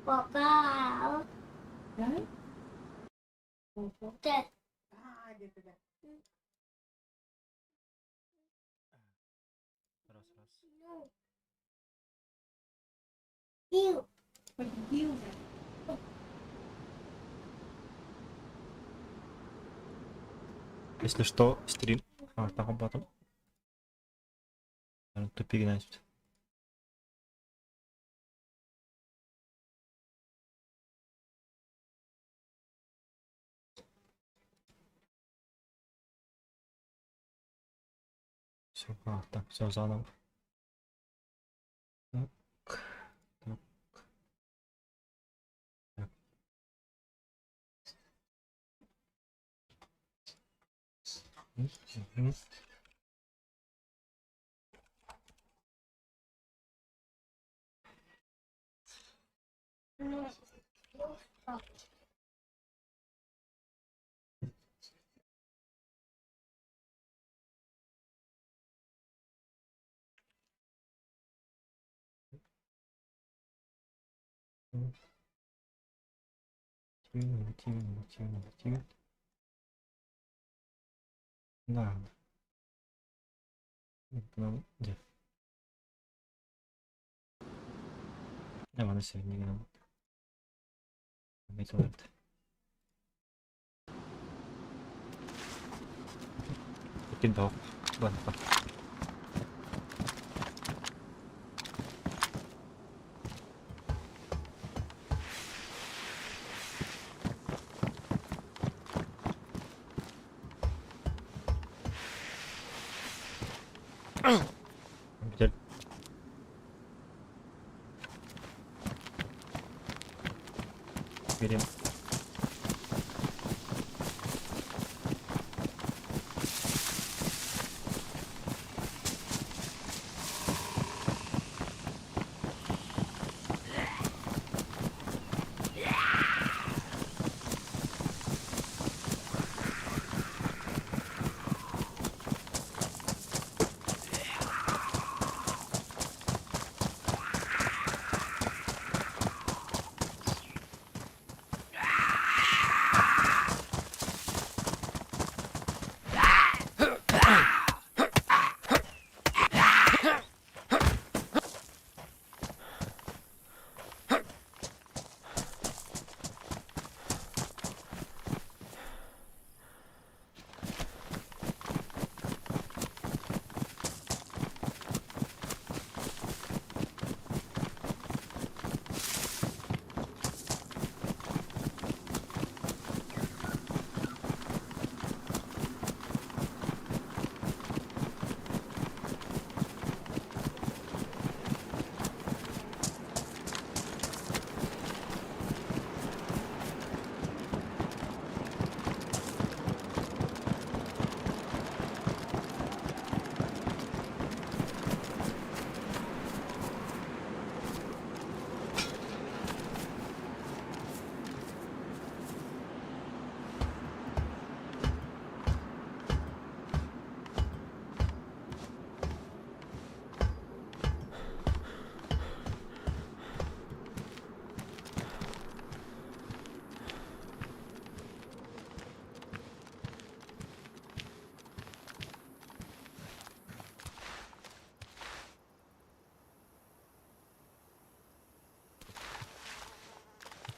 Попал. Да? Да. Раз, раз. Ну. Пил. Победил. Если что, стрим. А, так потом. Тупик, значит. Все, а, так, все заново. Так, так, так. Мгм. Ну, ну, Тим, тим, тим, тим. Да. Где? Да, сегодня не надо. Кидал. Ладно, Где? Берем.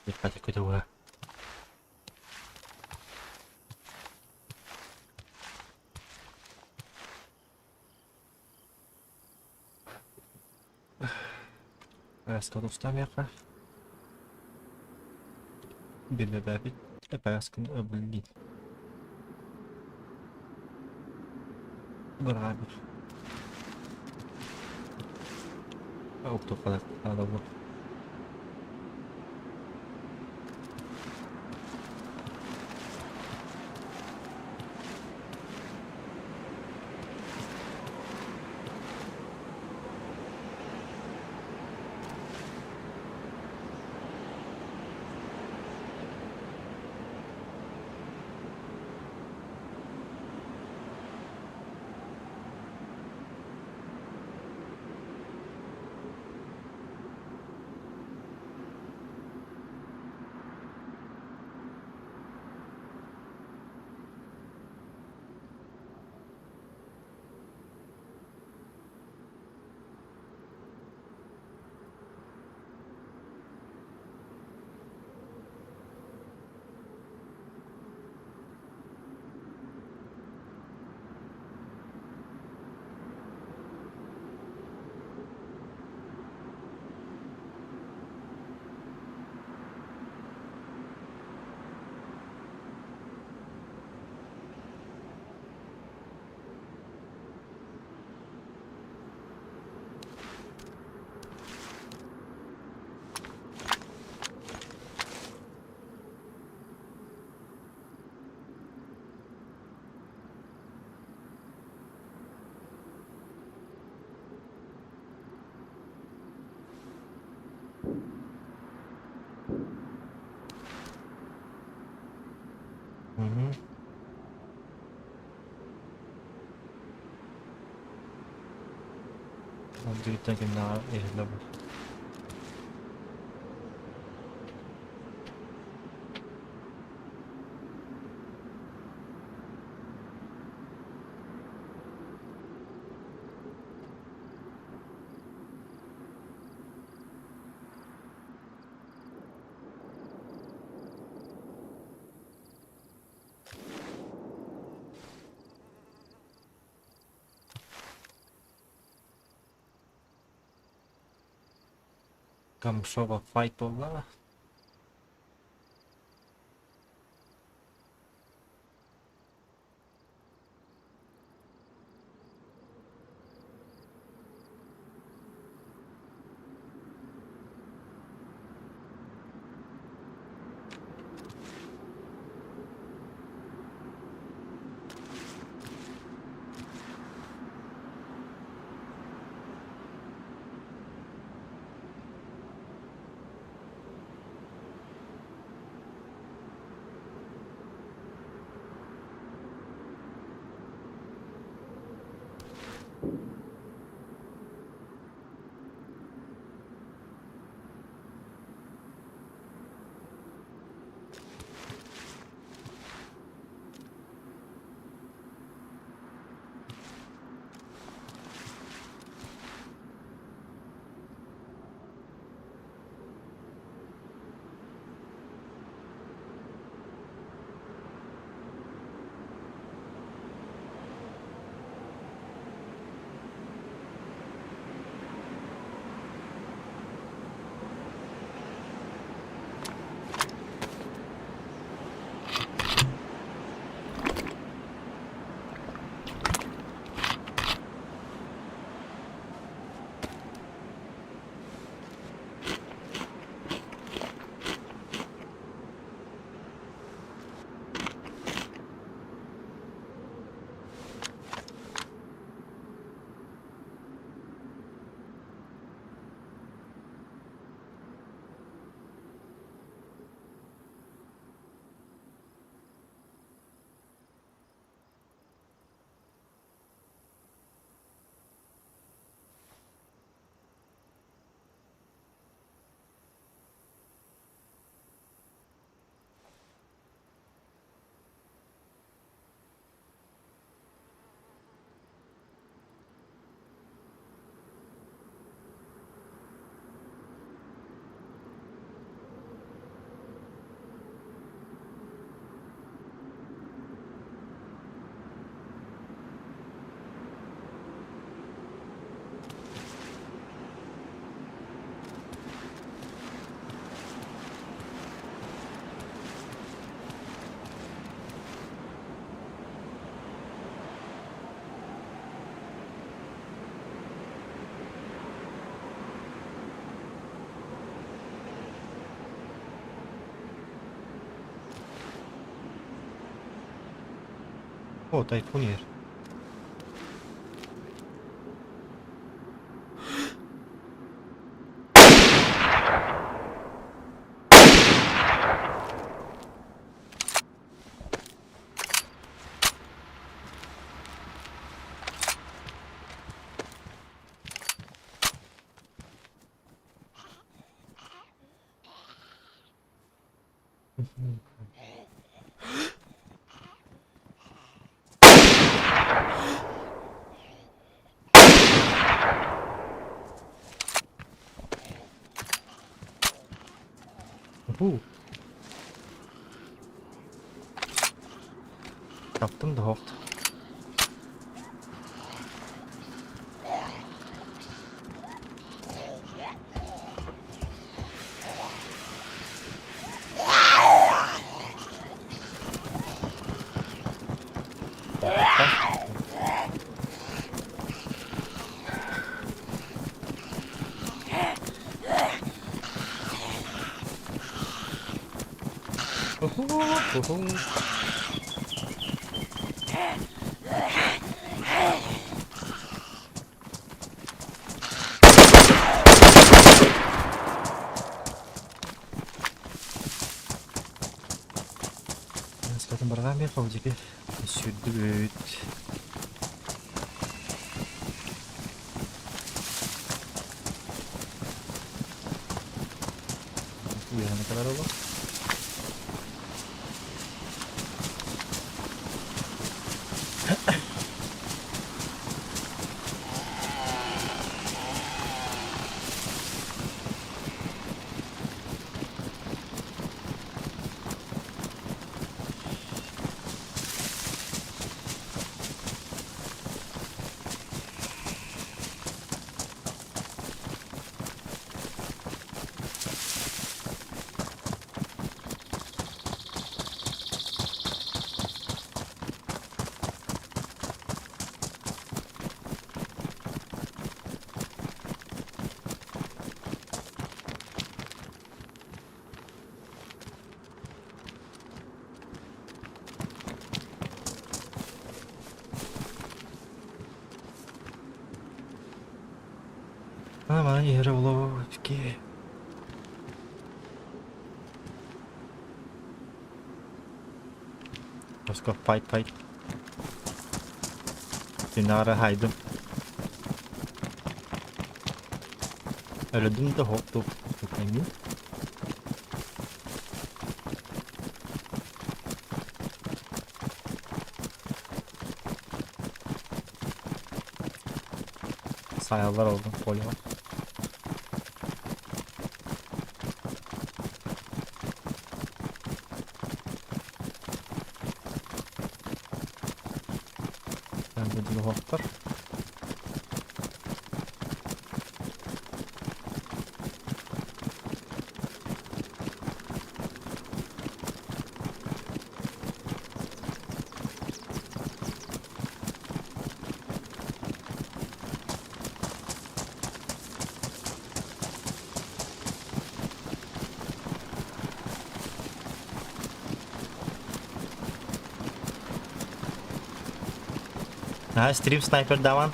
Опять какой-то ура. Устамеха. Бибибабит. Блин. Грабишь. Ух, надо было. Мгм. Дьиҥтэн кимнээҕэ иһиллэ бу. Камшова файт буолла. О, тайфун иһэр. Уһуу. Таптым да суох. Барҕаан биэр холдьуки сүүрдүбүт. Уйаны kadar olur. Манан иһэрэ буолуо Let's go fight fight. Түннээҕи хаайдым. Өлөдүм да хоптук эмиэ. Sayarlar oldum kolye. Дьулуһуохтар. Аа, стрим снайпер даван.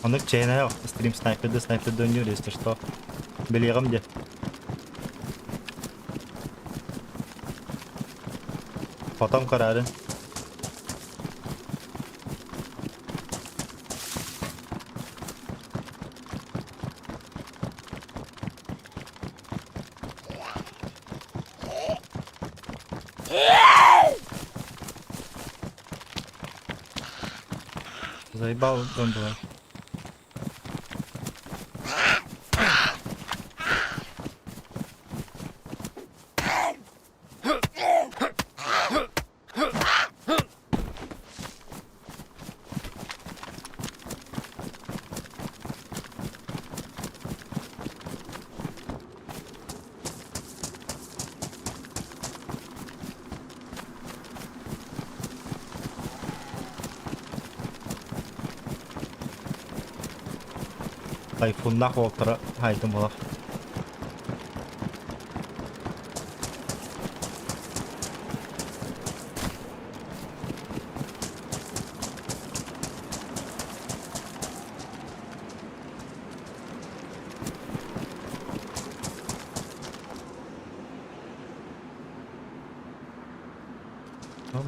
Оннук чээнэ стрим снайперды снайперды ойнуур, если что. Билиэҕим диэ. Потом көрөөрүн. Заебал он была. Тайфуннаах уолтара хаайдым буолар.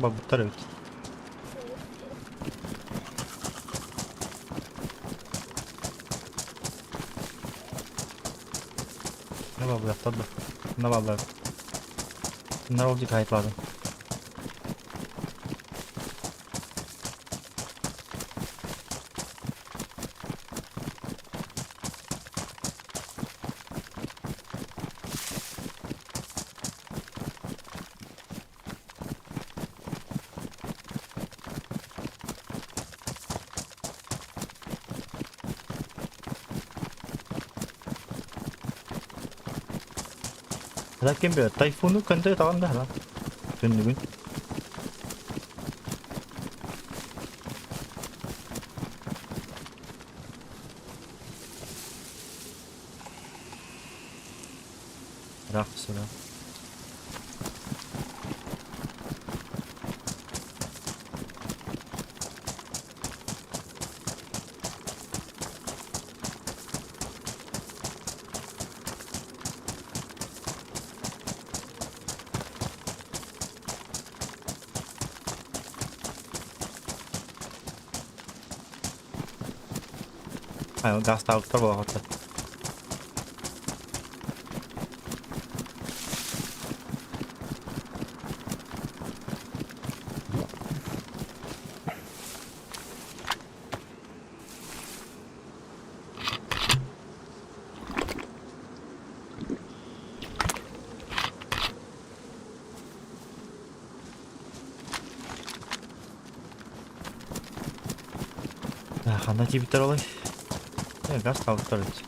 Барбыттар эбит. Ne var da? Ne var Bunlar olacak kayıtlardan. Ләкин бе тайфуну көндөй таҕан да түннүгүн. Ыраах сыра. Гаастаабыттар буолаҕыттар. Ханна тиийбиттэр олой? Газ хаалбыттар эбит.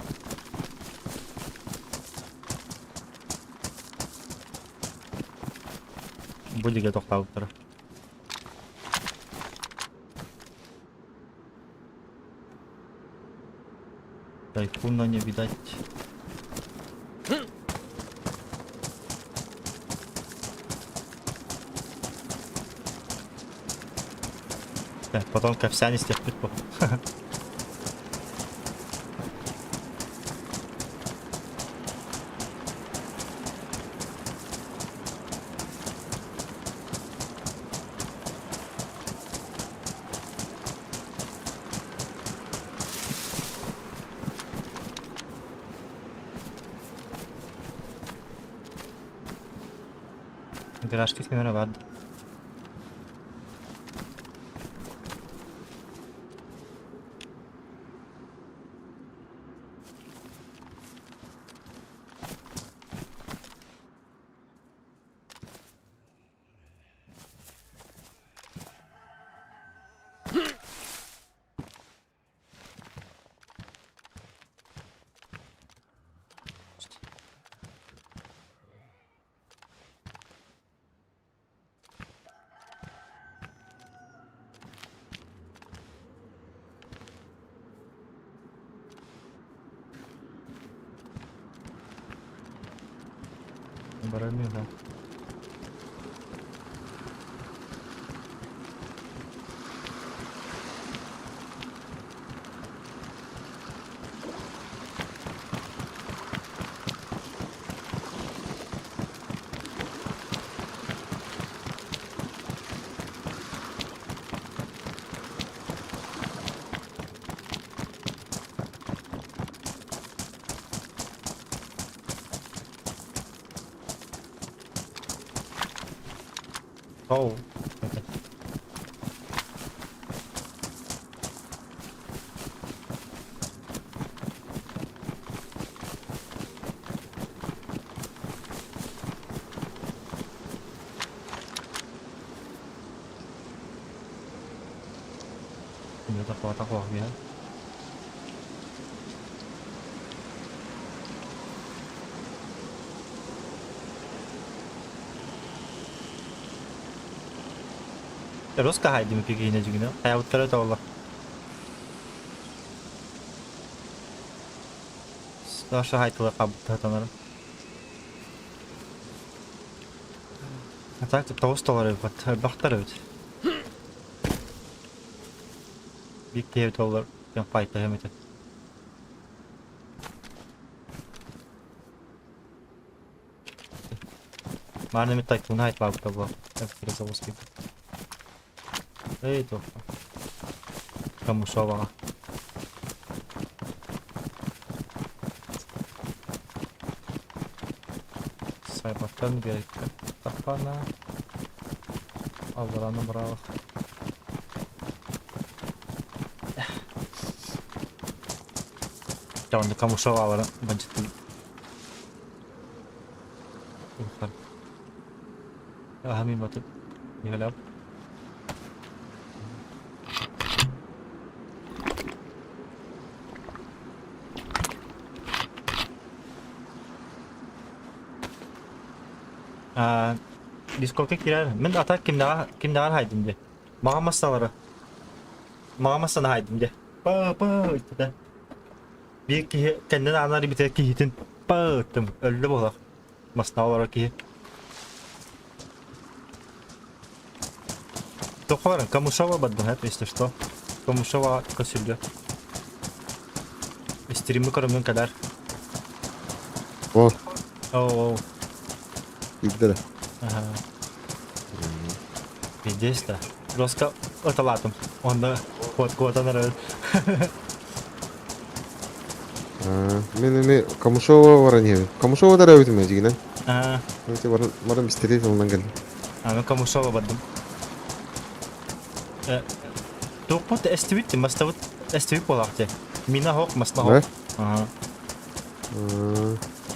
Бу диэки тохтообуттара. Тайфуна не видать. Так, потом кэпсээн истиэхпит бу. Гаражка ким эрэ баар Бараммыт да. Оу. Это Руска хайдым пигине дьүгүнэ. Хайабыттара тоолла. Саша хайтыла хабыттатанарым. А так тоҕус доллар эбит. Бахтар эбит. Бик киһи доллар диэн файтаһым этэ. Мааны мит тайкуна айтпаабыта буо. Перезавозки. Эй, туохха. Камушоваҕа. Сайбаттан биэриккэ таххана. Аллараны быраах. Дьэ, Камушоваларын бандьыттыы Аһамин батып Нихалап. Дискордка киирэр. Мин ата кимнээҕэр кимнээҕэр хаайдым дии. Маҕан массалары. Маҕан массаны хаайдым дии. Па-па ыттыта. Биир киһи кэннин аанар битэ киһитин па ыттым. Өллө буолар. Масна олорор киһи. Тохорон, Камышова бардым, если что. Камышова көсүллү. Стримы көрөммүн кэлэр. О, Оу, оу. киирдэрэ. Ага. Пиздец да. Жестко ыталаатым. Онно куот куотан эрэр. Мин эми Камышова баран иһэбин. Камышова төрөөбүтүм ээ дьигинэн. Аа, Баран, баран бистэрии тылынан кэллим. Аны Камышова бардым. Туохпут эстибит, мастабыт эстибит буолаахте. Мина хоқ, масна хоқ. Ага.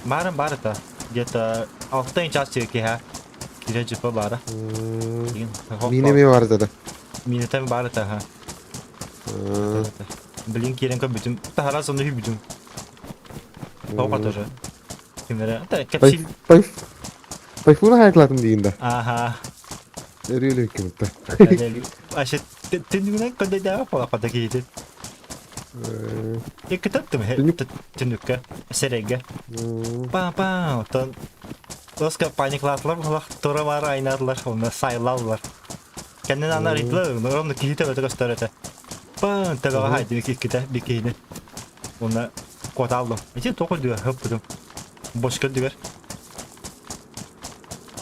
Баара баар это. Где-то 6 час киһэ. Кире жипа баара. Мина ми бар да. Мина там баар это, ха. Блин, киирэн көрбүтүм. Таһара сонно хүбүтүм. Тоҕо тоже. Кимнere? Та кэпсил. Тайфуна хайаклатым диин да. Аха. Өрүөлү кимитте. Аша түннүгүнэн көдөйдөөҕө буолаппата киһитин. Иккитаттым түннүккэ, сэрэйгэ. Па-па, оттон Оска паниклаатылар булах тура баар айнаатылар, онно сайлаллар. Кэннин аны арыйтылар, ровно киһи төбөтө көстөр этэ. Па, төбөҕө хайдым иккитэ, bir киһини. Онно куотааллым. Ити тоқ үрдүгэр хөппүтүм. Бошка үрдүгэр.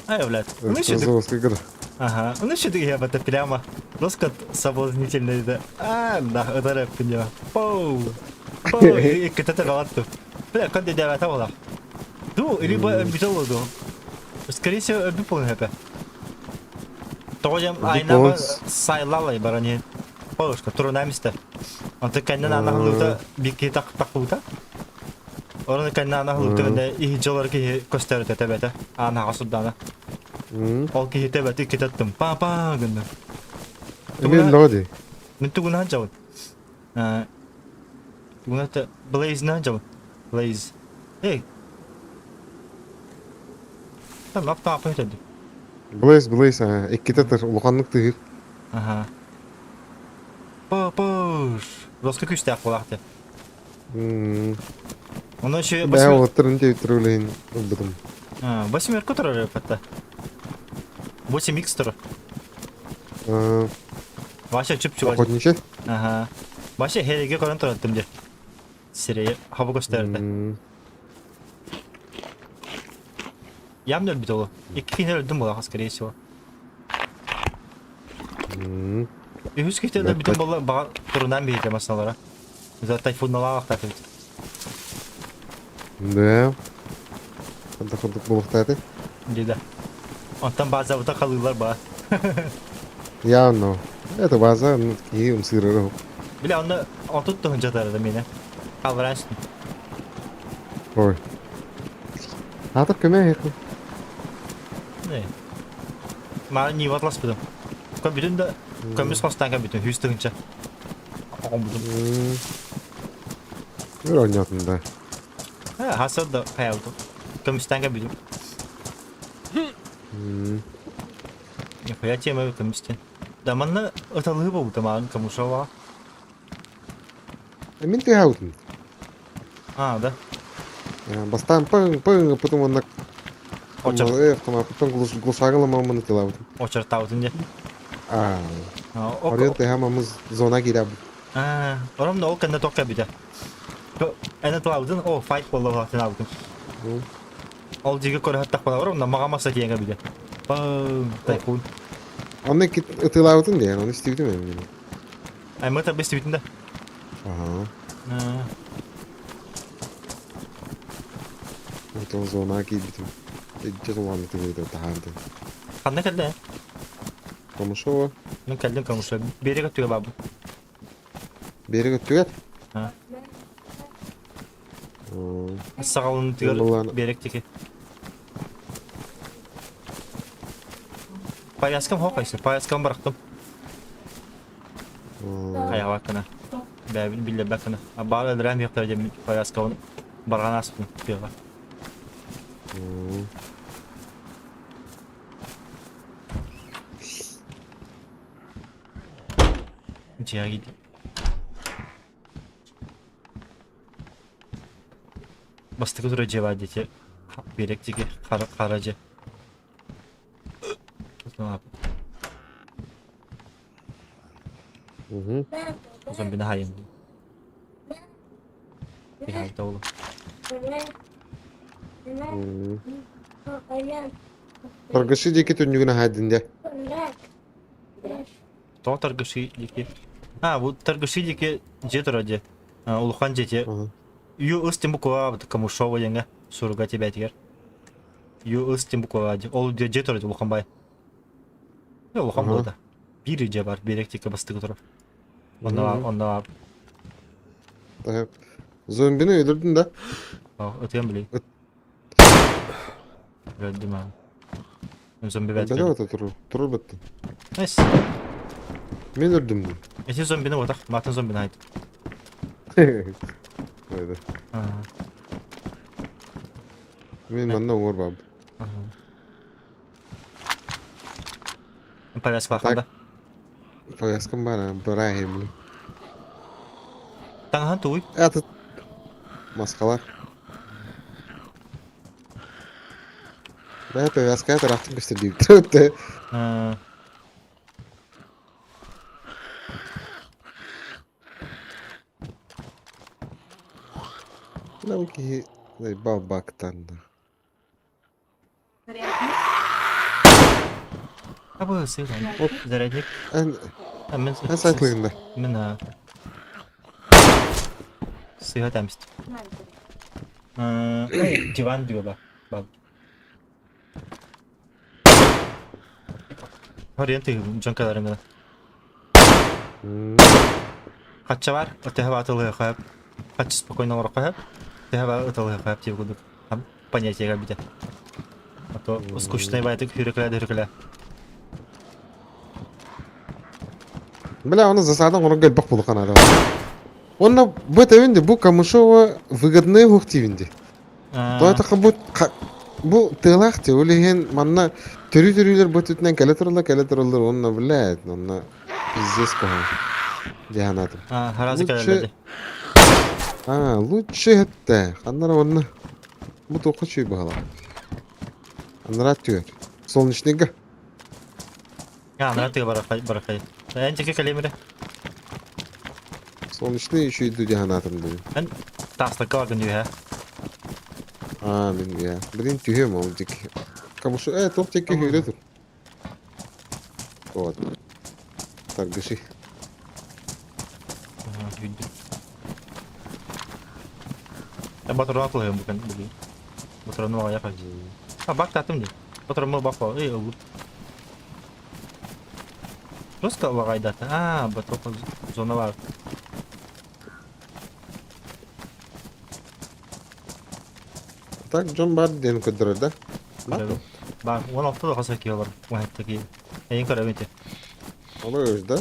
Ай, блядь. Ну еще ты... Ага, ну еще ты я это прямо. Просто соблазнительно это. А, да, это рэп Поу. Поу, и это галатту. Бля, как ты это было? Ду, либо битолу ду. Скорее всего, бипол хэпэ. Тоҕо айнаба сайлалай барани. Полушка, турунамиста. Онто кэннин анаһылыыта бикки тахтахлыыта. Орон кэннин анаһылыыта гэнэ иһи дьолор киһи көстөрүтэ тэбэтэ. Аанаҕа сурдаана. Ол киһи тэбэти китеттим. Па-па гынна. Эмиэ лоҕо дии. Мин тугунаан дьабын. Тугуната Blaze дьабын. Blaze. Эй. Там автоапа өтөдү. Blaze, Blaze, иккитэ тыр улаханнык тыһыр. Аха. Папаш. Роска күүстээх буолаахты. Ону еще Бээ уоттарын тиэйтэр үлэһин ылбытым. Восьмерка турар эппэтэ. 8 икс турар. Вася чуп-чугас. Охотничий? Ага. Вася хереге көрөн тураттым дии. Сирэйи хаба көстөрдө. Ям өлбүт олу. Икки киһи өлдүм буолаха, скорее всего. Үһүс киһи өлбүтүм буолла баҕар турунан биһиэхэ массалара. За тайфунналаах эбит. Да. Ханта курдук буолуохтааты. Дида. Онтон базабыта халыылар баа. Явно. Это база, ну, киһи ымсыырара. Бile онно отут туһунча тарада миэнэ. Халлараан Ой. Аатыр көмө эһиэхэ. Маа ниватласпытым. Көбүтүн да көмүс хостаан көбүтүн хүс тыһынча. Оҕомбутум. Өр оонньоотун да. Хасыр да хайабытым. Көмүстэн көбүтүм. Нихуя тема көмүстен. Да манна ыталыы буолбута маан Камышова. Мин тыаһаабытым. А, да. Бастаан пың пың потом онна Очер. Потом глушагаламамын ытылаабытым. Очертаабытын дьэ. Аа. Оройон тыаһаамамыз зона киирээбит. Аа, ором да ол кэннэ туох кэлбитэ. Эн ытылаабытын, о, файт буолла буолаабытын. Ол дьигэ көрөһөттөхпүнэ ором да маҕа маса тиийэн кэлбитэ. Пың, тайфун. Онно ытыылаабытын диэн, ону истибитим эми. Аймы табы истибитин да. Аха. Онтон зонаҕа киирбитим. Иччэ тулааны тыгыйда таһаардым. Ханна кэллэ? Камышова. Мин кэллим Камышова. Берег өттүгэр баабын. Берег өттүгэр? А. Саҕалынытыгар берег тики. Повязкам хоқайсы. Повязкам бырахтым. Хайаҕа Бэйэбин биллэрбэт гына. Баар өлөрөөн иһиэхтэрэ диэн повязкабын барҕан ааспытым тыаҕа. Дьиэҕэ киирдим. Бастакы тура дьиэ баар диэти биэрэк диэки хара хара дьиэ. Зомбины хайын. Киһи оҕлум. Торгаши диэки түннүгүн аһаайдын дьэ. Тоҕо торгаши диэки? А, бу торгаши диэки дьиэ турар дьиэ. Улахан дьиэ. Ю ыс тем буква Камышова диэҥҥэ суруга тибээтигэр. Ю ыс тем буква ол дьиэ турар улахан бай. Улахан буолда. Биир дьиэ бар, биир эктикка бастыгы турар. Онно онно Зомбины өлөрдүн да? Ытыам билей. Өлдүм аа. Зомби бэт. Бэлэ ото турur. Турur баттын. Найс. Мен өлдүм дии. Эти зомбини отах, матын зомбини айт. Öyle. Мен манна оҥор баабын. Повязка ханда. Повязкам баар, бырааһым. Таҥаһын тугуй? Аты маскалар. Бэйэ повязка тараахтык көстөр Нам киһи балбактанна. Абы сыган. Зарядник. Эн Мен эн сайтлыгында. Мен сыга тәмст. Диван диоба. Бал. Харыйан тыгын дьон кэлэрин Хачча бар, төһө атылыахха хачча спокойно олороххо сөп, төһө ытылыахха сөп диир курдук понятиега бүтэ. А то скучный байтык хүрүкүлэ дүрүкүлэ. Бля, оны засадан оҥорон элбэх буолуохха наада. Уонна бу этэбин дии, бу Камышова выгодные уһук диибин дии. Тоҕо бу бу тыалаах дии, ол иһин манна төрүү-төрүүлэр бу өттүнэн кэлэ тураллар, кэлэ тураллар уонна блядь, онно пиздец куһаҕан дии санаатым. Сразу Лучше кэлэллэр А, лучше эттэ. Ханна эрэ онно бу туохха үчүгэй быһалаах. Анараа өттүгэр. Солнечныйга. Анараа өттүгэр барахай барахай. Эн диэки кэлиэм эрэ. Солнечный еще иду дии санаатым дии. Эн таастарга бардын үһэ. Аа, мин я. Блин, түһүөм ол диэки. Камышы, туох диэки сүүрэ тур. Вот. Таргыши. Сүүрдүм. Батырын атылыһым бүгүн бүгүн. Батырын аҕыйах А, бак татым дии. Батырыммы бак эй ыллым. Просто лагайдата. А, батыр зона бар. Так дьон бар диэн көрдөрөр да? Бар Бар, 16 да хаса киһи бар. 17 киһи. Эйин көрөбүн те. Олор да?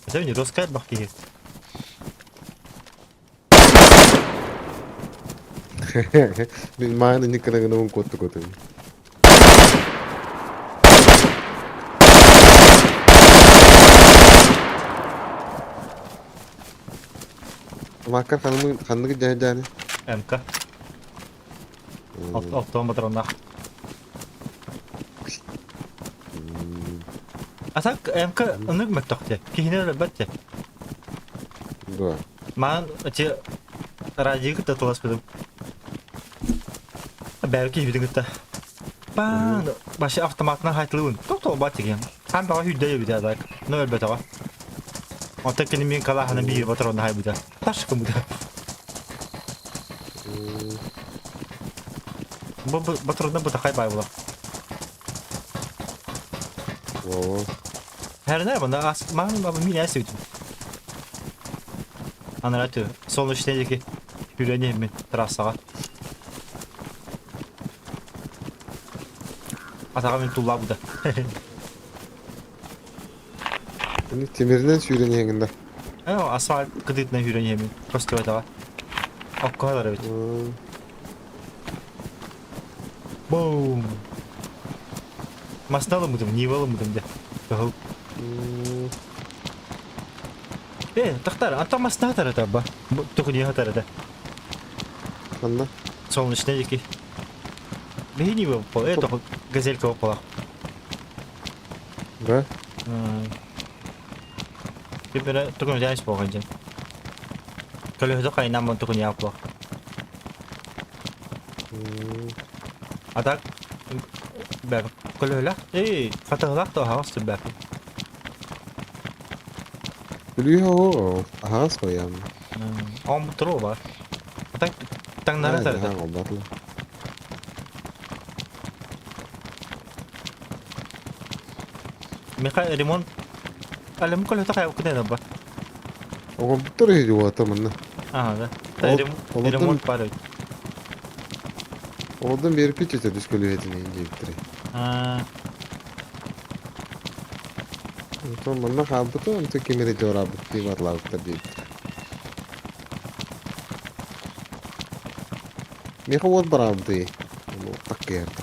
Это не русская бах киһи. Мин мааны никына гына куотtu куоту. Макар ханнык ханнык дьаһайдааны? МК. Оттон батронах. А так МК ынык мөттөхте. Киһини өлөрбөт Да. Маан эти радио кытта тыласпытым. Бәрі киһибитин кытта. Баан башы автоматынан хайтылыбын. Тоқтол бат деген. Хан баға хүдде ебите так. Но өлбөтөҕө. Онтон кини мин калаһаны биир патронна хайбыта. Таш кымыта. Бу патронна бутахай бай була. Во. Хәрнә бында ас ман баба мин әс үтүм. Анара тө солнечный диэки хүрэн иһиммин трассаҕа. Атаҕа мин туллаабыта. Тимиринэн сүүрэн иһэҥин да. Асфальт кытыытынан сүүрэн иһэммин көстүбэтэҕэ. Окко алар эбит. Бум! Масна ылыммытым, Нива ылыммытым дьэ. Кыһыл. Э, тахтар, антон масна хатар это ба. Только не хатар это. Ханна? Солнечный диэки. Биһи Нива буолла, э, тоҕо газелька буолла. Да? Ким эрэ тугун дьаайыс буолған дьэн. Көлөһөтө хайнааммын тугун яапла. А так бэр көлөһөлөх эй хатыһылаах да аһаҕас түрбээк. Бүлүүһэ оо аһаҕас қоям. Ом туруо бар. Таҥнары тарда. Миха ремонт Алым көлөтө хайабыккын ба. Оҕорбуттар үһү уота манна. Аа да. Ремонт бар эбит. Олордон биэрпит этэ түс көлүөһэтин диэбиттэрэ. Аа. Онтон манна хаалбыта, онтон ким эрэ дьуораабыт дии барлаабыттар диэбиттэрэ. Миэхэ уот бараабытый? Ону таккыйарда.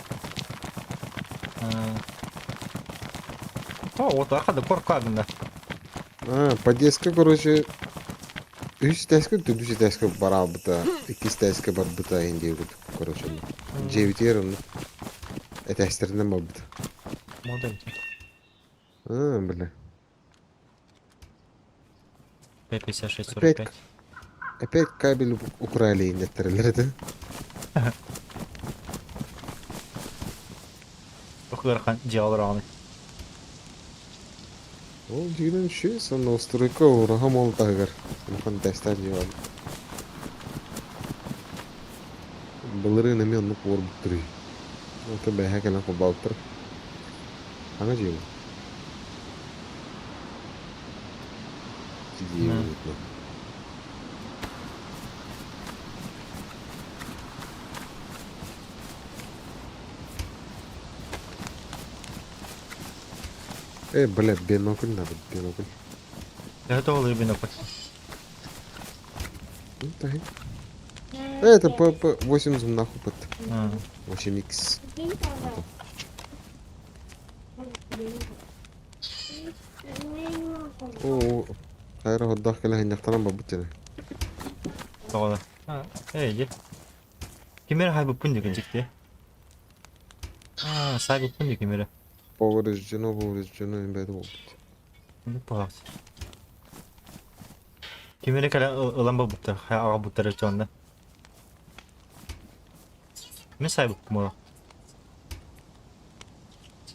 О, вот ахада корка гына. А, подъездка, короче, үс этээскэ, төрдүс этээскэ бараабыта, иккис этээскэ барбыта иһин диэбит, короче, дьиэбитигэр онно этээстэринэн барбыта. Мода А, бля. П-56-45. Опять, опять кабель украли иннеттэрэлэр этэ. Ыарахан дьиэ олороҕун. Ол дьиҥинэн үчүгэй сонно стройка ураһа мол таһыгар улахан тэстаах дьиэ баар. Былырыын эмиэ оннук уорбуттар үһү. Онтон бэйэһэ кэлэн холбообуттар. Хаҥа дьиэ буолла. Дьиэ буолла. Э, бля, бинокль надо, бинокль. Төһө тоҕолуур бинокль? Ну, так. Это ПП-8 нахуй под 8X. О, хайра hodдах кэлэ ханньахтанан барбыт дьэ. Тоҕо? Эй, дьэ. Ким эрэ хайбыппын диэки дьикти. Аа, саайбыппын диэки ким эрэ. Повреждено, повреждено, бэйэтэ буолбут. Пожалуйста. Ким эрэ кэлэн ылан барбыттар, аҕалбыттар дьонно. Мин саайбыппын буолар.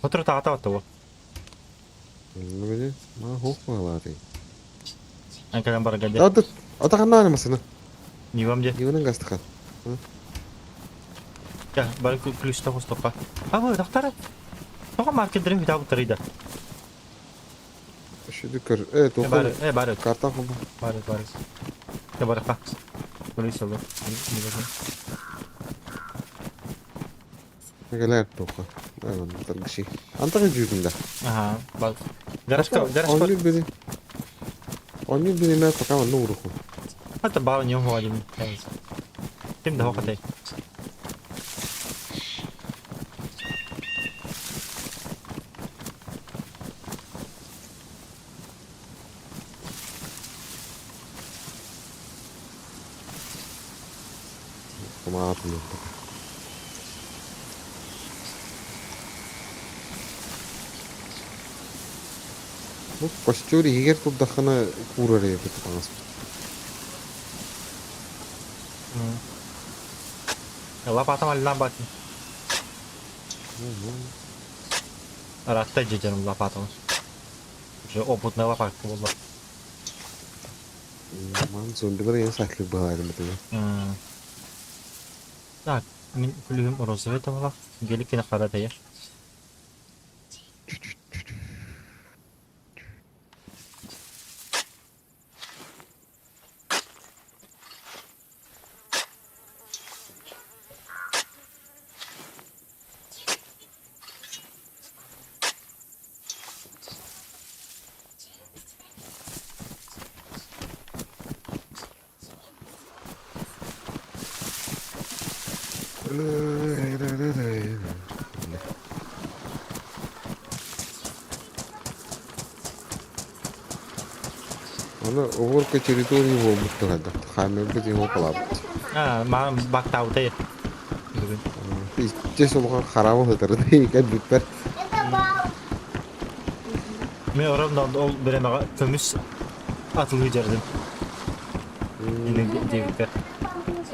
Сотору таҕата баттабы. Ну, ма хух баалаатый. Эн кэлэн барарга дии. Ата, ата ханнааны масына. Нивам дии. Ниванын гастыхан. Кэ, бары ключта хостохха. А вы, доктор? Тоҕо маркеттерин бүтаабыттарый да? Шүдү көр. Э, Э, бары, э, бары. Карта хобу. Бары, бары. Кэ, барыха. Ключ алы. Кэлээр туохха. Таргыши. Антага жүүтүн да. Аха, бар. Гаражка, гаражка. Оннук бири. Оннук биримэ пока манна уруху. Это баар не уходим. Ким да хоқатай. Автомат Ну, костер иһигэр турдаххына куурар эбит таҥаспыт. Лопатам аллаан батын. Ыраатта дьэдьэним лопатам. Уже опытная лопатка буолла. Ман зомбилар ең сәтлік баһаарым этэ. Так, мин күлүгүм розовый табалах, геликкини хара тэйэр. Аны уборка территории буолбуттар да. Хаамырбыт его калаабыт. Аа, маҕан бактаабытай бүгүн. Иччэ сулҕа хараабы сытар кэлбиппэр. Мен ровно ол бириэмэҕэ көмүс атылыы дьардым. Диэбиппэр.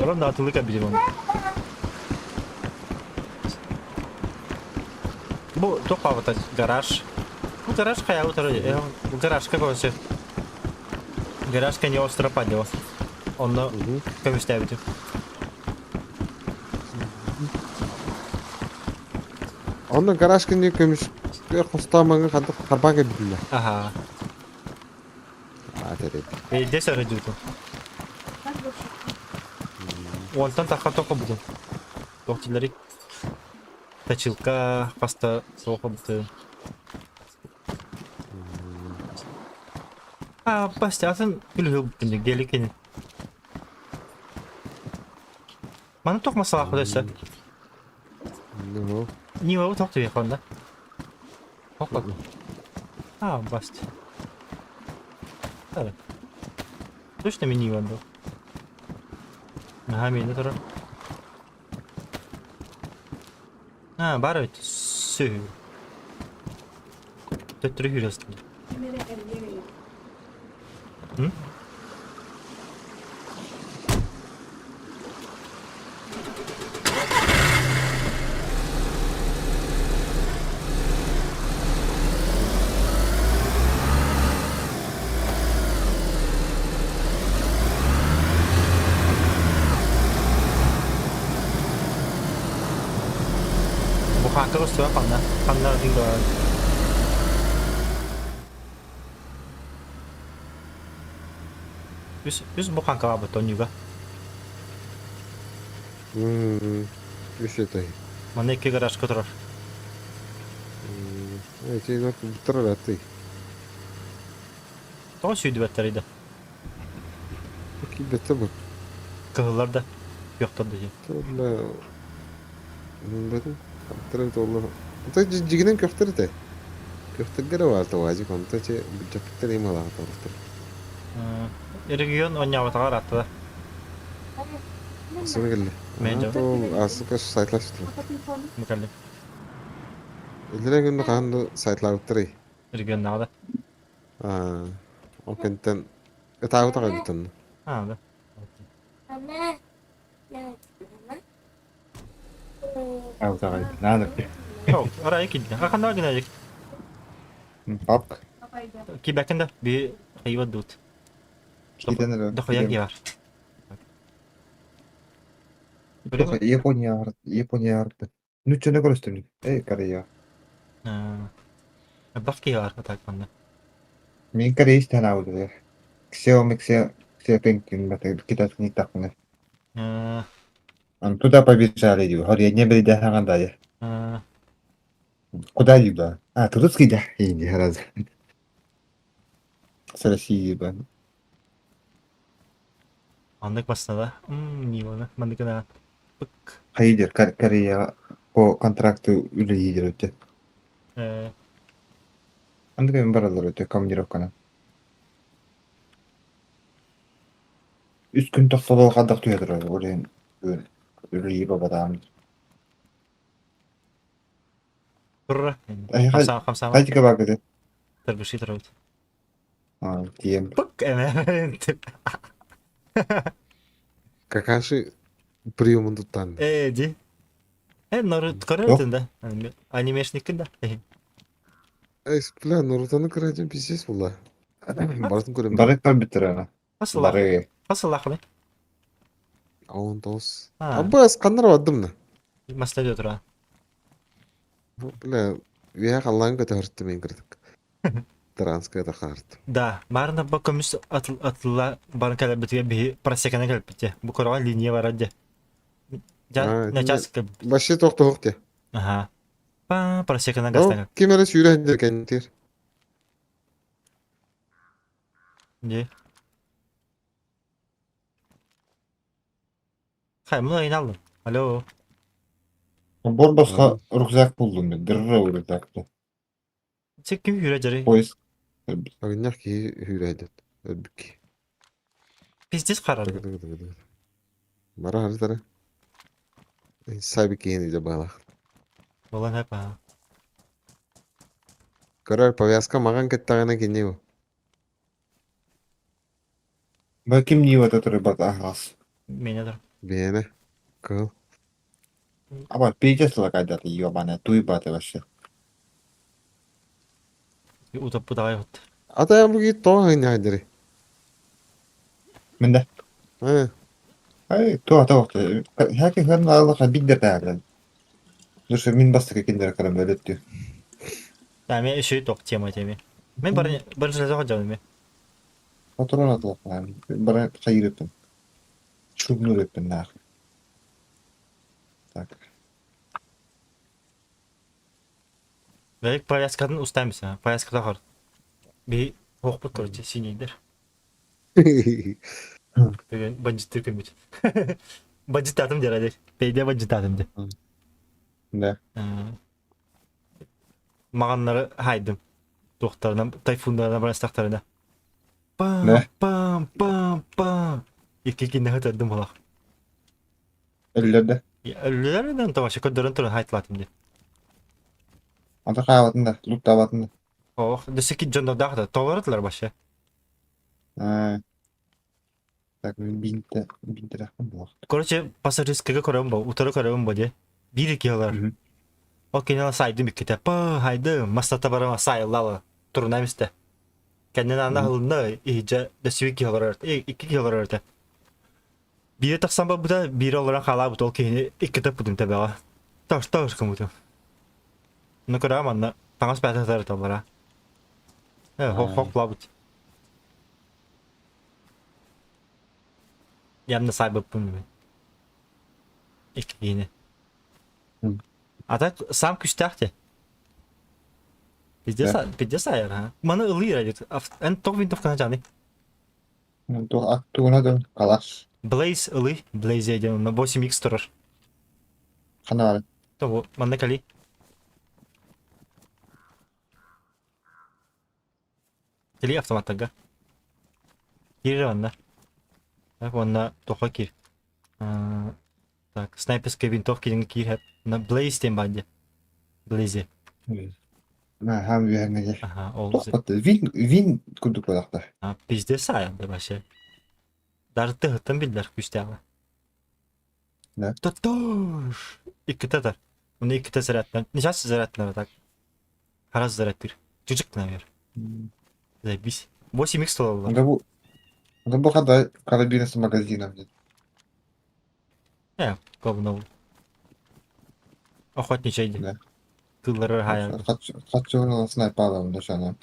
Ровно атылыы кэлбитим оны. Бу туох баабыта гараж. Бу гараж хайаабыт бу гаражка көрсө. Гаражка не остро падео. Онно көмүстээбитим. Онно гараж кини көмүс хостоомаҥы ханнык харбаан кэлбитиннэ. Аха. А, тэрэт. Эйде сөрөдүүтүн. Уонтан тахха тохобутун. Тохтилери. Точилка хаста суохобутун. А, баста атын күлүһү геликини. Маны туох масалаах өссө? Ну. Нива туох түбэх онно? Хокко. А, баст. Тары. Точно ми Нива был. Ага, мені турар. А, бар эбит. Сүһү. Төттөрү хүрөстүм. М? Бухаанка көстүбэ ханна? Ханна динго Үс, үс буханка баабыт онньуга. Үс этэй. Манна икки гаражка турар. Эти турар аты. Тоҕо сүүрдүбэттэрий да? Киирбэттэр бу. Кыһыллар да, күөхтэр да дии. Бля, билбэтим. Хантара эбит оллор. Ото дьигинэн көхтөр этэ. Көхтөргө эрэ баар таваажык, онто че бүддьэппиттэр им алаах тоҕустар. Регион оонньообутаҕар ааттала. Асыны кэллэ. Мен То асыка сайтлаштыр. Мыкалли. Илдерен күннү хаһан да сайтлаабыттарый. Регионнааҕы да. Аа, ол кэнтэн ытаабыт аҕай бүтэн. Аа, да. Арай килдэ. Ханна гына Папка. Кибэкин да би хайва дут. Дохуя гиар. Япония, Япония Нуччаны көрөстүм. Эй, Корея. Бах киһи так манна. Мин Корея истэн аудыр. Xiaomi Xiaoping китайский тахпына. Туда побежали, говорю, не бреда хагандая. Куда либо? А, турецкий да? Иди, раз. С России, ба. Оннук баста Ниваны маннык Пык. Хайдер, Корея по контракту үлэлиир өтө. Андык эми бараллар өтө командировканы. Үс күн тохтоло хадах түһэ турар. Ол иһин үлэлии бабатаам. Турра. Хамсаама, хамсаама. Хайдика баакыты. Тырбыши турабыт. Тиэм. Пык эме. Какаши приемын туттан. Э, ди. Э, Наруто көрөтүн да. Анимешниккин да. Эй, бля, Нарутоны көрөтүн пиздец була. Барытын көрөм. Бары көрбүттэр ана. Хасылах. Бары. Хасылах Он тоос. Аббас каннар бардым на. Масла тура. Бля, үөһэ халлаан көтөһөртүм мин кырдык. Транская тахаарт. Да, марна бу көмүс атылла баран кэлбитигэр биһи просеканы кэлбите. Бу көрөҕө линия барар дьэ. Дьа, начаас кэлбит. Вообще тохтоһук те. Аха. Па, просеканы гастан. Ким эрэ сүүрэ сылдьар кэнтир. Дьэ. Хай, муну айналлым. Алло. Бор босхо рюкзак булдум мен. Дырра рюкзакты. Сен ким хүрэ дьары? Поезд. Агыннах киһи хүүрээдет. Өлбүк. Пиздец харарды. Бара харытара. Саби киһини дьэ баалаах. Болан хэп аа. Көрөр повязка маҕан кэттэҕинэ кини бу. Ба ким нивата турбат аһаас. Меня да. Биэнэ. Кыл. Аба пиздец лакайдаты ёбаная туйбаты вообще. Утоппут аҕай от. Ата бу киһи тоҕо ханньаайдары. Мен да. Э. Ай, туа тоқты. Хәки хөрн аллаха биддер тәгәлен. Слушай, мин бастакы кинилэри көрөн өлөттүү. Да, мен үшүй тоқ тема теме. Мен бары бірінші рет оқып мен. Патрон атылаппын. Бары хайыр өттüm. Шубнур өттüm нах. Так. Велик повязкатын устаймыз, повязкада хор. Би оқпыт, короче, синейдер. Бүгін бандиттер көмөт. Бандит атым дер әдер. Бейде бандит атым де. Да. Мағаннары хайдым. Туохтарынан, тайфундарына барастахтарына. Пам, Да. пам, пам, пам. Икки кинне хытырдым олақ. Өллөрдө. Өлүләрден тамаша көрдөрөн туран хайтлатым де. Ата хаабатын да, луттаабатын да. Ох, дөсөки дьоннордаах да толоротулар башы. Аа. Так, мен бинте, бинтерахпын буолар. Короче, пассажирскайга көрөм бу, утары көрөм бу де. Биир киһилар. Ол кине сайдым икките. Па, хайды, мастата барама сайыллала. Туруна мисте. Кэннин ана хылынна иһдьэ дөсүбү киһи олорор, икки киһи олорор этэ. Биири тахсан барбыта, биири олорон хаалаабыт ол киһини иккитэ путун тэбэҕэ. Таш таш гыммытым. Ну көрөҕүм манна таҥас бэйэтэ сытар этэ Хохлаабыт. Явно сайбыппын мен. Икки киһини. А так сам күстээх те. Пиздец сайар, ha. Маны ылыыр эдит. Эн тоқ винтовканы жаны. Тугуна да калаш. Blaze ылый. Blaze диэн онно 8x турар. Хана бар. Того, манна кали. Кели автоматтарга. Киир онно. Так, онно тоха киир. Так, снайперская винтовка диэн киир. На Blaze диэн баар дии. Blaze. Хаам үөһэҥҥэ Ага, ол Тохпатты. Вин вин курдук буолахта. А, пиздец сайын да вообще. Даже тыһыттан биллэр күүстээҕэ. Да. Тотош! Иккитэ тар. Уну иккитэ зарядтан. Не сейчас зарядтан так. Харас зарядтыр. Чучук, наверное. Заебись. 8 х тололлар. Да бу хада карабина с магазином. Говно. Охотничай. Да. Кыллары хаяр. Хатчы снайпа да шана.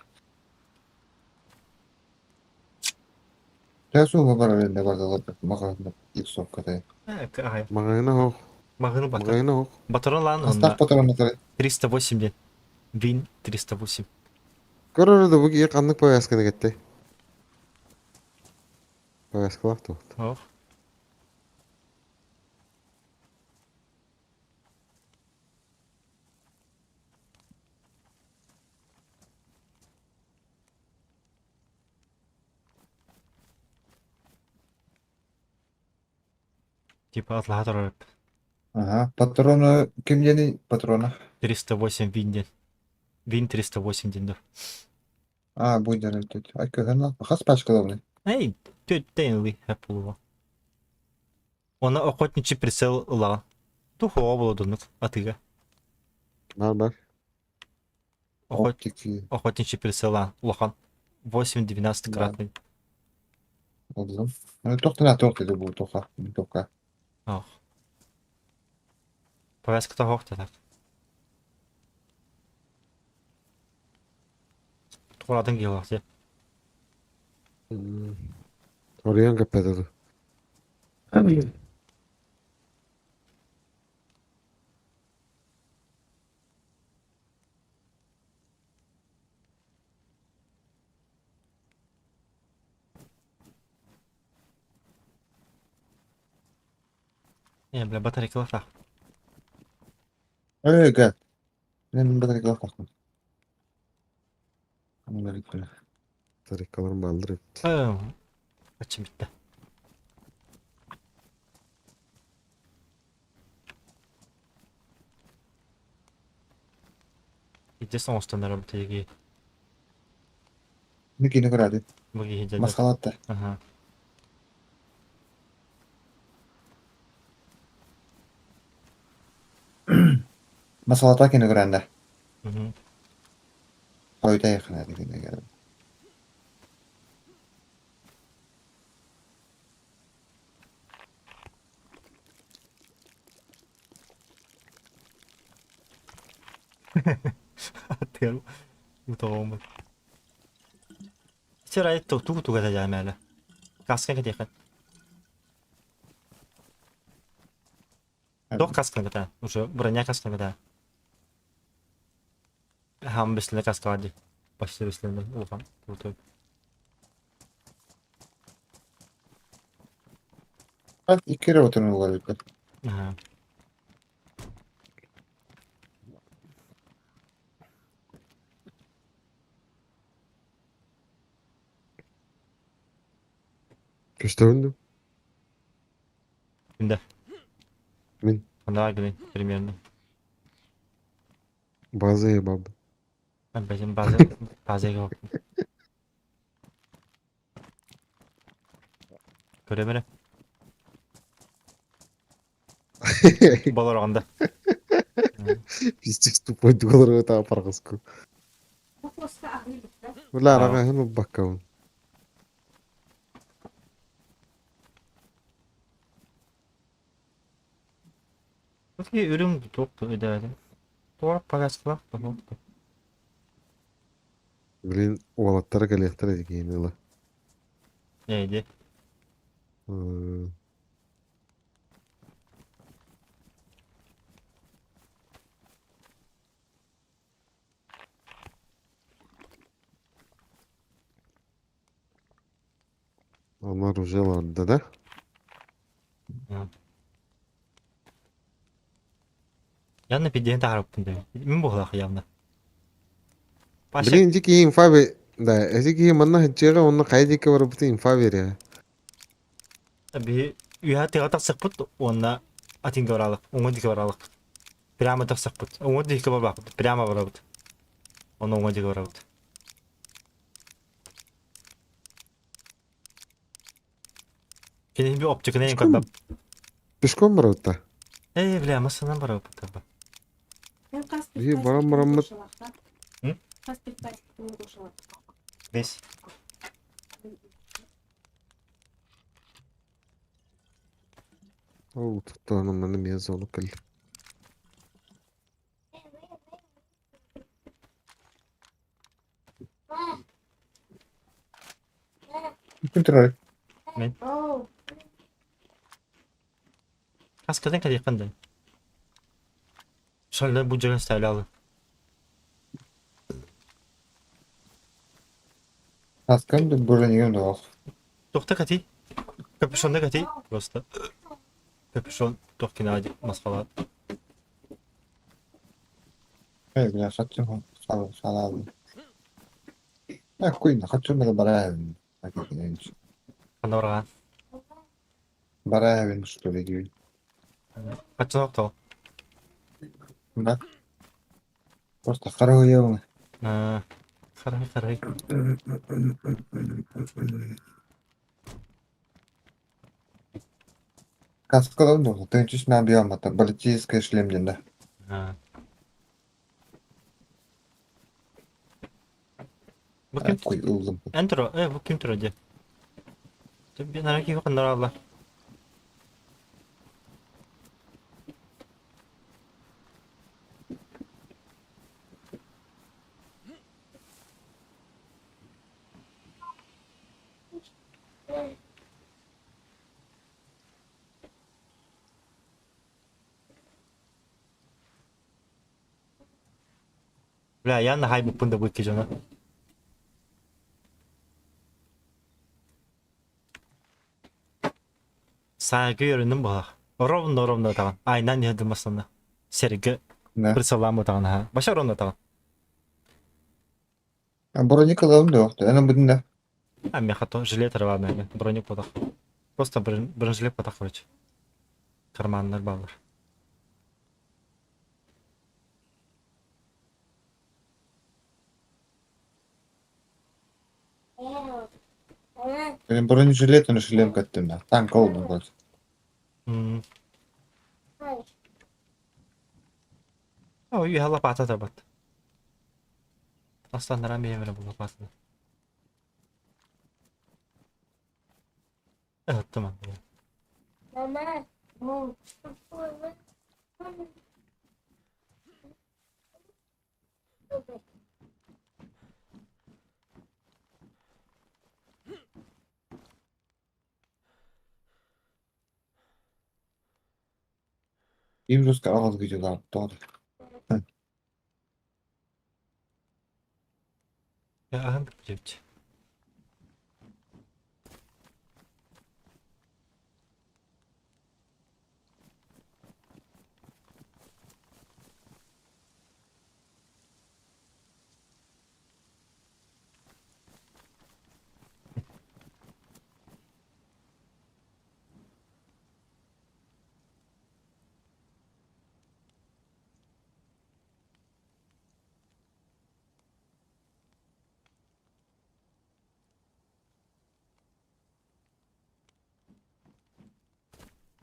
Tässä on varmaan ne varmaan магазин иксовка Ай. Маҕаһыына суох. Магыны батыр. Маҕаһыына суох. Батырын лан Астах онна патроннары 308 ден. Вин 308. Көрөр да бу киһи ханнык повязканы кэттэй. Повязкалаах туох. Ох. Типа атлаһа Ага, патроны ким диэни патрона? 308 вин ден. Вин 308 ден. А, бу диэн тут. Ай кыһын хас пачкалабыный? Эй, төттен хэп булуга. Она охотничий прицел ыла. Тухоға болодунук атыга. Бар бар. Оптики Охотничий прицел улахан. 8-12 кратный. Алдым. Тохтана тох dedi бу тоха. Тоха. Ох. Повязка того так. Туғаладың келді. Орион кэппэтэ. Не, бля, батарейка лафа. Эй, гад. Мен батарейкалар тахтым. Батарейкалар. Тарикаларым баалар эбит. Ачым битті. Иде соңыстан батарейки. Никини көрәди. Бұги хеджа. Маскалатты. Ага. Масалата кини көрәндә. Мгм. Койда якын әди кини көрәндә. Аттыгар утоҕуммут. Сир айы тугу туга садьаамээлэ. Каска кэтиэххин. Туох касканы кэтээ? Уже броня касканы кэтээ. Хам бэслэ каскаҕа дии. Почти бэслэнэ улахан крутой. Икки эрэ отун уларыйбыт. Аха. Көстөбүн дуу? Күндэ. Мин. Ханаа гынай примерно. База ебаб. Бэйэм база базага Көрөмөрө. Болороҕунда. Пиздец тупой дуолары таа паргаску. Бля, арагаһын уббаккабын. Окей, үрүҥ туох өйдөөтүм. Туох повязкалаах туох. Блин, уолаттара кэлиэхтэрэ дии киһини ыла. Эйди. Она уже олордо да? Явно пидиэн таһаарбыппын дии. Мин буоллах явно. Паша. Блин, ити киһи инфа да, ити киһи манна сылдьыаҕа уонна хайа диэки барбытын инфа биэриэҕэ. Биһи үөһэ тыаҕа тахсыахпыт уонна атыҥга бараалык, уҥа диэки бараалыкпыт. Прямо тахсыахпыт. Уҥа диэки барбаппыт, прямо барабыт. Онно уҥа диэки барабыт. Кини би оптиканы Пешком, көрбөп. пешком барабыт Ээ, бля, массанан барабыт таба. Биһи баран бараммыт Бес. Ол туттаҕына манна эмиэ зону кэллим. Ким турар? Мин. Хаскатын кэлиэххин да. Шалла бу дьон стайлалы. Хаскан да бронегем да Тухта кати. Капюшонда кати. Просто. Капюшон туох кинади маскалаат. Э, бля, хаччы халаалын. Э, куйна, хаччы мера бараевин. Ханна бараҕан? Бараевин, что ли, диэн. Хаччы тоҕо? Да. Просто харахуйуоҥ. Харай харай. Каскадан буолла, тыынчыс набиамата, политическая шлем диэн да. Бу ким? Куй ыллым. Эн тура, бу ким тура дии? Нара киһи ханнаралла. Бля, я наһаа да бу дьоно. Саагы өрүнүм буолах. Ровно ровно таҕан. Айнан иһэ дымасана. Серге Да. присылам таҕан аха. Баша ровно таҕан. А броник ылабым да охто. Эн бутун да. А меха то жилет рваный, броник потах. Просто бронежилет потах короче. Карманнар баллар. Benim бронежилет оны шлем кеттим да. Танк olдum короче. О, үйэ лопата табат. Астаннара миэмэрэ бу лопатаны. Ыһыттым Мама. Им жестко аҕыс видеолаах Аһын бүппүт.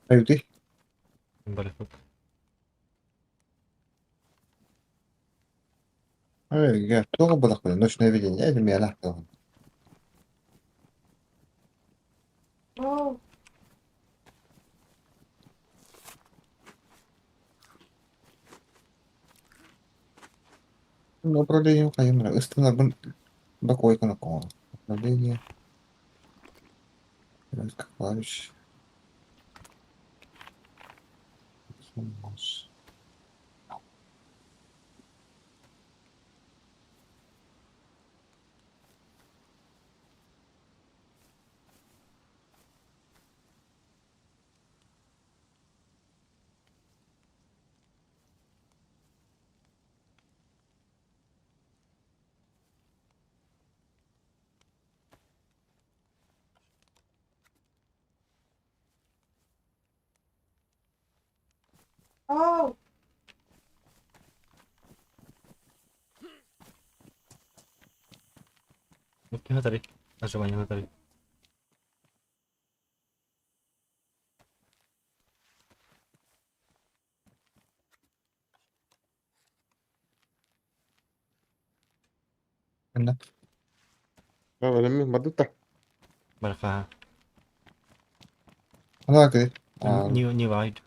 Эбитий? Барыппыт. Эй, туох буолахпын ночное видение или миэнэ Оо, Управление хайымра ыстынарбын бакойканы коҥон. Управление клавиш. Оо, Смотри, нажимай, смотри. Ханна? Бэлэммин барбыт да. Барха. Ханна кый? Не, не вайт.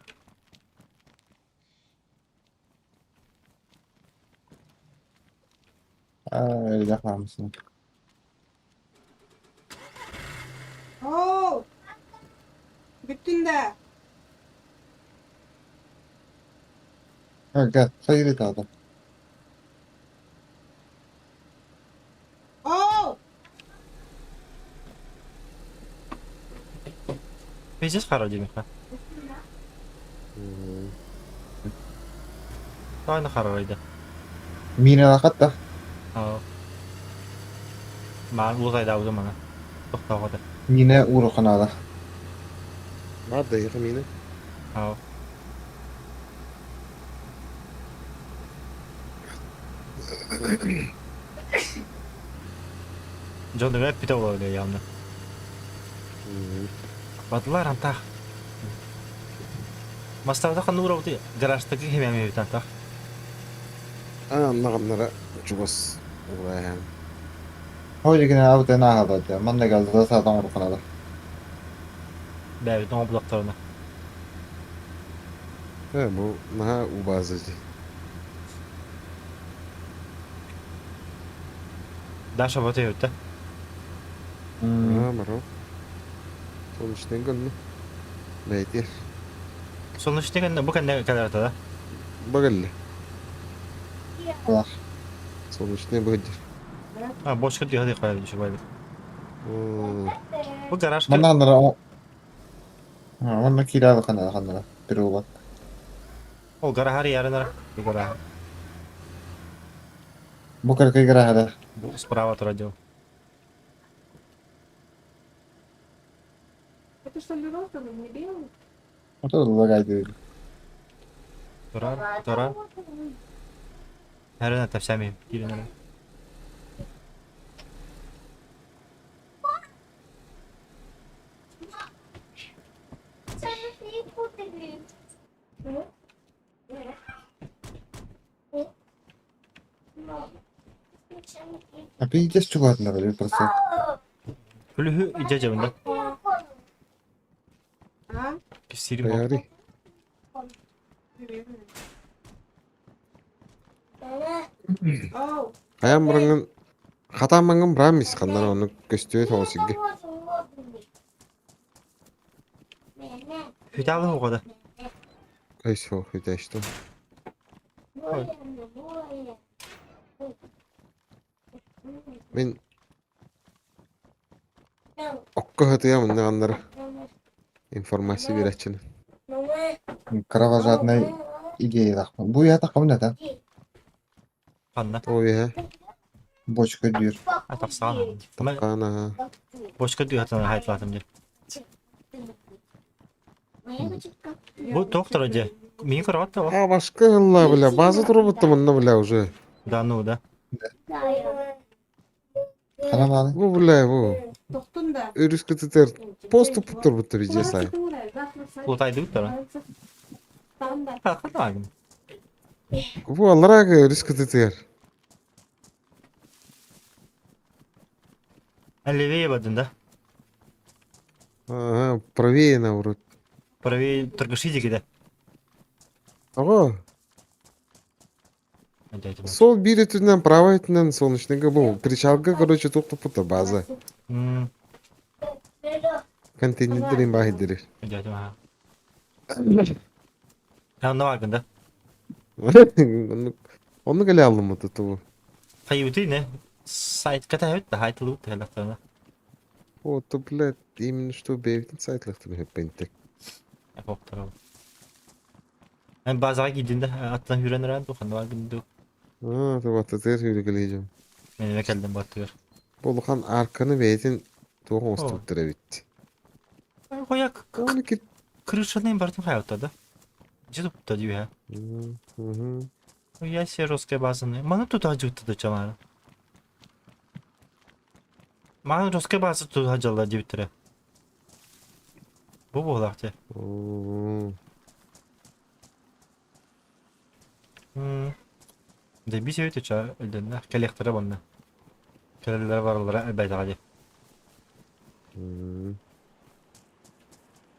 Аа, хаамсын. Оо. Бүттүн да. Ага, хайыр таада. Оо. Пиздец хара димиха. Тайна харайда. Мина хатта. Аа. Маан улайда ауза мана. Тохтоҕо да. Мина уруханаада. Баар да эйиэхэ миинэ. Аа. Дьон эппитэ буолар явно. Бадылар антах. Мастарда хануура ути гаражтагы химями антах. Аа, аннаҕаннара чугас угааһаан. Хойдукина аутен аахалда. Манна газда саатан уруханаада. Бэбит оҥо булактарына. Ээ, бу наһаа убааза дии. Даша вот өттө. Аа, баро. Солнечный гынны. Бэйти. Солнечный гынны бу кэннэ кэлэртэ да. Багалли. Солнечный быдыр. А, бочка дыхады кайды шубай. Бу гараж. Манна ханнара Манна киирэ ханнара ханнара переулок. Ол гарахар ярынара. Бу гарах. Бу кыркый гарахара. Бу справа тура дел. Это что ли розовый, не белый? Ото лагайды. Турар, турар. Наверное, это всеми кииринere. А пиздец чугатнара просто. Күлүһү идэ дьабында. А? Киссири бо. Бэйэри. Оо. Хайан бараҥҥын хатаан маҥҥын быраан ханнара ону көстүө тоҕус сиргэ. Хүтаалы хугада. Өй суох үтэштим. Мин окко хатыйам оннар информация биэрээччини. Кровожадная идея. Бу я таком да. Ханна? Ой, э, Бочка дür. Атахсаан. Мен Такана. бочка дүйэтин хайтлатым деп. Бу доктор же. Мин көрөт да. А башка ылла, бля, база турбутта мынна, бля, уже. Да ну да. Хана бааны. Бу, бля, бу. Тоқтун да. Өрүс кытытыр пост турбутта везде сай. Култайды уттара. Танда. Хана. Бу алларага өрүс кытытыр. Левее бадын да. Ага, правее наоборот. Правее торгаши дегеде. Ага, сол бири түннен правый түннен солнечныйга бу причалга, короче, туктуп база. Контейнердерин бахидерир. Анна вагында. Оны кэлэ аллым туту. Хайыты не? Сайт ката хөт да хайтылы ут хелактана. О, то, блядь, именно что бэйбитин сайтлахтын хөппентек. Хоктор. Мен базага кийдим да аттан хүрен ран тухан вагынды. А, то бата тер хүрүгөлейжем. Мен эме келдим баттыгар. Болухан арканы бэйтин тугун оступтура бит. Хоя Оны кит. крышаны бартым хаятта да. Жиду да дию. Мгм. Я се русская базаны. Маны тут ажытты да чамара. Маны русская база тут ажалла дебитре. Бу булакты. О, Да би себет ча элден коллектора банна. Келелер баралара элбәйт ади. м.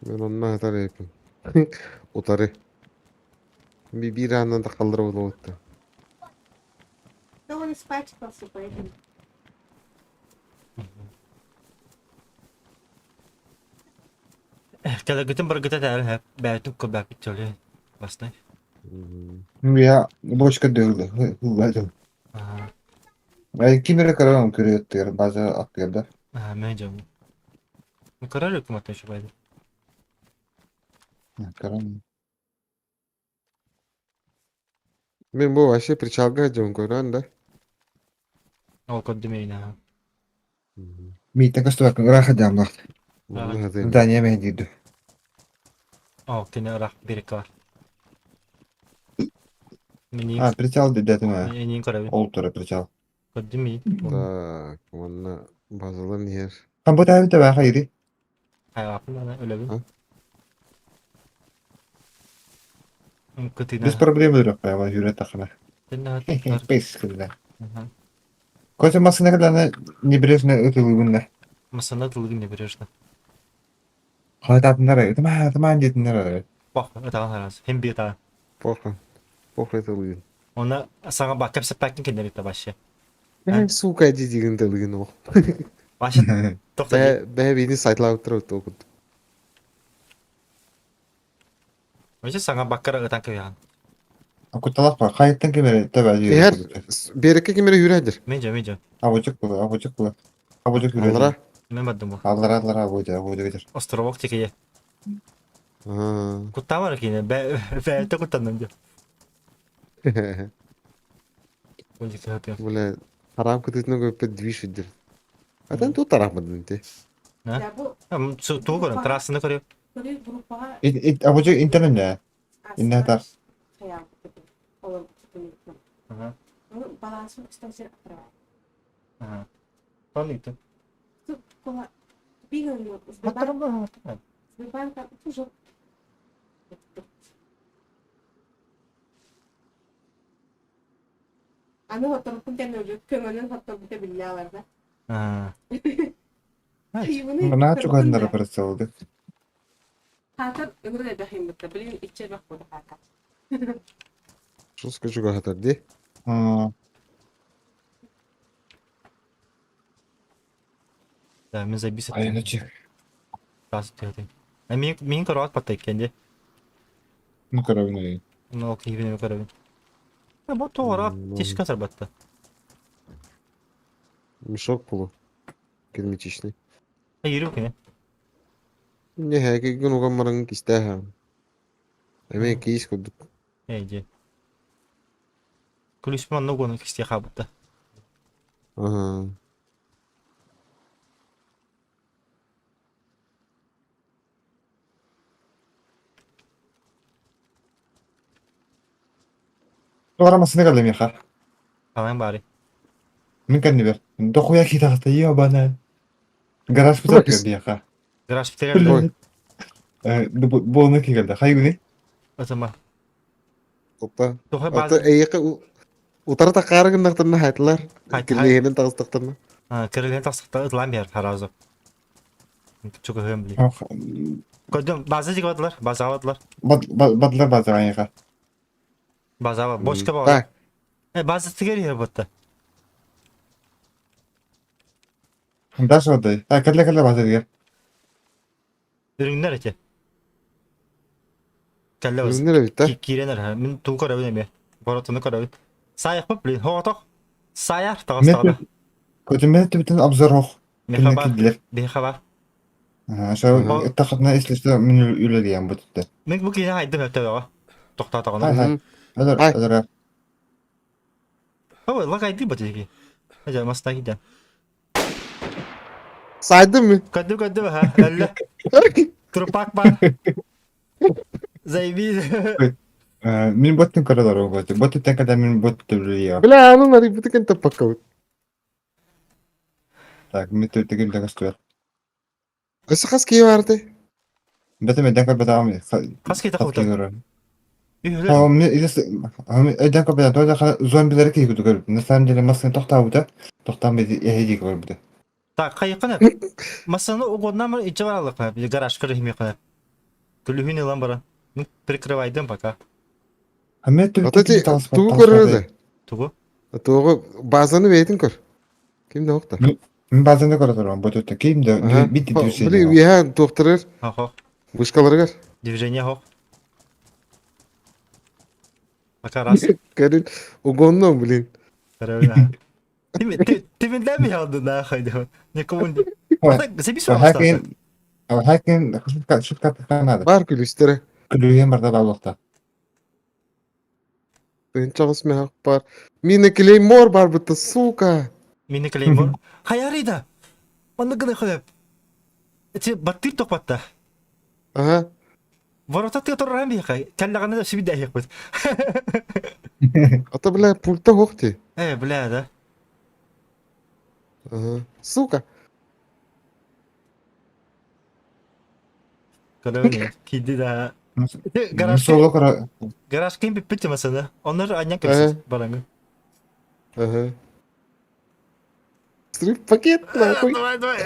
Мен онна хатар эпин. Утары. Би бир андан да калдырып болот. Да он испачкался, поэтому. Келегитин бір гыта тәл хәп бәйтүк көбәк битчөле. Бастай. Я бочка дөрдü. Hızlı. Ага. Кимере караган көрөттөр база аттырда. Ага, мен жам. Карар хөкүмөттөн шубайды. Карам. Мен бу вообще причалга жон көрөн да. Ол көддөмейна. Митен кастыбак раха жамлак. Онна хатар. Дания мен диди. О, кене рах берек бар. Мени А, причал диди атыма. Менин көрөбүн. Ол тура причал. Көддөмей. Так, онна базалар нер. Кам бу тайм таба хайри. Хайвапын ана өлөбүн. А? Көтүнө. Без проблем дөрөк кайма жүрөт акына. Тенна. Пес килде. Косе масына кадана небрежно өтүлгүннө. Масана тылгын небрежно. Хайтатындар, тама тама дединдер. Бах, атаган харас. Хем бир та. Похуй. Похуй тылгын. Она сага бак кепсе пакин кенерит башы. Э, сука, дидигин тылгын ол. Башы токта. Бә бә бини сайтлап туруп окут. Вообще сага баккара ытан кыян. Акуталак бар. Хайттан кемере таба Эр жүрөт. берекке кемере хүрәдир. Мен жо, мен жо. Абочок була, абочок була. Абочок жүрөт. Аллара. Мен бардым бу. Аллара, аллара, абочок, абочок кетер. Островок текее. А. Куттамар кине. Бә бә те куттандым деп. Бля, харам кытытны көппе движ идир. А там тут тарахмадын те. Я бу Туу көрөн, трассаны көрөп. көрөр группаға Ит абочок интернет не? Инне тар. Хаял. Олар Ага. Ну, балансын кстати, открываю. Ага. Тониты. Тут кола биган Сбербанк, Сбербанк уже. Аны хотторбун тен көңөлүн хотторбута билле алар да. А. Мына чуганнар операциялды. Хатар өңрө бахим битте. Билин ичер бак болду хата. Что скажу хатар ди? Да, мен забис Айна чек. Трассы тегеде. Мен мен көрөт паттай кенде. Ну көрөбүн эйин. Ну, киһибин көрөбүн. Бу тоҕора тишка сарбатта. Мешок полу. Герметичный. Йөрү кини. Не хэкигин уган баран кистээһэ. Эмиэ киис курдук. Эйди. Күлүс манна угуну кистиэ хаалбыта. Аха. Туора массыына кэллэ миэхэ. Хаҥан баары. Мин кэннибэр. Дохуя киһи ебана. Гараж Тура путар кис. биэхэ. Гараж битэрэр Ой. Буолна киһи Хайгыны? Атыма. Опа. Тухай Ата база эйиэхэ утары такаары гыннахтарына хайтылар. Хайт- Кирилиһинэн таҕыстахтарына. Кирилиһин тахсахта ытылаан биһэр харазы. Чугаһыам били. Көрдүм, база диги бадылар, базаға бадылар. Бадлар база айыга. Базаға, бочка бар. Так. Э, база тигер иһэр батта. Даша одай. А, кэллэ кэллэ база дигэр. Үрүҥнэр эти. Кэллэ база. Үрүҥнэр эбит да. Киирэн эрэ. Мин туу көрөбүн эмиэ. Боротуну көрөбүн. Саайахпыт, блин, хоҕотох. Саайар таҕыстаҕына. Көтүмэ түбүтүн обзор ох. Миэхэ бар. Биһиэхэ бар. Ошо ыттахытына если что мин үлэлиэм бу түттэ. Мин бу киһи хайдым өтөҕө. Тохтоотоҕуна. Ай ай. Ай. Өлөр Ой, лагайды бу тиги. Ажа маста киден. Сайдым mı? Көдү көдү ха. Өллө. Трупак бар. Заебись. Мин боттун көрөлөр оҕоти. Боттуттан када мин ботты үлэлиэм. Бля, анын арыйбыты таппакка. Так, мин түтүгүн да көстүбэт. Өссө хас киһи баартай? Бэтэ мэдэн көрбөтөҕүм. Хас киһи тахыбыта? Үһүлэр. Өйдөн көрбөтөҕүм. Тоҕо зомбилары киһи курдук көрбүтүм. На самом деле массыына тохтообута. Тохтоон биди эһиги көрбүтэ. Так, хайыккын Массыына угоднамыр иччи баралыкка, гаражка рехмекка. Күлүһүн ылан баран. Ну, прикрывайдым пока. Хамме Ата ти тугу көрөр да? Тугу? Тугу базаны бэйэтин көр. Ким да охта. Мин базаны көрө турам. Бу түттэ ким да бит дүрсе. Били уяха туохтарыр. Хох. Вышкаларыгар. Движение хох. Пока раз. Көрүн угонно, блин. Ты мен ялды нахуй деп. Никому не. Записывай. Хакин Хакин шутка надо. Бар күлүстөрө. Күлүгөн барда балыкта. Тынчагыс мехак бар. Мина клеймор бар бытта, сука. Мина клеймор. Хаярида. Онны гына хөп. Эти баттыр тохпатта. Ага. Ворота ты туран бихай. Каллаганы да сибидә яхбыт. Ата бля пульта хохти. Э, бля, да. Ага. Сука. Короче, киди да. Гараж. Гараж кем биппит масана. Оннар аня кепсис бараңы. Ага. Срыв пакет нахуй. Давай, давай.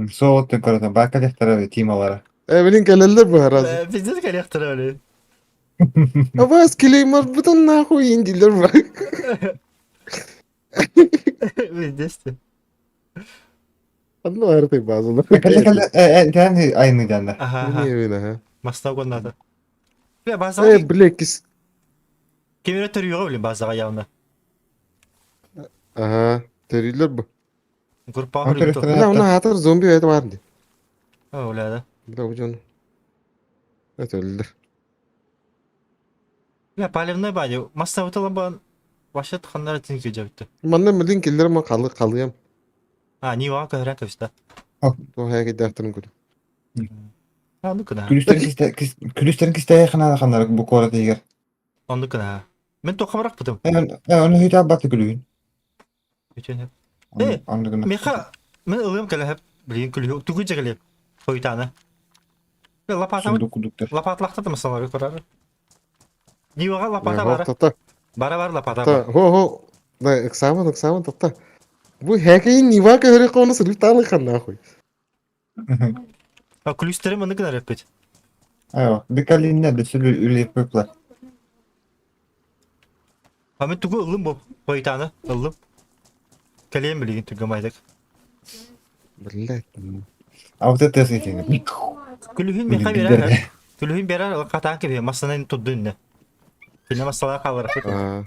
Сол оттон көрөтөн бака дехтара тималара. Э, блин, кэлэллэр бу разы. Пиздец коллектора, блин. Абас клеймор бутун нахуй индилер бар. Пиздец ты. Одно арты базаны. Кэлэ кэлэ э э айны данда. Ага. Не вина, ха. Маста надо. Бля, база. Э, бля, кис. Кемере төрүгө блин базага явно. Ага, төрүлөр бу. Группа Бля, уна хатыр зомби это бар ди. О, бля, да. Бля, учон. Это өлдүр. Бля, палевной бади. Маста утала бан. Вообще ханнар тинки жабытты. Манна милин киллер ма калы калыям. А, не ва көрөн көстө. Бу хайга дәфтерин күрү. Онду кына. Күлүстерин кистэ ханаа ханнар бу куорат иһигэр. Онду кына. Мен тоқабырақ бутум. Э, оны хүтэ баты күлүгүн. Үтөн. Э, Меха, мен ылым кэлэһэп, билин күлү тугу жегэлеп. Хойтаны. Лопата лопатлахта масалары көрөр. Дивага лопата бара. Тата. Бара бар лопата бар. Хо хо. Да, экзамен, экзамен тата. Бу хәкәйин нива көһөрө коны сырып талы хан нахуй. А күлүстерим маны гына репет. Айо, бикалинне бесүлү үле пыпла. А мен тугу ылым бу. Хойтаны ылым. Кэлем билигин түгө майдык. Блядь. А вот это эти. Күлүһүн Блин, миэхэ биэрэр. билдер. Күлүһүн биэрэр, хатаан кэбиһэ, массыынан турду иннэ. Кине массалаа хаалар. Аа,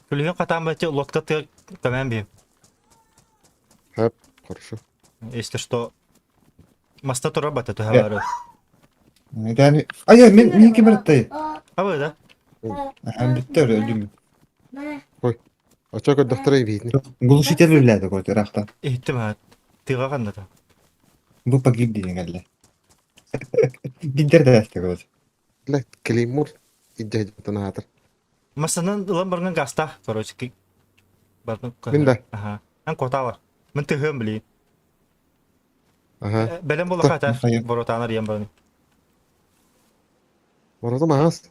Күлүһүн хатаан бачча лодка тыа көмөн биһим. Хэп, хорошо. Если что, маста турар бата түһэ бары. Yani ay ay men men kim барыттай. Абы да. Һәм битте өлдүм. Очо көрдөхтөрө биитин. Глушитель үлләде көтөр ахта. Иһиттим ha. Тыга кандата. Бу погиб деген әллә. Биддер дә әсте короче. Бля, клеймор иддэ хаатыр. Масанан ылан барган гаста, короче, ки. Бардым. Мин да. Аха. Ан кота бар. Мин тыгым били. Аха. Бэлэм була хата. Хайы. Боротанар ем барын. Боротум аас.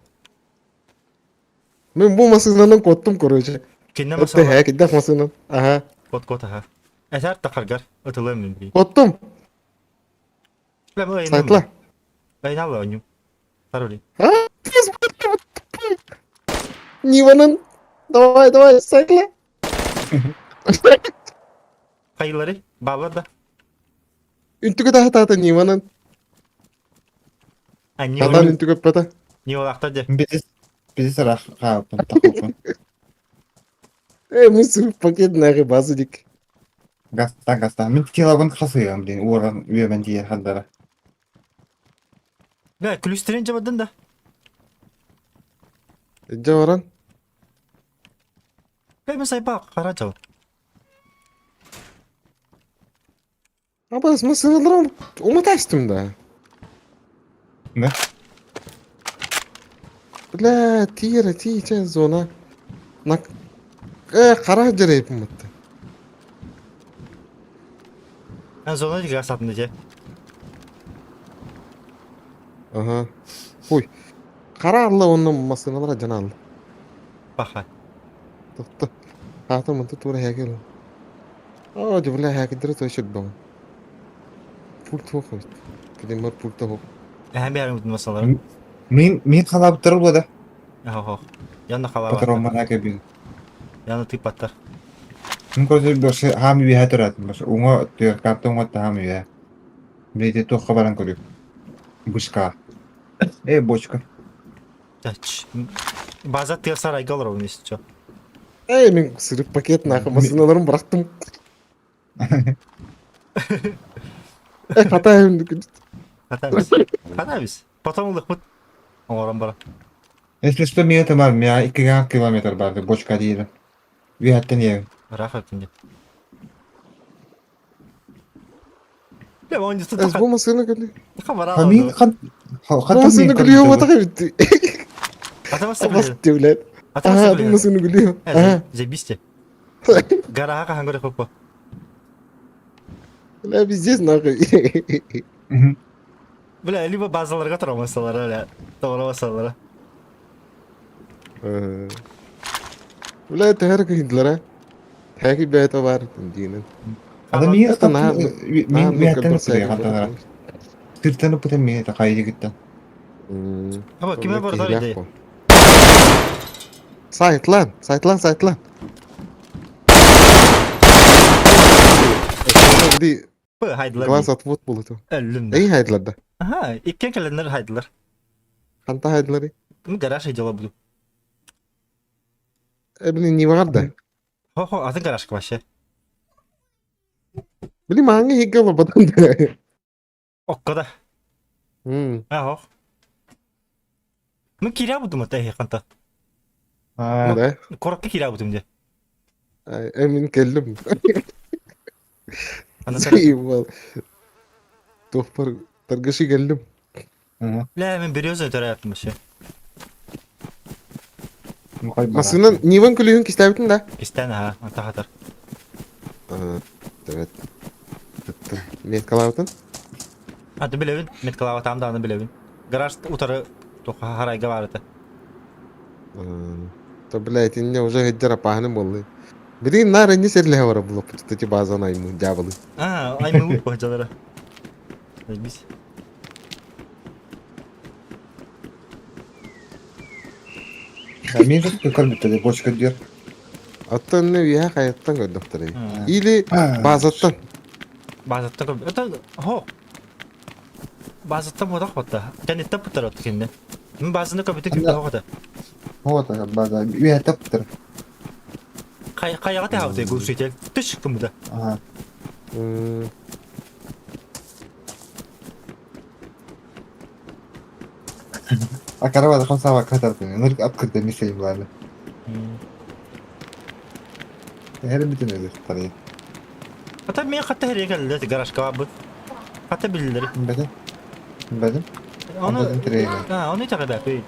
Мен бу масынанан коттум, короче. Кинне Это масала. хэк, иддэх масынан. Аха. Кот кот аха. Этер тахаргар. Ытылым мин били. Коттум. Бля, мы Сайтла. Айналы оню. Пароли. А, Ниванын. Давай, давай, сайтла. Хайылары. Баллар да. Үнтүгү да хатаата Ниванын. Анни Хатаан үнтүгү өппөтө. Не олақтар де. Биз биз сарах хаапын тахопын. Э, мы сырып пакет нахи базыдик. Гаста гаста. Мин килогон хасыгам дин уоран үемен дие хандара. Бля, күлүстерин жабадын да. Жабаран. Бля, мен сайпа қара жабы. Абас, мы сынылырым. Уматастым да. Не? Бля, тире, тире, зона. На... Э, қара жерейпін бітті. Мен зона диге асатын де. Ага. Ой. Қара алла оның масыналара жана алла. Баха. Тоқта. Хата мынты тура хәкел. О, бля, хәкелдері той шөт Пульт хоқ. Кедемар пульт хоқ. Әһәм бәрін бүтін масалары. Мин мин халап туру да. Ахо. Янна қала Патрон бар. мана кебин. Янна тип аттар. Мин короче баши хам үе турат. Баш уңа төр карта уңа та хам үе. Бейте тохка баран көрүп. Бушка. Э, бочка. База тыр сарайга олар оны чо. Эй, мен сырып пакет нахы масыналарын бұрақтым. Э, хата әмді. Хата біз. Хата біз. Потом улық бұт. Оңоран бара. Если что, мен это бар, мен 2 километр барды, бочка дейді. Үйәттен егін. Рахат күнде. Бля, оны Эс, бу масына күлі. Хабар Хамин алды. хан Бу хан масына күлі ота бітті. Ата Абас басты. деп, Ата Ага, бу басты. масына күлі. Ага. Забисте. Гараға қахан көрек қоппа. Бля, пиздец нахуй. Бля, либо базаларға тұра масалары, бля. Тоғыра масалары. Бля, тәһәр күйіндлер, а? Тәки бәйті бар, дейінін. Ада мен Это на- мен үйәттен өтті хантанара. Сырттан өтті мен это қай жігіттен. Аба, киме бар дар иде? Сайтлан, сайтлан, сайтлан. Ди Б, хайдылар. глаз отвод болду. Әлім. Эй хайдылар да. Аха, иккен кәлінер хайдылар. Канта хайдылар. Кім гараж айдела буду. Э, блин, не бар да. Хо-хо, атын гараж вообще. Блин, маңа хиггала бадан да. Окка да. Ахо. Мен киря будум ата қанта. Да. Коракка киря будум де. Э, мен келдим. Ана сара. Заебал. Тохпар торгаши келдим. Бля, мен береза төрәптім вообще. Масынан нивен күлүгүн кистәбитин да. Кистән аха, анта хатар. Evet. Мен калабытын. Аты билебин, меткалава там да аны билебин. Гараж утары тоха харайга бар ата. То, блядь, инне уже хеджер апахны болду. Блин, нар не серле бар булып, эти базан аймы дьяволы. А, аймы уп бажалара. Биз. Мен же көрмөттө бочка дер. Аттан не я хаяттан көрдөктөр. Или базаттан. Базатта көп. Это хо, Базаттан буотах батта. Кэнниттэн путтар отtu кинини. Мин базаны көбүтү ким тоҕо хата. Вот база үөһэ путтар. Хайаҕа тэһабытай глушитель. Түш кымыда. Ага. А каравада хамсаабакка хатартын. Ынырык открытый мишень была. Эһэр бүтүн өлөр тарый. Ата мен хатта хэрия кэллэ гаражка барбыт. Хата биллери. Бэтим. Бэтим. Оны Онтон тирэйбин. А, оны итэҕэбэппин.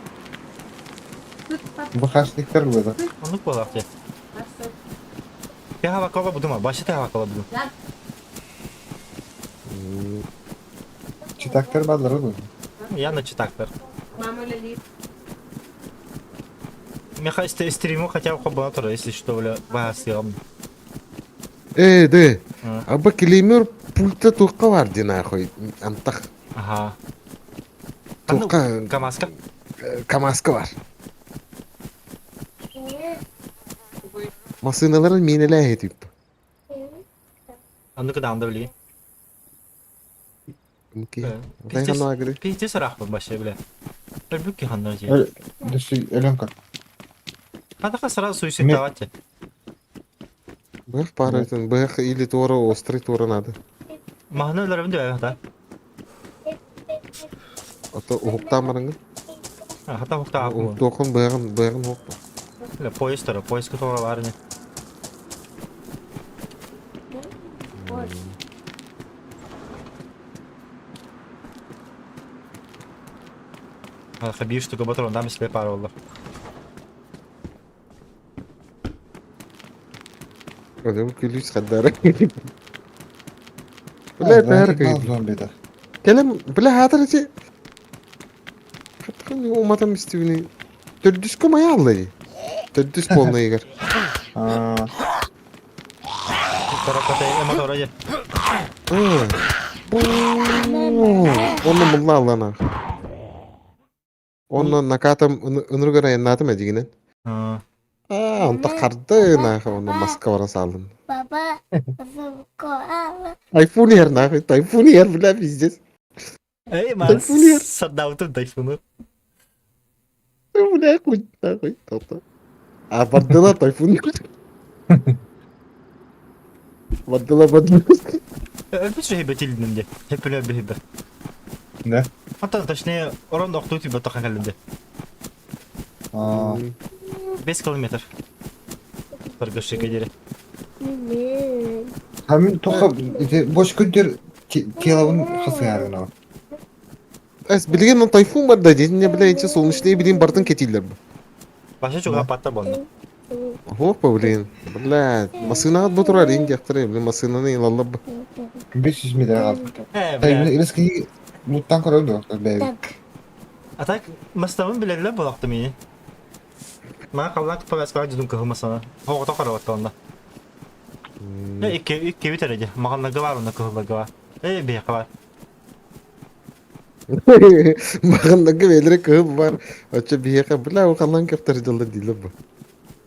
Бу хашниктар буолар. Оннук буолаах дьэ. Тэһабакка будума, башы тэһабакка будум. Читактар бааллара дуо? Явно читактар. Мама үлэлиир. Меха стриму хотя бы холбоно турар, если что, бля, баһасыам. Ээ, дэ. Аба клеймер пульта туохха бар дии нахуй. Антах. Ага. Туохха... Камаска? Камаска бар. Массыыналарын миинэлээһи тип. Оннук даанда билигин. Пиздец ыраахпын вообще, бля. Өлбүк киһаннар дии. Өлөн көр. Хатаха сразу суицидовать. Быһах пааратын, быһах или туора, острый туора надо. Маһны өлөрөбүн диэбэ хата. Ото уһуктаан бараҥҥын. Хата уһуктаах. Уһуктуохун быһаҕын, быһаҕын уһукпа. Бля, поезд тура, поездка туора баар ини. Биир штука ботуруоннаах мисле паар буолла. Өлөм күлүүс хаддара. Бля, бәрі күйді. Кэлем, бля, хаатар ити. Хаттан уматам истибини. Төрдүскө мая алла ди. Төрдүс полный игр. Мотора же. Онно мулла аллана. Онно накатам ыныргар айаннаатым эдигинен. Аа, онто харды нахуй, онно маска бара салдым. Папа, Тайфун иһэр нахуй, тайфун иһэр, бля, пиздец. Эй, ман Тайфун иһэр. сардаабытым тайфуну. Бля, хуй, нахуй, топ А бардыла тайфун. Бардыла бардыла. Өлбүт сүһүбэ тилдим де. Хеппилер биһибэ. Да? Ата точнее, орон охтуу тибе тохан кэллим де. 5 километр. Торгашыга диэри. Хамин тоха ити бош күндер телабын хасыярын Эс билигин тайфун бар да дедин бля ичи солнечный билин бартын кетилер бу. Баша чуга патта болду. Опа, блин. Бля, масынаҕыт бу турар иин диэхтэрэ, блин, масыынаны ылаллар бу. 500 метр қалды. Э, бля. Резкий луттан көрөм дуо бэйбит. А так мастабын билэллэр буолахта мини. Маа халлаан повязкаҕа дьудун кыһыл масана. Оҕото карабатта онно. Э, икки икки бит эрэ дии. Маҕаннарга баар онно кыһылларга баар. Э, биһиэхэ баар. Маҕаннарга бэйэлэрэ кыһыл баар. Оччо биһиэхэ, бля, ол халлаан кэптэр дьаллар дииллэр бу.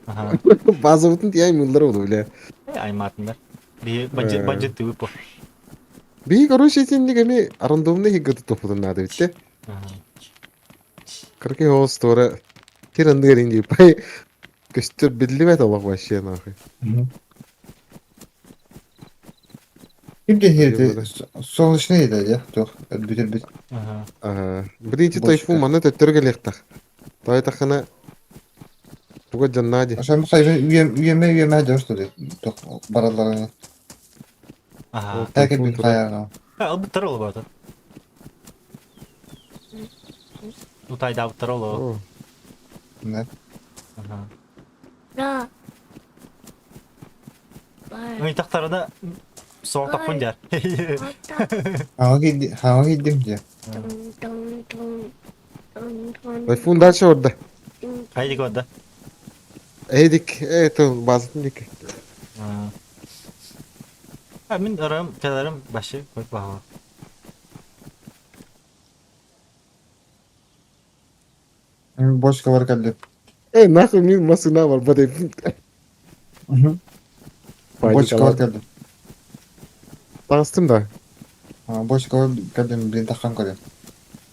Аха. Базабытын тиийэ аймыыллар буолу, бля. Э, аймаатыннар. Биһи бандит бандиттыы бу. Биһи, короче, итинник эми рандомный хиггаты топпутун наада битте. Кыркый оҕус туора тир анныгар инди пай көстөр биллибэт олох вообще нахуй. Ким диэхиэти солнечный да дьэ туох өлбүт өлбүт. Блин, ити тайфун манна төттөрү кэлиэхтэх. Тойтахына туга дьоннаа ди. Ошон хайбын үйэм үйэмэ үйэмэ дьон что ли туох баралларына. Аха. Тайкин хайаана. Ылбыттар ол баата. Утайдаабыттар ол. Да. Да. Ыйтахтарына соҕотохпун дьэр. Хаҥа киирдим дьэ. Тайфун дальше орда. Хайдик орда. Эдик, это базатын дики. А мин ырым, кэлэрим башы көт баһа. Бочкалар кэллим. Эй, нахуй мин масына бар, бадай. Бочкалар кэллим. Таҥастым да. Бочкалар кэллим, блин, тахан көрөм.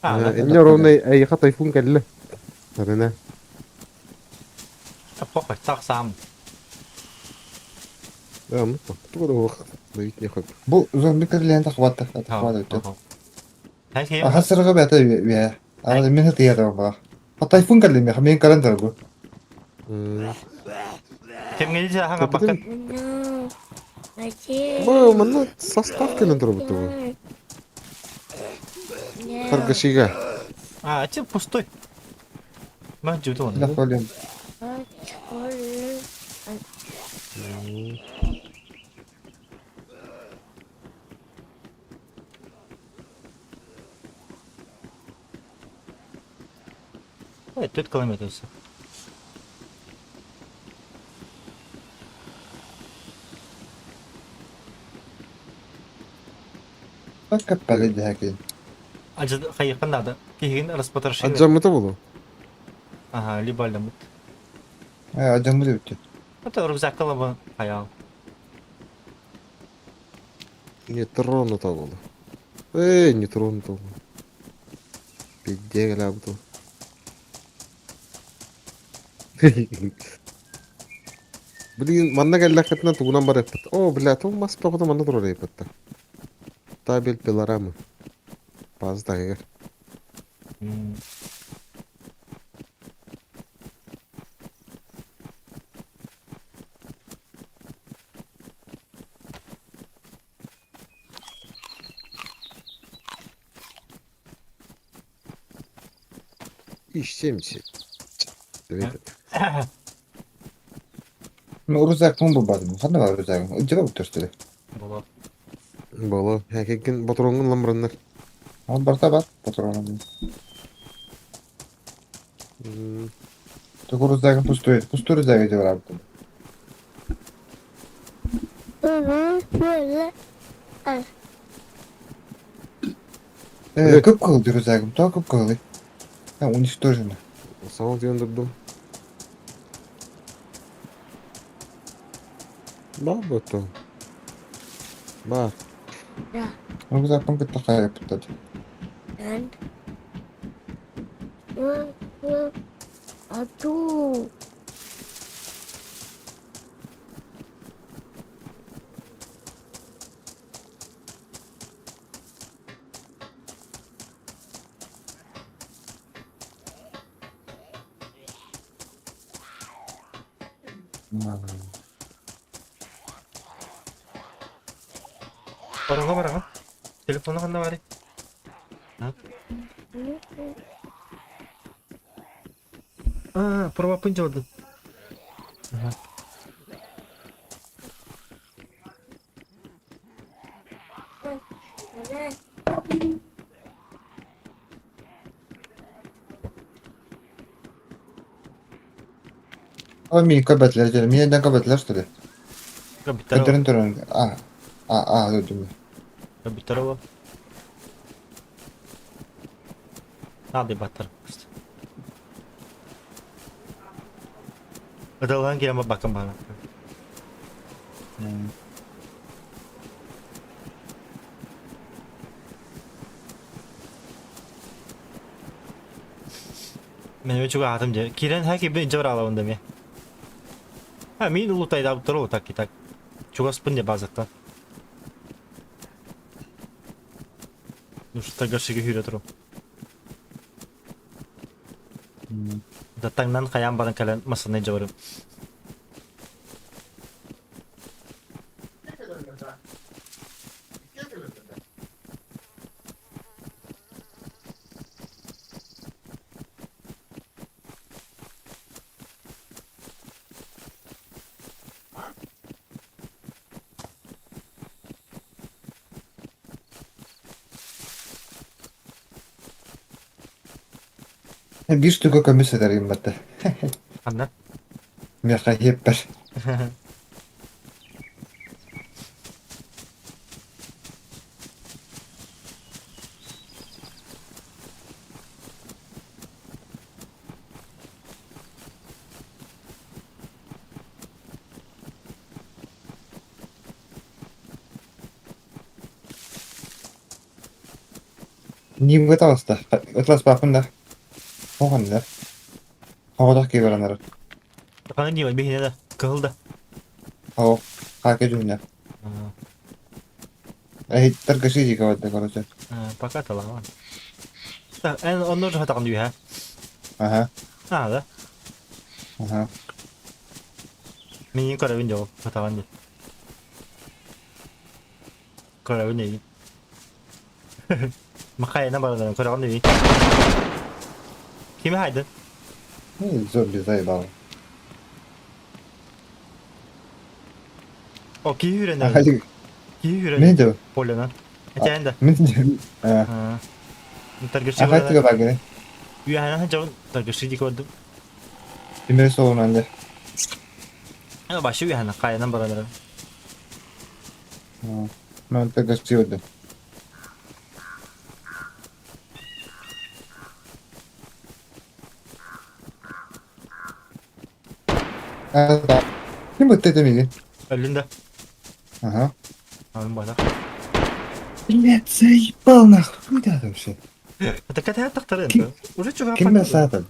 А, да. Инне ровно эйиэхэ тайфун кэллэ. Сарына. Похуй, так сам. Да, ну туга да ох, давить нехуй. Бу зомби керлиэн тахватта, тахватта. Аха сырга бята үе. Ана мен хатыя да ба. Тайфун кэллэ меха мен каран даргу. Кемҥэ хаҥа баккан. Бу манна состав кэлэн турбут бу. Торгашига. А, че пустой. Ма жутун. Наполеон. Түт километр өссө. Каппалы дэһэкин. Ажы хайыхпын надо. Киһигин распотрошили. Аджаммыта болу. Ага, либо алдамыт. Э, аджаммыт өттү. Это рюкзакка лабы хаял. Не тронуто болу. Эй, не тронуто болу. Пиздега буду. Блин, манна кэллэххитинэ тугунан барыахпыт. О, бля, туу мас бөҕөтө манна турар эбиппит. Табель пилорамы. База таһыгар. Иш 70. Ну, рюкзак мун булбатым. Ханна бар рюкзагым? Ылдьыба буттар Боло. Боло. Хәкеккен батронгын ламбраннар. Ол барта бар, патроном. Только рюкзагым пустой. Пустой рюкзак деп барабыт. Э, көп кылды рюкзагым, то көп кылды. Там уничтожено. Сама түйендірдім. Бар бото. Бар. Рюкзакпын кытта хайыппыттар. Бараҥа бараҥа. Телефону ханна барый? А, пробапын жолдун. Ага. Ол мин көбөтлөр дьэ, миэннэн көбөтлөр что ли? Компьютер. Көтөрүн туран а а а дедим. Компьютер ол. Надо баттар. Ыдалган киирэн бакын баара. Мен өчүгө аатым же. Киирэн хаки бин жабыр алабын деме. А мин улутайдаабыттар ол так и так. Чугаспын де базаттан. Ну что гашиге хүрө туру. Да таңнан хаян баран кэлэн масанай жабырым. Биир штука көмүс сытар гымматта. Ханна? Миэхэ иһиппэр. Ньиимгэ таҕыста. Ытласпаппын да. Оҕоннор. Оҕотох киһи баран эрэр. Ханна диибин биһине да. Кыһыл да. Оо, хаакы дьүһүнэ. Эһиттэр гашизика барда, короче. Пока талаҕан. Эн онно жахатаҕын дүүһэ. Ага. А, да. Ага. Миигин көрөбүн дьол, хатаҕын дии. Көрөбүн эйигин. Махайына бараларын көрөҕүн эйигин. Кими хайдын? Ну, зомби заебал. О, киһи үрэн эрэр. Киһи үрэн. Мен де. Полянан. Этэн да. Мен де. Таргыши Ахай багы. Үйәһэнэн жабын таргыши дик көрдүм. Тимир солунан де. Башы үйәһэнэн хайынан баралары. Мен таргыши көрдүм. Ким бытты миги? Өллүн да. Ага. Аны бата. Блядь, заебал нахуй. Куда это вообще? Это какая тахтарын? Уже чуга Ким сатан?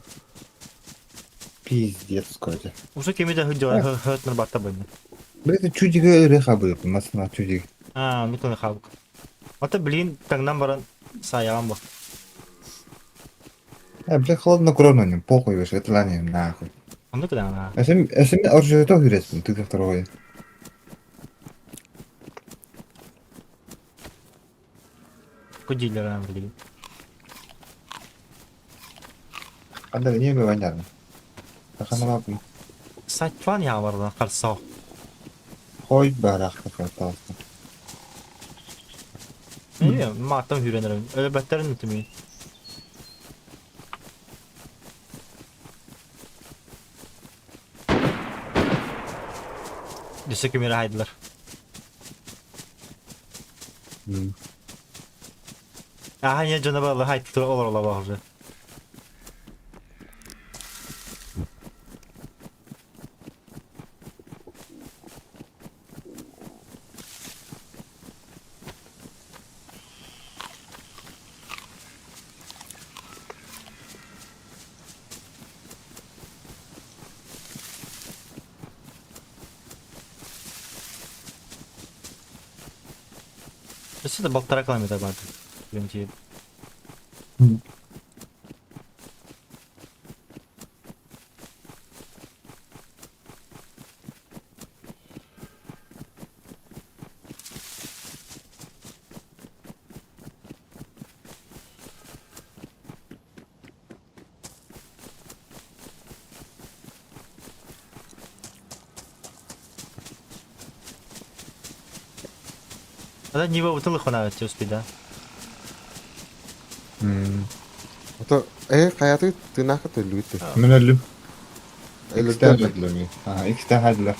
Пиздец, короче. Уже кими да хыджа хытныр батта быны. Блядь, чудига рыха будет, масна чудик. А, ну то хабык. Ата блин, таңнан баран саяган бу. А, блядь, холоднокровно, похуй вообще, это лане, нахуй. Онду кыдана. Эсем, эсем оржуто хүресин, ты второй. Кудилер ан билигин. Анда не бе ванярны. Таханабапын. Сайтпан яабардан карсоо. Хой барах такарталсын. Не, мааттан хүренерин. Өлбөттөрүн үтүмүй. Өссө кимире хайдылар. Аха не дьоно балла хайтты олороло баҕар. Өссө да балтара километр бар. Бүгүн Ада Нива утылыхына өттө да. Ото э хайаты тынаха төлүгүт. Мен өллүм. Икстен өллүм. Ага, икстен хадылар.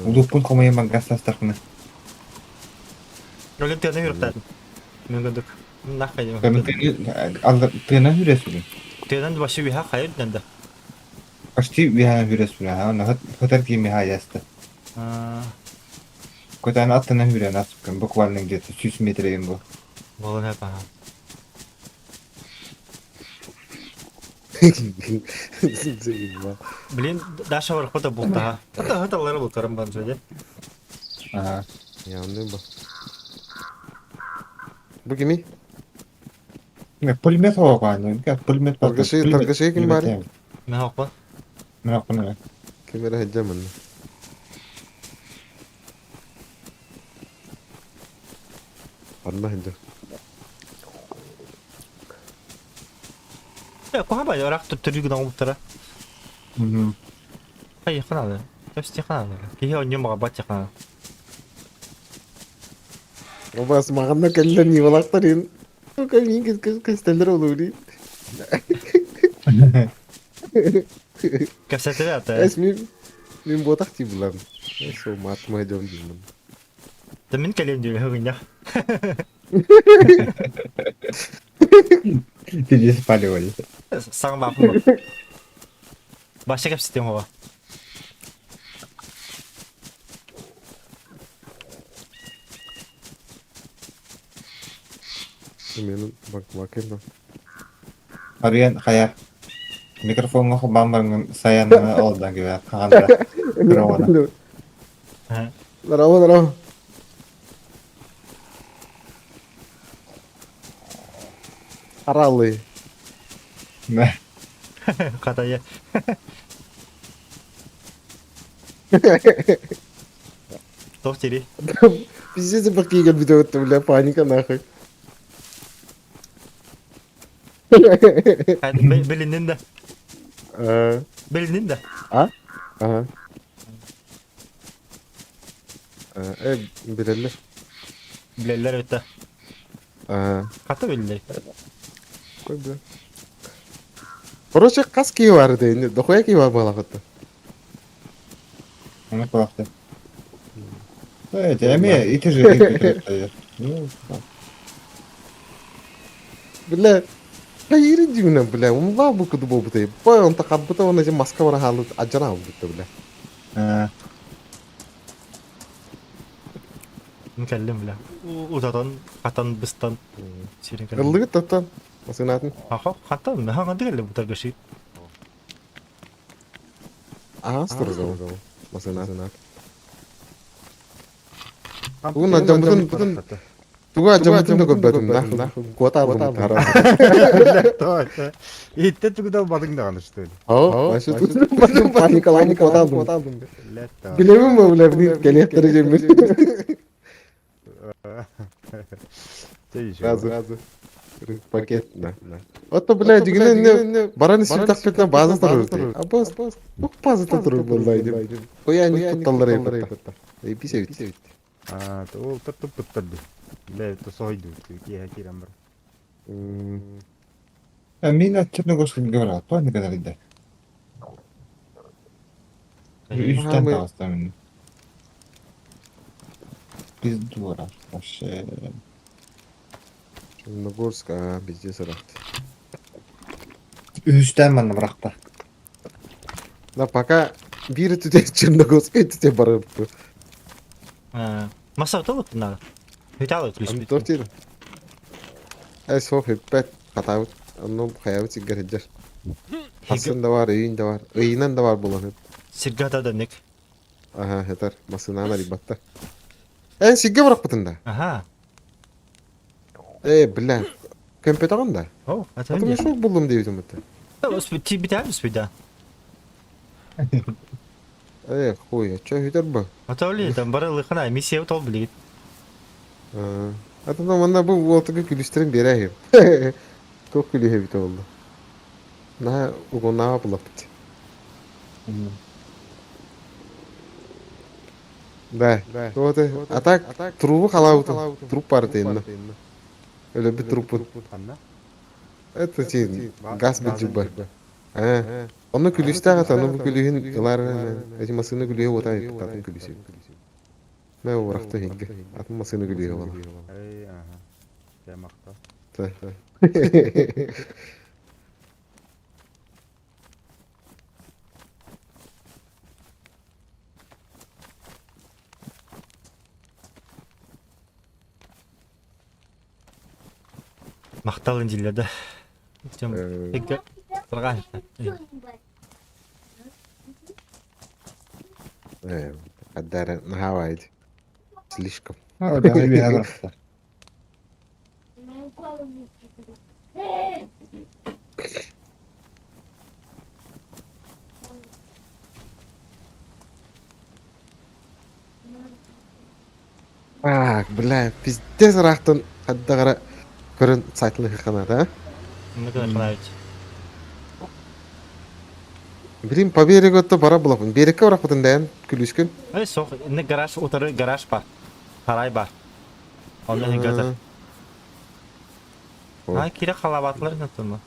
Улуппун хомойын магастастахна. Өлүн тыына хүрүктатын. Мен көдүк. Нахай. Тыына хүресүгүн. Тыынан башы биха хайыр дэнде. Почти биха хүресүгүн. Ана хотер кими хаясты. Көтән аттына хүрен асыпкын, буквально где-то 100 метр бу. Болон хеп аха. Блин, Даша бар хота булта. Хата хаталары бултарым бан сөйде. Ага. Янды бу. Бу кими? Не, пулемет хоҕоҕааны, пулемет Торгаши, торгаши ким бар? Мен хоппа. Мен хоппа. Кемере хеджемин. Анна хеджем. Э, куха бай, ырак төттөрү гына буттара. Ай, ханалы. Төсти ханалы. Кихи онньо мага бат ханалы. Бас мағанна кэллэ нивалактарын. Мин кестелер олури. Кәпсәтеле ата. Эс мин мин ботах ти булам. Эс о мат ма жом димин. Да мин кэлем дии хыгынья. Ты спаливали. Саң бапым. Баша кәпсетем хова. Менин бакыйм. Арыйан хайа микрофоҥҥа холбоон бараҥҥын сайаныны олордон кэбиһэр хаһан да кыра Здорово, здорово. Аралы. Хатайа. Туох дири? Пиздец, бакыйга бүтэ бля, паника нахуй. Билиннин да. Билиннин да. А? Ага. Э, билэллэр. Билэллэр өттө. Хата биллэр. Кой бля. Короче, хас киһи бар ити, дохуя киһи бар буолахытта. Оны кулахты. Э, эми ити же Бля, хайырын дьиҥинэн, бля, умлаа бу куду буолбутай. Бой, онто хаббыта уонна дьэ маска бара хаалбыт адьана хаалбыт бля. Кэллим бля. Утатан, хатан, быстан. Сирин кэллим. Ыллыгыт таттан, масынаатын. Аха, хатан, хаҥан кэллим бутарга ши. Аас турзал, масынаатын. Тугун адьаммытын тугу адьаммытын да көрбөтүм да. Куота албым тара. Иттен тугу да албатыҥ даҕаны что ли? Оо, вообще тут паникалаан куота албым. Билэбин бу билэбин кэлиэхтэрэ диэммин. Сразу. Пакет, да. Ото, бля, дигинен баран исүтахпытна база турur. А бос, бу база турur буллай дим. Хуя не тутталлар еппа. Эй, писебит. Аа, ол туппуттар ди. Бля, это сойду, киһи киирэн бар. Мин Черногорская говорят, то не говорит. Үстэн таҕыстым мин. Пизду вообще. Черногорск, а, пиздец ыраах. Үстэн манна бырахта. Да, пока биир түтэ Черногорскай түтэ барыппы. Маса толуттунаа. Хүтаалы күлүспүт. Тортир. Э, суох үппэт, хатаабыт. Онно хайабыт сиргэр сылдьар. Хасын да бар, ыйын да бар. Ыйынан да бар буолан. Сиргэ хата ник. Аха, хетер. Масынаан арыйбатта. Эн сиргэ бырахпытын да? Аха. Э, бля. Көмпөтөҕүн да? О, А то мен шок буллум диэбитим это. Тибитään үспүдэ. Э, хуй, чё хүтер бу? Ата оли там бары лыхана миссия тол билигит. Ата манна бу уолтуга күлүстэрин биэрээһим. Туох күлүһэ эбитэ буолла. Наһаа угуннааҕа булаппыт. Да, вот а так трубу халаабытым. Труп баар этэ Өлөрбүт труппун. Это ти газ быдьыбар. Э, онно күлүстээх ата, ону бу күлүһүн ылар эти массыына күлүһэ уота атын күлүсү. Мэ урахта хигге. Атын массыына күлүһэ буола. Эй, ага. Темахта. Махтал дииллэр да. Турган. Э, Аддара нахавайд. Слишком. Бырахта. Так, бля, пиздец ыраахтан хаддагара көрөн сайтын ханада, а? Ну кына Блин, по берегу то бара булапын. Берекке бараппытын дээн күлүскүн. Эй, сох, не гараж утары гараж бар. Сарай бар. Онно хингатар. Ай, кире халабатлар наттыма.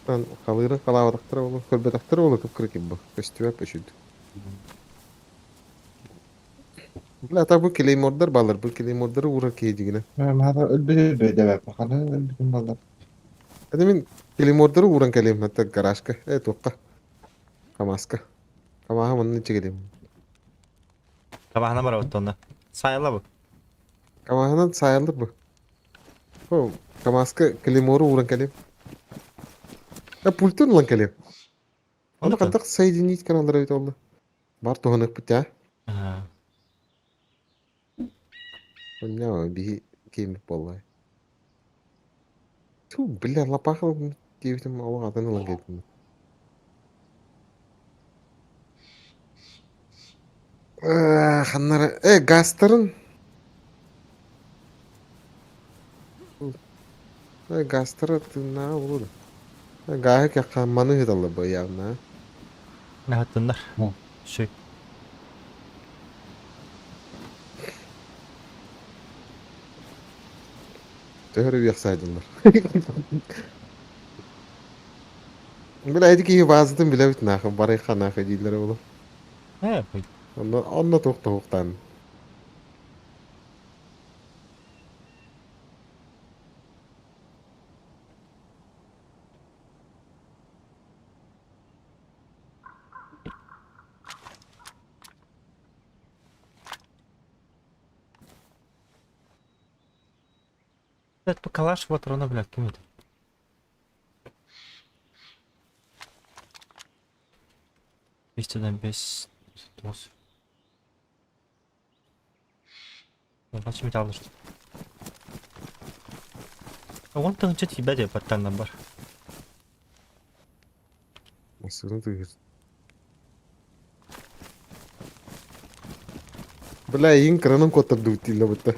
Тан халыырын халаабатахтара болу, көрбөтөхтөрө болу кып бу. Көстүбэп өшүд. Бля, та бу клеймордар балар, бу клеймордары ура кейдигине. Мата өлбүт өлбүт Хана өлбүтүн балдар. Это мин клеймордары уран кэлиэм, это гаражка, э, туохха. Камазка. Камаха манны чигелем. Табахана бар оттонна. Сайла бу. Камаханан сайылыр бу. О, КамАЗка клеймору ууран кэлиэм. Э, пультун ылан кэлиэм. Ону Оннук хантах соединить каналлара эбит олла. Бар туһаныахпыт даа. Аа. Онньоо биһи кииммит буолла. Ту, бля, лапаха диэбитим олох атын ылан кэлбитим. Э, ханнара... Э, газтарын... Э, газтара тыыннааҕа буолуо да. Э, гааһы кэххэ маны ыыталлар бу явно. Наһаттыннар. Мм. Шик. Төһө эрэ үөх сайдыллар. Бля, эти киһи баазатын билэбит нахуй, барыйха нахуй дииллэрэ буолуо. Э, бый. Онно, онно туох туһуктаан. Это калаш патрона, бля, ким это? Бестен бес тоғыз. Kaç metre alır? Он тыһыынча тиийбэт ээ баттааннар бар. Массыына тыгыр. Бля, эйигин кыранан куоттардыбыт дииллэр бытта.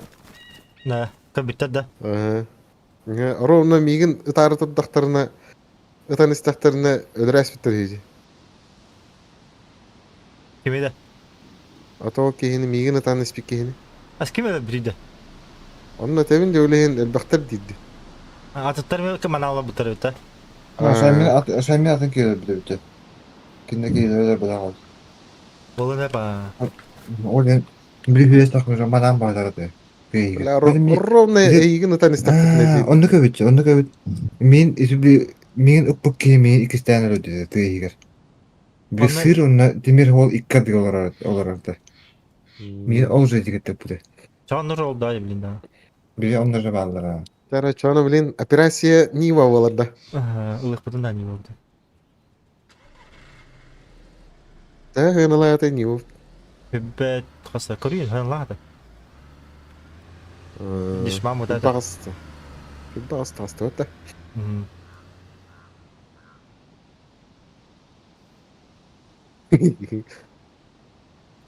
Да, көрбүттэр да. Аһа. Ровно миигин ытаары турдахтарына, ытан истэхтэринэ өлөрө эспиттэр үһү. Кими да? А то киһини миигин ытан испит киһини. Ас ким эрэ биридэ. Онно этэбин дьэ үлэһин элбэхтэр диирди. Атыттар манаалар быта. Шамин атын киирэр бүтэ. Кинне киирэр быраҕал. Болун эпа. Ол били хүлэс манан баатараты. Бля, ровно эйигин ытан истэхпитинэ Онну көбүт, онну көбүт. Мин исби мин ыкпык киһи мин иккистээн өлөдү тыйыгар. Бир сыр онна тимир хол икка дыг олорор олорорду. Мин ол же дигеттеп буде. Чоннор ол да блин да. Били оннор бааллара. Тара чоно, блин, операция Нива буолар да. Ылыхпытын да не болды. Та хыналаата Нива. Бэт хаса көрүйін ханлаата. Дишман вот это. Багысты. Багысты асты өтті.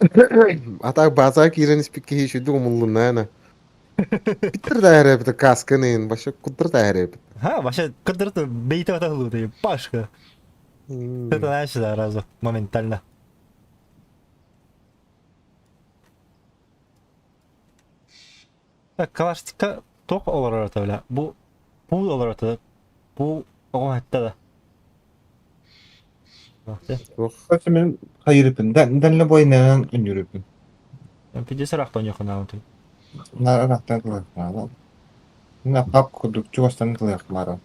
А так база киирэн испит киһи үчүгдүк умуллунна ана. Биттер да эрэбит касканы вообще куддыр да эрэбит. Ха, вообще кыдырты бейте аталу Пашка. Это знаешь сразу, моментально. Так, калаштика ток олорор бля. Бу бу олорор Бу оҕо хатта да. Короче, мен хайырыпын. Дальне бойынан үнүрүпүн. Пиздец рахтан йоханаутый. На рахтан кылыахмара. На хап курдук чугастан кылыахмара.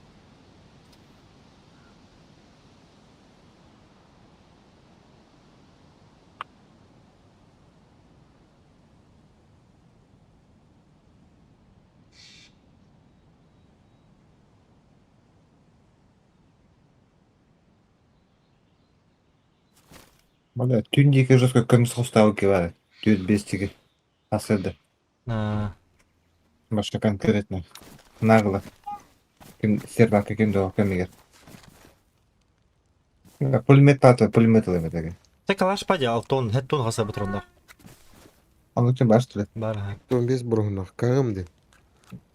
Бля, түн диэки жестко көмүс хостаабы кибары. Түн бестиги. Асырды. Башка конкретно. Нагло. Ким сервакка ким да кемигер. Пулемет тата, пулемет ылым этеге. Те калаш падя алтон, хеттон хаса бутронда. Аны ким бар түле. Бар. 15 бұрғынақ, кағым ден.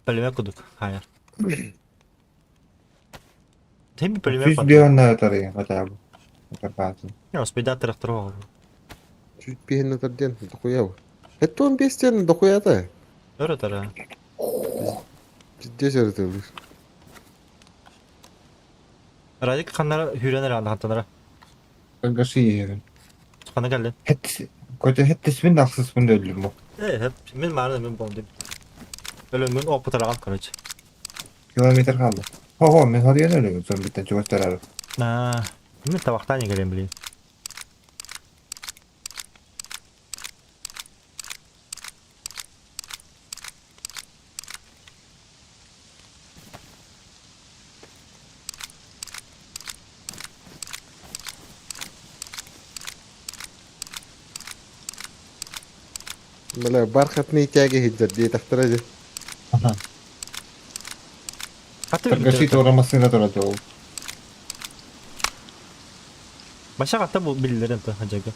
Пулемет кудук. Хайыр. Тем пулемет Жүз пад. бионна тарый, хотя бы. Карпаты. Я успеда трактор. Чуть пиһин ден, дохуя. Это 15 ден дохуя та. Өрө тара. Пиздец өрөтөлүр. Радик ханнара хүренер анда хаттанара. Кагаши ерин. Хана келди. Хет, коте хет тесмин ахсыс мын өлүм бу. Э, хеп мен мары мен болдum. Өлөмүн опыт алган, короче. Километр калды. Хо-хо, мен хадыян өлүм, зомбиттен чугастар. На, мен табактан келем блин. Бля, бархатные тяги сылдьар диэтэхтэрэ дии. Хаты Торгаши туора массыына турар ол. Баша хата бу биллэрин то хадьага.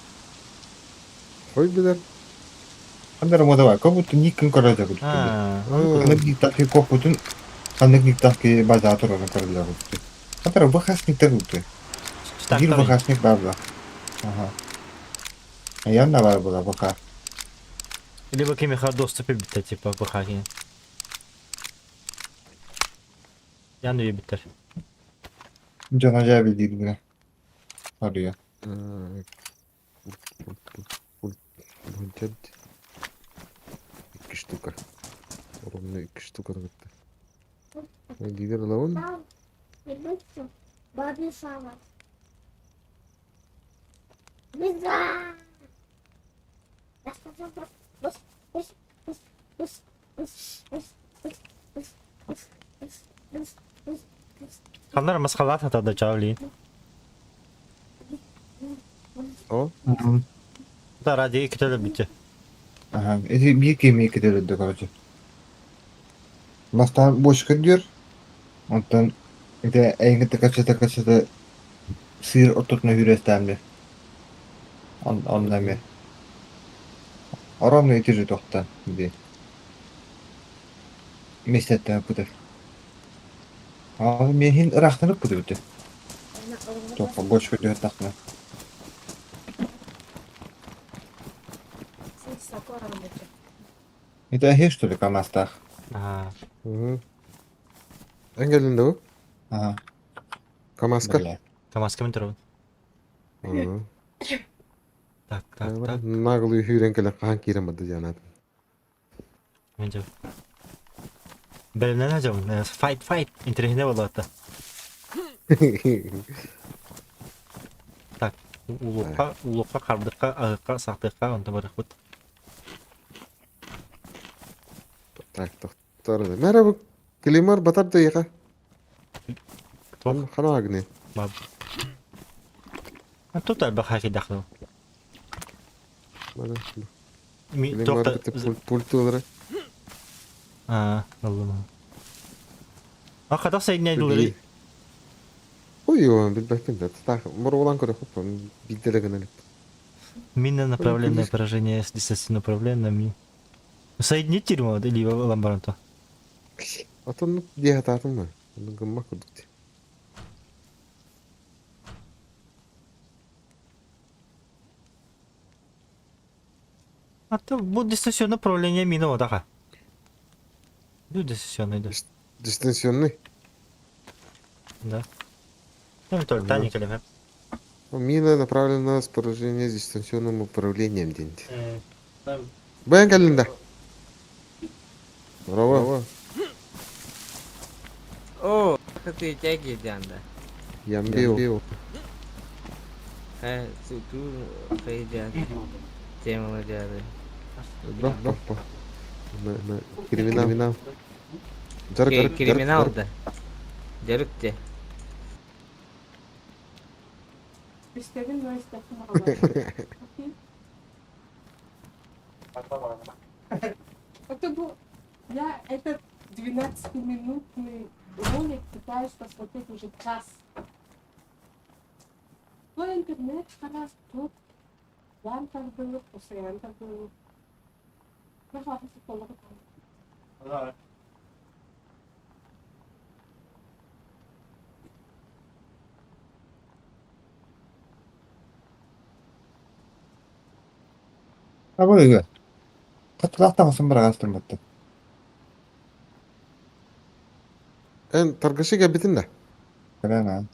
Хой билэр. Ханна эрэ давай, как будто никкин көрө дьэ Аа. Ханнык никтах коппутун, ханнык никтах база турарын көрөллөр Хатара быхасниктар курдук. Биир быхасник баар була. Ага. Явно баар була быха. Либо кимиха доступ битте типа быха кини. Ян үйе биттер. Дьоно дьэ билдиир Арыйа. Икки штука. Ровно икки штука кытта. Лидер ылабын. Ханнар масхалаат хатада чаавлин. О, Да ради икки бүтте. Ага. Эти биир киһи икки өлөрдө короче. Бастаан бочка диир, онтон ити эйигин качата-качата сыыр ортотунан үүрээстээн Онно эмиэ. Ровно ити же тохтон дии. Миэстэттэн ыппыта. Ол миэһин ыраахтан ыппыт эбит. Туохха бочка түһэртэхпинэ. Это эһиэ что ли КамАЗтаах? Аа. Угу. Эн кэллин да бу? Ага. КамАЗка? Бля. КамАЗка мин турабын. Угу. Так, так, так. Наглый сүүрэн кэлэн хаһан киирэн барда диэн аатым. Мен жабын. Бэлэмнэнэ жабын. Fight, fight. Интэриэһинэй буолуота. Так, улуохха, улуохха, хардыкка, аһыкка, сахтыахха, онто барыахпыт. Так, тохтор. Мэрэ бу климар батар да иха. Туох? Хана агны. Баб. Тут элбэх хакидахну. Мана. Ми Климар туохта кытта пультулары. Аа, ыллым. А хата соединяй Ой, ой, билбэппин да. Так, моруолан көрө хоппун. Биирдэ гынан. Минное направленное поражение с дистанционным управлением ми. Соединить тюрьму или ламбаранто? Отон дии хатаатым ма. Гымма курдук. А то бу дистанционное управление мина одаха. Ну дистанционный да. Дистанционный. Да. Ну только Таня кэлэмэ. Мина направлена с поражение с дистанционным управлением диэн. Бэйэн кэллин да. Браво. О, ты тяги дянда. Ямбио. Э, ту хайдян. Тема дяды. Браво. Криминал. Дьарык, Криминал да. Дьарык те. Истэбин но истэхпин баҕалаах. Это был... Я этот 12-минутный ролик пытаюсь посмотреть уже час. То интернет харас, то план тардылык, постоянно тардылык. Абыга. Хатталаах таҥасын быраҕастырбаттар. Эн торгаши кэлбитин да? Кэлэн аан.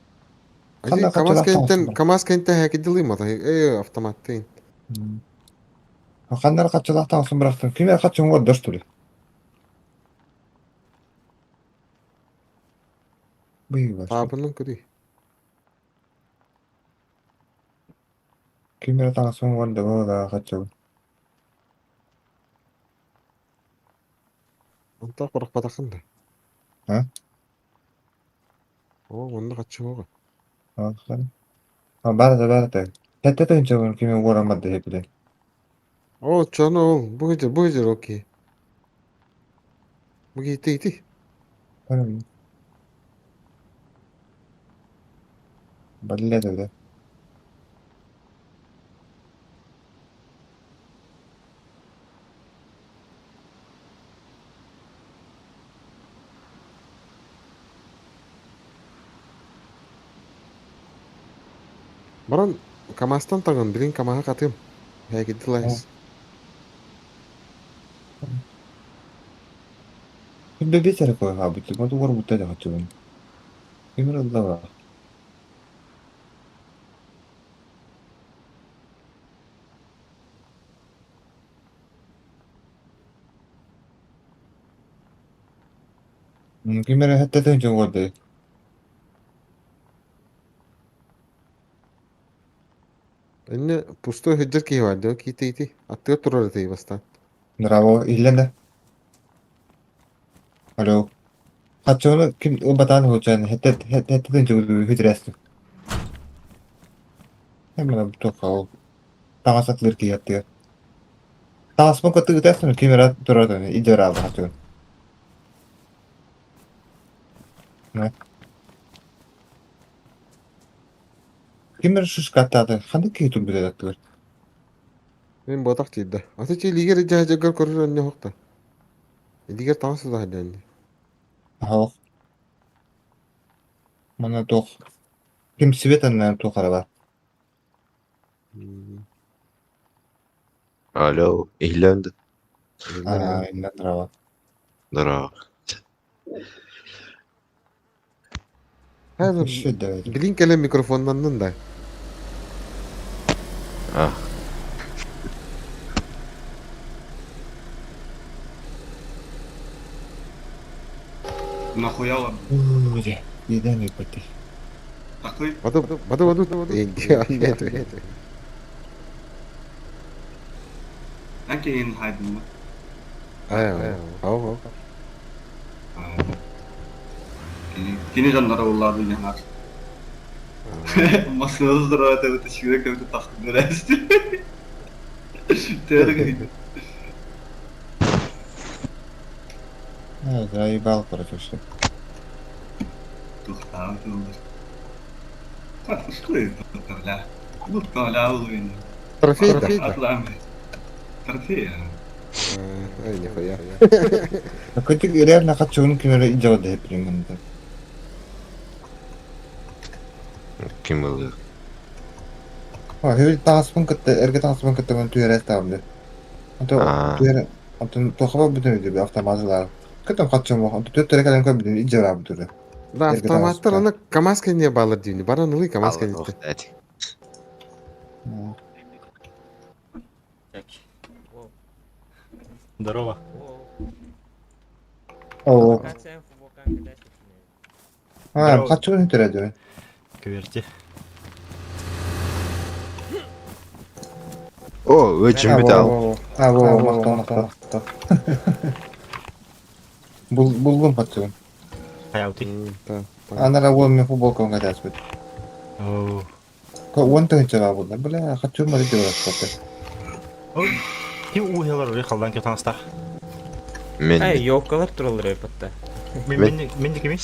Ати Ханна КамАЗ хатталаах кэнниттэн таҥасын КамАЗ кэнниттэн хээкидилыым ата ээ автоматтыын. Ханна эрэ хаччалаах таҥасын бырахтым. Ким эрэ хаччы уҥуор что ли? Быйылар. Таабынын көрүй. Ким эрэ таҥасын уҥуор да хаччыбын. Онтон хорохпатаххын да? А? Оо, онно хаччы уоҕа. А, баар да баар да. Сэттэ тыһыынча кими уораммат да билэн. О, чоно ол, бу киһи, бу киһи окей. Бу киһи ити ити. Балля да. Баран КамАЗтан таҥын, билин КамАЗы хатыам. Һээкидди лайс. Бэбиэс эрэ куһаабыт, моту уорбуттар дьахаччыбын. Ким ылла Ким эрэ хэттэтин дьон Инне пустой сылдьар киһи баар дии, киитэ ити. Аттыгар турар этэ бастаан. Браво, иһиллэн да. Алло. Хаччону ким ылбатаан уһучан хэттет хэттетин дьон хүтүрээстим. Эммена туох таҥас атылыр киһи аттыгар. Таҥаспын кытта ытаастым ким эрэ турар идея хаччыгын. Ким эрэ шишкаттаата, ханнык киһи турбут аттыгар? Мин буотах тиийдэ. Аты чи илиигэр илдьэ көрөр онньо оһохто. Илиигэр таҥас тутаһар диэн. Оһох. Манна туох ким свет аннынан туох эрэ баар. Алло, иһиллээн да? Аа, иннэ здраво. Здорово. Хәзер Еще давай. билин кэлэн микрофоннаннын да. А, Нахуя вам? Уу, дьэ, иппэти. Такой? Баду баду баду это. Әкейін хайдым ба? Ай, ау, ау. Кини жандары оларды яңар. Маскалары здорово, это человек как-то тахты Терген. А, заебал, короче, все. Тухтаа тур. Так, что это, бля? Ну, бля, уин. Трофей, да? Атлам. Трофей. Ай, нихуя. Кытык реально хаччыгын ким эрэ идея дэһэппин ким ылыы? А, хевел таҥаспын кытта, эргэ таҥаспын кытта мин түһэрэ ставлю. Ото Аа. түһэрэ, онтон туохаба бүтүн үдүбү автоматылар. Кытым хаччым ох, онтон төттөрө кэлэн көрбүтүн идея бүтүрү. Да, Эргэ автоматтар таҥаспын. аны КамАЗ кэнниэ баалар диини. Баран ылыы КамАЗ Алла, кэнниттэн. ох, Так. Здорово. Оо. А, хаччыгын үтөрө дүрү. Кверти. О, өчүн бүт ал. А, во, мактал, мактал. Бул булгум хаччыгын. Хаялты. Да. да. Анара уол мен футболкам катаспыт. Оу. Ко он тыгынча булда. Бля, хаччыгын бары дип атты. Ким уһелар uri халдан кеп таныстар. Мен. Ай, ёлкалар туралар өпөттө. Мен мен мен ким?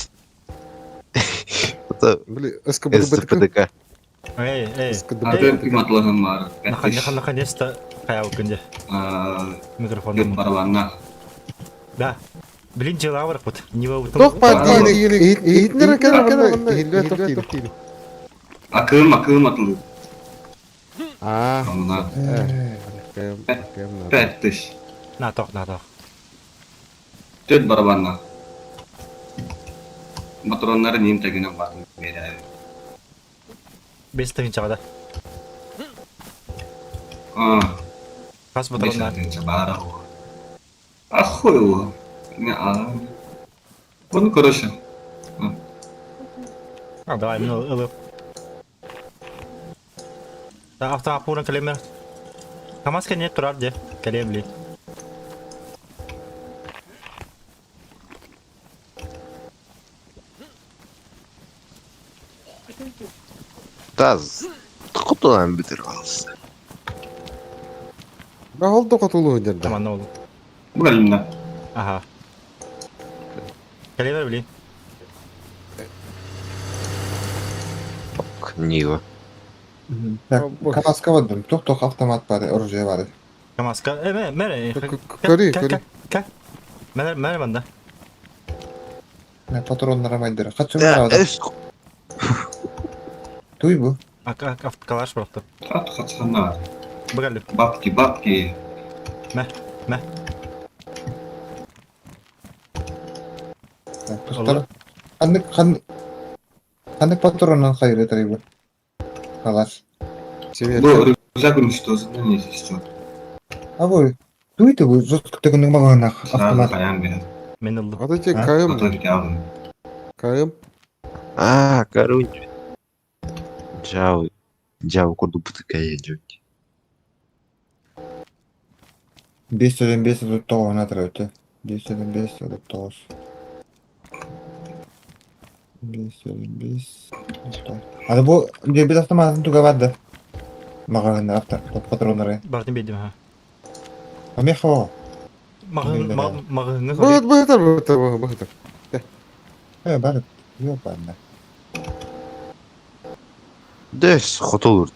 Это Бли, СКБДБТК. СДПДК. Эй, эй. Аты ким атлаһын бар. Наконец-то хаял күнде. Микрофон. Ким барабанна. Да. Блин, дела бар бут. Не вы Тох партийны иһитнер кэлэн иһиллибэт тох тиийди. Акым, акым атлы. А, Коммуна. кэм, кэм надо. 5000. На тох, на тох. Төт барабанна. Матроннары ним тегине бар. Берәр. Бес тыгын чагада. А, Хас батырна. беш бара. А хуй его. Не, а. Ну, короче. А, давай, мен ылып. Да, автоапуран калемер. КамАЗ нет турар де. Калемли. Таз. Кутулан бүтүр алыс. Баһыл да хотулуу дьарда. Манна ол. Бу Аха. Кэлибэр били. Нива. Так, КамАЗка бардым. Тух-тух автомат бар, оружие бар. КамАЗка. Э, мэ, мэ, Көрүй, көрүй. Кэ. Мэ, мэ манда. Мэ патроннара майдыра. Хачым барада. Туй бу. Ак, ак, калаш просто. Ат хацхана. Бгали. Бабки, бабки. Мэ, мэ. Тустар. Ханнык хан ханнык патроннан хайры тарыбы. Калаш. Бу рюкзак уничтожен, не здесь. А бу туй ты бу жестко төгүнүк магана автомат. Хаян бер. Мен ылдым. Аты те КМ. КМ. А, короче. Джау. Джау курду бутыкая жөк. 5 5 9 тарыбы. 5 5 9. 5 5 Ады бу бир автоматын туга барды. Магана авто патроннары. Бартын бедим ха. А мехо. Мағын, мағын. Быт, быт, быт, быт, быт. Э, бар. Yok bende. Дэс хотулур.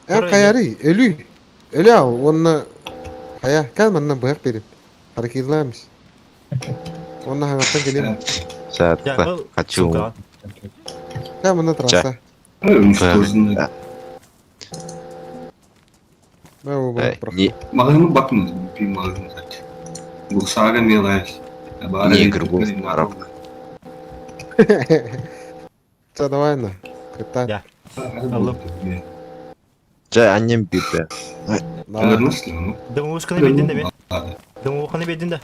Э, каяри, өлүй. Өлі ал, онна Хая, кәл манна быһах берим. Харакирламис. Онна хаңаттан келем. Саатта. Хочу. Кәл манна трасса. Уничтожен. Не. Магазин бакмыз, би магазин зат. Гусага милась. Негр был араб. Ча, давай на. Кытай. Алып. Жа, аннем бирде. Дымылышканы бедин де мен. Дымылышканы бедин де.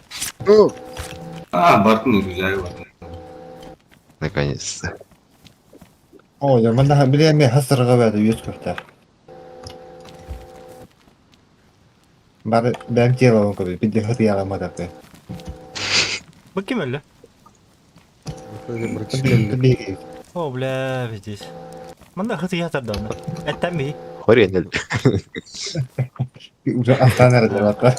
А, бартын рюкзак бар. Наконец-то. О, я мен билеме хасырга бәді өз көфтә. Бар бәм тело көбі, бидде хаты яламады апы. Бу ким өллө? О, бля, здесь. Манда хаты ятар да. Эттен би. Хорен Уже Астана деп атта.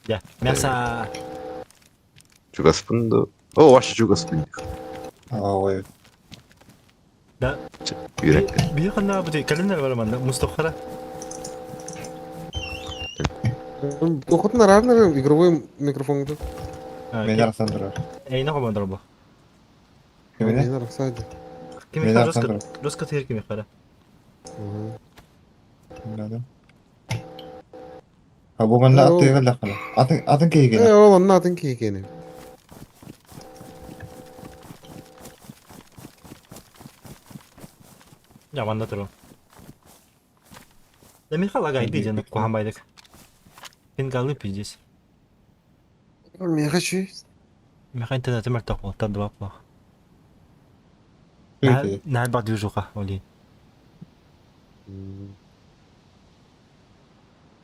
Я, мясо. Чугаспынду. О, ваш чугаспын. Ой. Да. Yürek. Bir хана бу календар бар манда Мустафара. Охотно рано игровой микрофон. Мен арасандырар. Эйна командыр бу. Кимine? Мен арасайды. Ким Мен жестко арасандырар. жестко тер ким хара. Bilmem. Ha bu bende attığı kadar kadar. Atın atın ki Э, gene. ол онна атын кийгени. Я манда туру. Да Михаил ага иди ден кухамбайдык. Пингалы пиздец. Мен хочу. Михаил интернет мертв был, там два плох. На ба движуха, оли.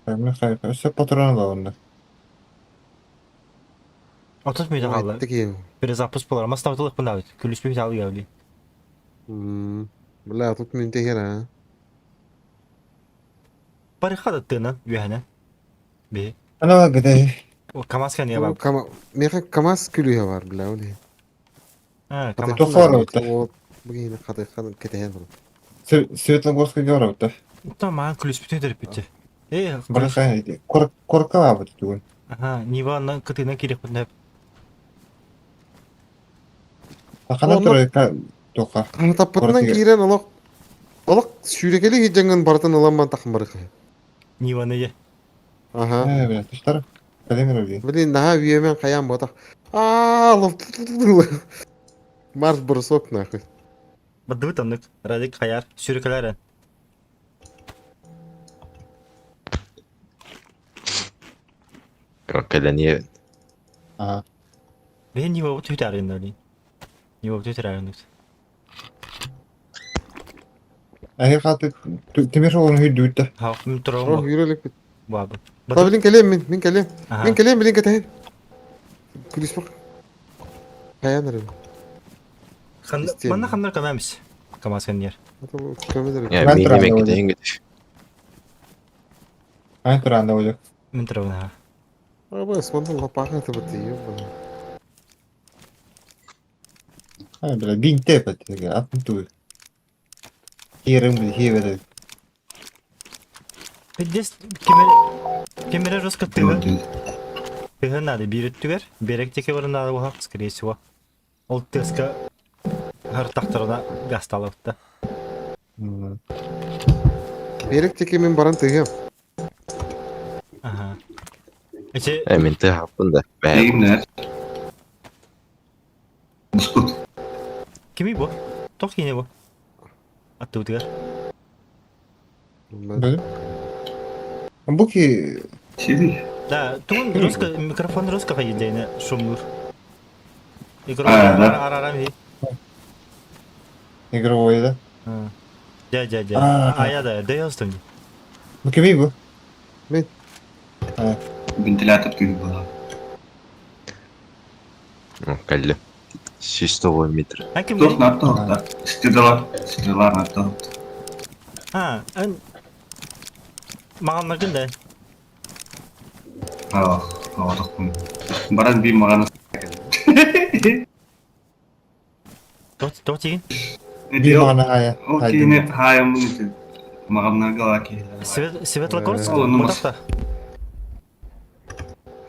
Ben hayır. Өсө патрон var onda. Отут мүйді қалды. Перезапуск болар. Мастаутылық бұнда өт. Күліспей алы явли. Бля, тут мен тегер, а. Барыха да тына, үйәне. Бе. Ана гыдай. КамАЗ не бар. Меха КамАЗ күлүе бар, бля, оли. А, КамАЗ. Тоқар өтті. Бүгін қатай қатай кетеген бар. Светлогорска гора өтті. Там маған күліспей төндіріп бітті. Э, Барыха корка абы түгін. Ага, Нива кытына керек бұнда. Хана туры тоқа. Таппытынан киирен олох олох сүүрэкели хиджанган бартын ыламман тахын барыха. Ниваны е. Ага. Э, бля, туштар. Калемер өлген. Блин, наха үйемен каян ботах. Аа, лоп. Марш бросок нахуй. Бадды таннык. Радик хаяр, сүүрэкелер. Калене. Ага. Бен Нива өтө аренда. Нива өтө аренда. Әгер хаты темир жолын үйді өтті. Ха, мен О, турам. үйрелек бит. Бабы. Та блин келем мен, мен келем. Мен келем, блин кетейин. Күлүс бак. Каян арым. Мана ханнар камамис. КамАЗ кэннигэр. Я Мен мини туран мен да кетейин кетиш. Ай туран да олук. Мин турабын аха. Аба, смотри, лопаха это вот ёбаный. Ай бля, бинте пат. Атын ту. Херем бил хевер. Пиздец, кемер кемере жестко тыгы. Тыгы надо биир өттүгэр, берег теке баран надо буһа, скорее всего. Ол тыаска хартахтарына гасталабытта. Берег теке мен баран тыгым. Ага. Эти Э, мен ты хаппын да. Бә. Деймнер. Буспут. кими бу? Тох кини бу? Аттыбытыгар. Бил. Бу ки Сиди. Да, тугун руска микрофон руска хайдейне шумнур. Игрок А, да. арарам и. игровой да. Дя, дя, дя. А. А я да, да я остым. Бу кими бу? Мен. Вентилятор күйі была. Калли. 109 метр. А ким? Тух на тух, да. Стрела, стрела на тух. А, эн Маған да. Ах, тоқтым. Баран би маған. Тот тот тиген. Би мана хая. Ол кейіне хайым мағамнан гала кейлер. Свет Светлогорск. Ол, ну, Ботақта.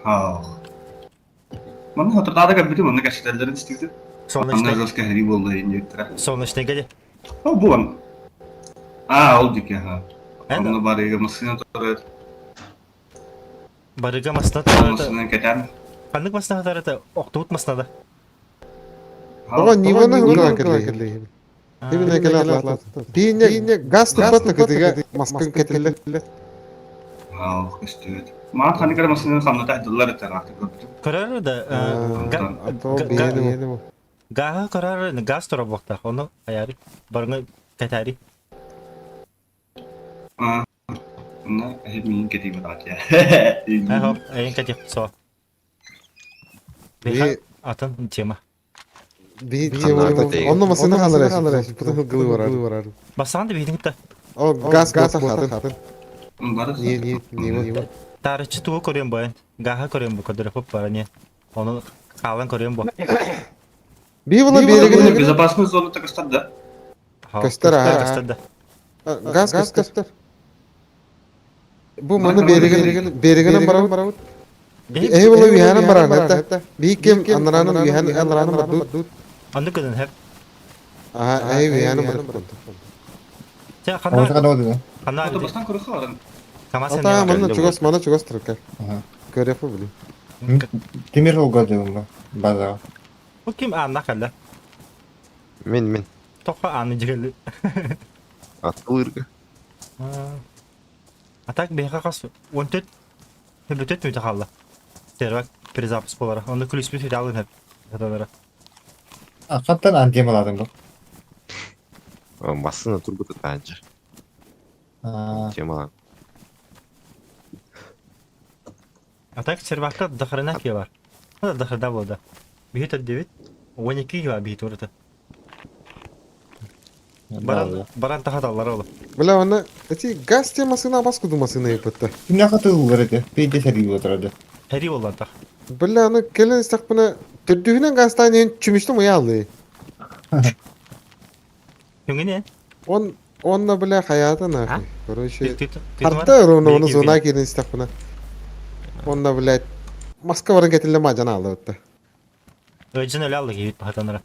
Ах. Мана хатырдада кәбіті, мана кәшілерін істейді. Ана Солнечный. жосқа хәри болды инжектора. Солнечный гәле. О, буан. А, ол дике, ха. Эн Аны барыга машина тұрады. барыга масна тарата. Машина кетен. Қандык масна тарата оқтуут масна да. Ага, Ниваны хылга келли. Именно келе атлат. Бине газ тупатна кытыга маскын кетелле. Ах, көстөт. Маған қаны кәрі машина қамна тәхділер тәрақты көрдім. Көрөр да А то бине. Гаха көрөр газ тура боқтақ. Оны аяри. Барыңы кәтәри. А, мына мен кетейін бат я. Ай хоп, айын кәтек со. Би Атын тема. би тема. Онно машина халар. Потом хылгылы барар. Басаған да бейтін та. О, газ газ хатын. Бары Не, не, не. Тарычы туы көрем бойын. Гаха көрем бу көдөрө көп бар не. Оны қалын көрем бу. Би була береге Безопасный зона так стат да. Көстөр, а. Көстөр да. Газ көстөр. Бу маны береген береген барабыт. Эһи була үһәнен баран это. Би кем анранын үһән анранын бардут. Аны көдөн хеп. Аха, эһи үһәнен барып. Те Аны қанда кана оды. қанда Ата бастан көрі қаларын. Камаз Ата маны чугас, маны чугас турка. Аха. Көрөп били. Темир холга дебим база. Бу ким анна калла? Мен мен. Тоқа аны жигелли. Аттылырга. А так бейха қас 14 хөбөтөт мүтө қалла. Сервак перезапуск болара. Оны күлүспү сүтө алын хеп. Хаталара. А каттан антемаладың бу. Машина турбута танча. А, Тема. А так сервакта дахарына ки бар. Ада дахарда болды. Бихет 9 12 бар бихет орта. Баран баран тахаталар олы. Бля, оны эти газ темасына баскуду машина епетте. Кимне катылыр эти? Пейде сәри отырады. Хәри болан тах. Бля, аны келен истакпына түрдүһүнен газтан ен чүмүштүм уялды. Күнгене? Он онна бля хаята А? нахуй. Короче, Ты Харта ровно оны Беги, зона кирен истакпына. Онна блядь Москва баран кетиле мажан алды бітті. Өжін өлі алды кейбит бахатанара.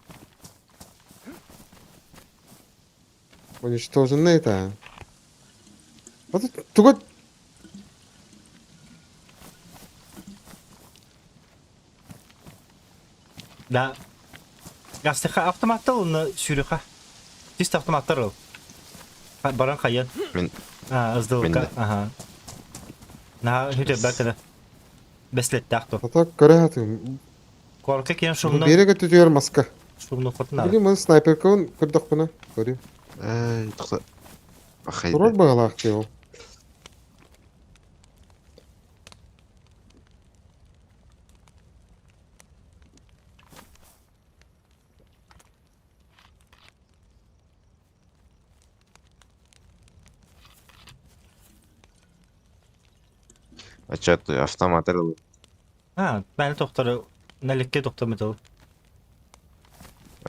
Уничтоженный это. Вот тугот Да. Гастыха автоматтар оны сүйріха. Чисто автоматтар ол. Баран қайын. Мен- А, ыздылыққа. Менде. Ага. На хүте бәкіді. Бәслетті ақты. Ата көре хатым. Корка кейін шумны, Береге түтүгөр маска. шумны қотын Билим мен снайперкон көрдөх буна. Көрүм. Ай, тоқта. Бақайды. Турар багалаак те ол. Ачча автомат ылы. А, мээнэ тохтору наликке тохтоммут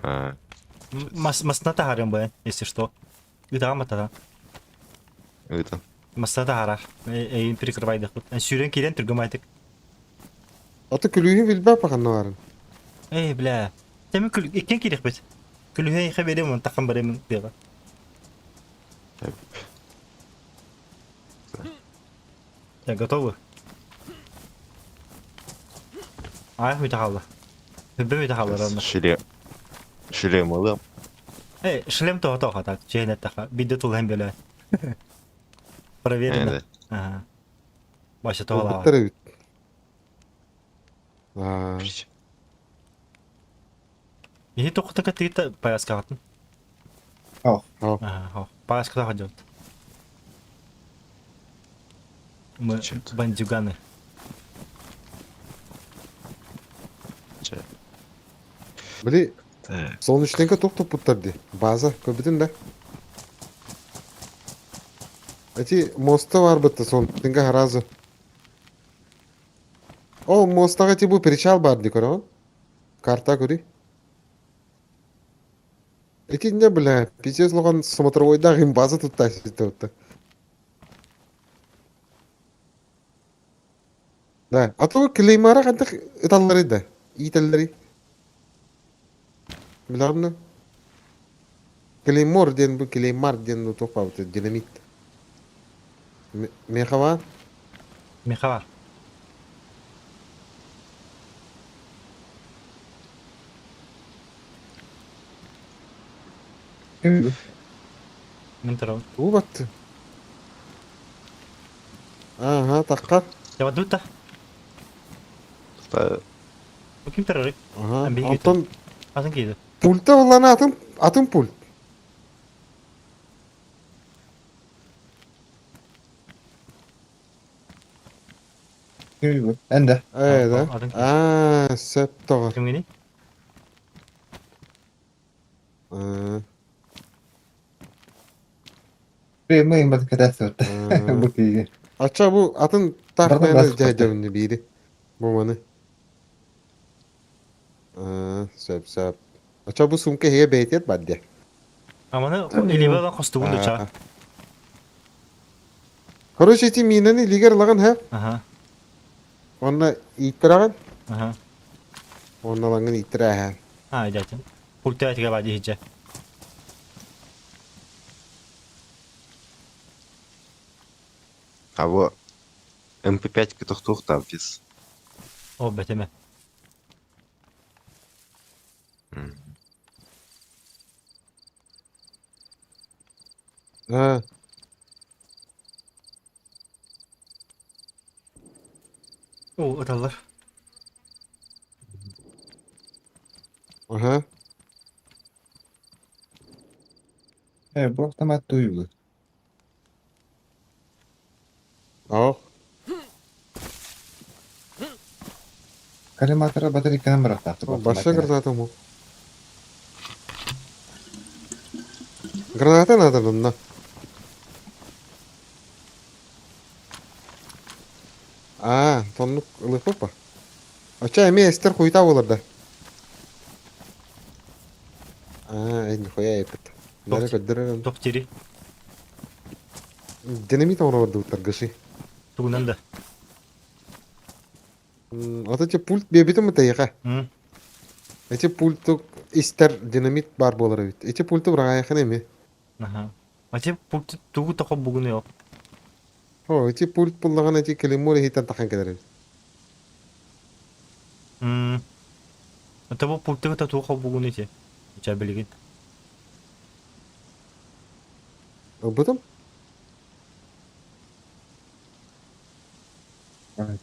А, Мас масна таһаарыам быан, если что. Ыытаҕа матаҕа. Ыытан. Масна таһаарар. Эйин прикрывайдахпыт. Сүүрэн киирэн түргэн байтык. Аты күлүүһү билбэт бахан баарын. Эй, бля. Теми күл иккен киириэхпит. Күлүһэ эйхэ берем, тахан барем тыаҕа. Так, готовы? Аах бүтэ хаалла. Хүббэ бүтэ хаалла ровно. Шлем. Шлем ылыам. Эй, шлем тоҕо тоҕо так, чээн эттэхэ. Бидде тулуһан бөлө. Проверено. Эдэ. Ага. Баша тоҕолаҕа. Ылбыттар эбит. Аа. Иһи тоқта кытыыта паяскаҕытын. Ох. Ох. Ага, паяската ходят. Мы Чё-то. бандюганы. Чэ. Били Так. солнечныйга туох туппуттар дии. База көрбүтүн да. Эти моста барбытта солнечныйга сразу. О, мостаҕа ити бу причал баар дии көрөҕүн? Карта көрүй. Итиннэ бля, пиздец улахан смотровойдаах им база туттааччы Да, а то клеймара хантах ыталлары да, иитэллэри. Билэҕин Клеймор диэн бу клеймар диэн ну туох баабыт динамит. Мехава? Мехава. Мин турабын. Уу батты. Ага, таххар. Я бадут Та Бу ким турарый? Ага. Биһиги Онтон Атын киирдэ. пульта буллана атын атын пульт. Эн да. Ээ да. Атын киирдэ. Аа, сөп тоҕор. Кимҥиний? Аа. Мы им катастрофа. Бу киһи. Ача бу атын таах Бардан мээнэ басып дьээдьэбинни биири. Бу маны. Аа, сөп сөп. Ача бу сумка иһигэ бэйэтиэт бар диэ. Аманы илиибэ ылан хостугун да чаа. Короче, ити миинэни илиигэр ылаҕын һэ. Аха. Онно ииттэрэҕин. Аха. Онно ылаҥҥын ииттэрээһэ. А, дятин. Пультаатыга баа диһичэ. А бу МП5 тохтуохтаах без. О, бэтэмэ. Аа. О, ыталлар. Аха. Э, бу автомат туйбу. Ох. Коллиматора батарейканан бырахтаахтык Большой граната му. Граната надо нам Аа, тоннук ылыхпыппа. Оча эмиэ эстер хуйта буолар да. Аа, эй, нихуя эппит. Нары көрдөрөр. Тох тири. Динамит оҥорордубуттар гыши. Тугунан да. Вот эти пульт биэбитим тэйэхэ. Эти пульту истэр динамит баар буолар эбит. Эти пульту быраҕайахын эми. Аха. Ати пульт тугу тоқо бугуну yok. О, эти пульт буллаҕына эти клеймор иһиттэн тахан кэлэр эбит. Это бу пульту кыта тугу бугуну ити. Ча билигин. Ылбытым?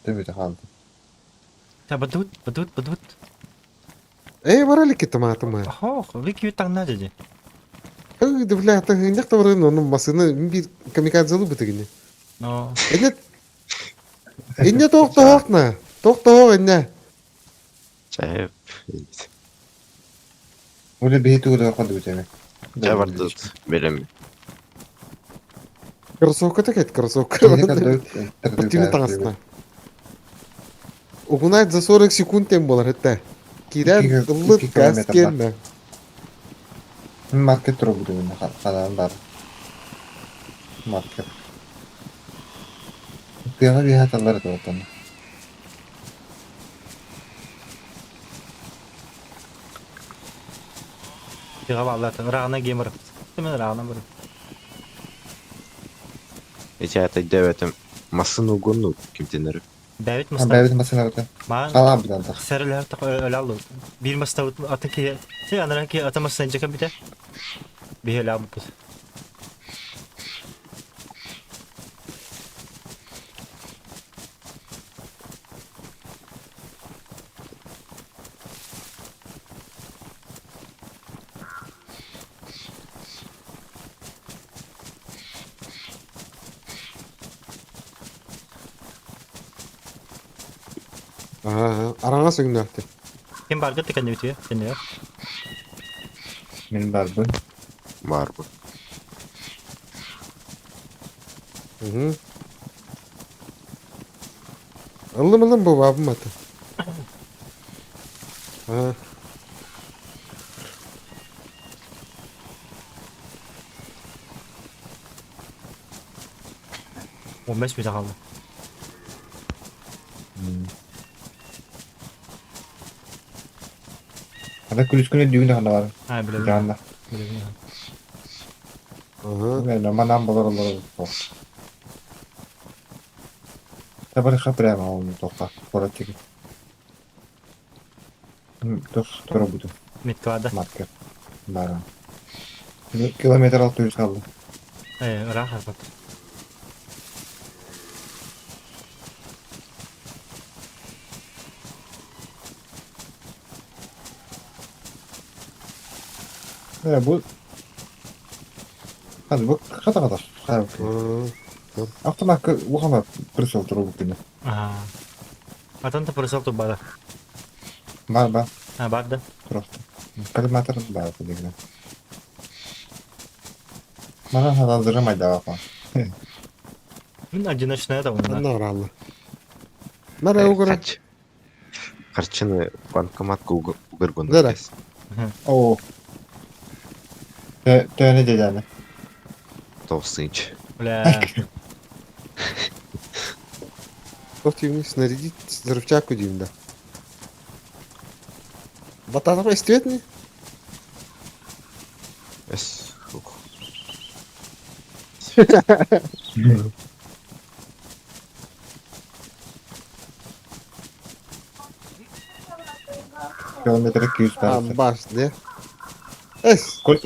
Төбөтө хаалды. Та бадут, бадут, бадут. Эй, бара ликки тымаатым. Хох, лики таҥна дьэ. Эй, да бля, та хынньах табарын, ону масына биир камикадзелы бытыгыны. Но. Инне инне тоох тоохна. Тоох тоох инне. Чэ. Уже биһи тугу ходу бүтэмэ. Чэ бардыт. Берем. Кроссовка так это кроссовка. Спортивный таҥасына. Угунать за 40 секунд тем болар это. Кирен 2 ыллыт 2 газ километр бар. кенна. Маркет турбут ханаан бар. Маркет. Тыаҕа биэһэ таллар этэ оттон. Тыаҕа бааллар ырааҕына гемор. Мен ырааҕына бар. Эти өйдөөбөтүм. Массыына угунну кимтенер. Бэбит маста. Бэйэбит массыынабытын Маан халаан бутантах. сэрэлэһэр тох өлө аллы. Биир мастабыт атын киһи. Те анаран киһи ата массыына дьэкэ бүтэ. Биһи өлө албыппыт. Ага, араҥас өҥнөөхтөр. Ким баргыт тикэнне бүтүө? Теннер. Мин барбын. Бар бу. Угу. Ыллым ыллым бу бабым аты. Аа. 15 мүнөтэ хаалла. Ата күлүскүнэ дүүнэ ханна бар. Аа, билэбин. Жанна. Билэбин. Ага. Мен манан болор олорор суох. Табарыха прямо он тоққа. Коротик. Тух тура буду. Меткалада. Маркер. Бара. Километр 600 қалды. Э, ыраах арбат. Э, бу... Хады бу хата хата. Автомат ухама присел туру күнү. Аа. Атын та присел турбада. Бар бар. А, бар да. Просто. Коллиматор бар деген. Мана хадалдырым айдаа. Мин одиночная да онна. Анна оралла. Мара угара. Харчыны банкоматка угар Да-да. Оо. Төөнө дедәне. Толсынч. Бля. Противник снарядить взрывчатку дейм да. Батарейка истиветни? Эс. Ух. Километр 200 А, бар. баш, де. Эс. Кольт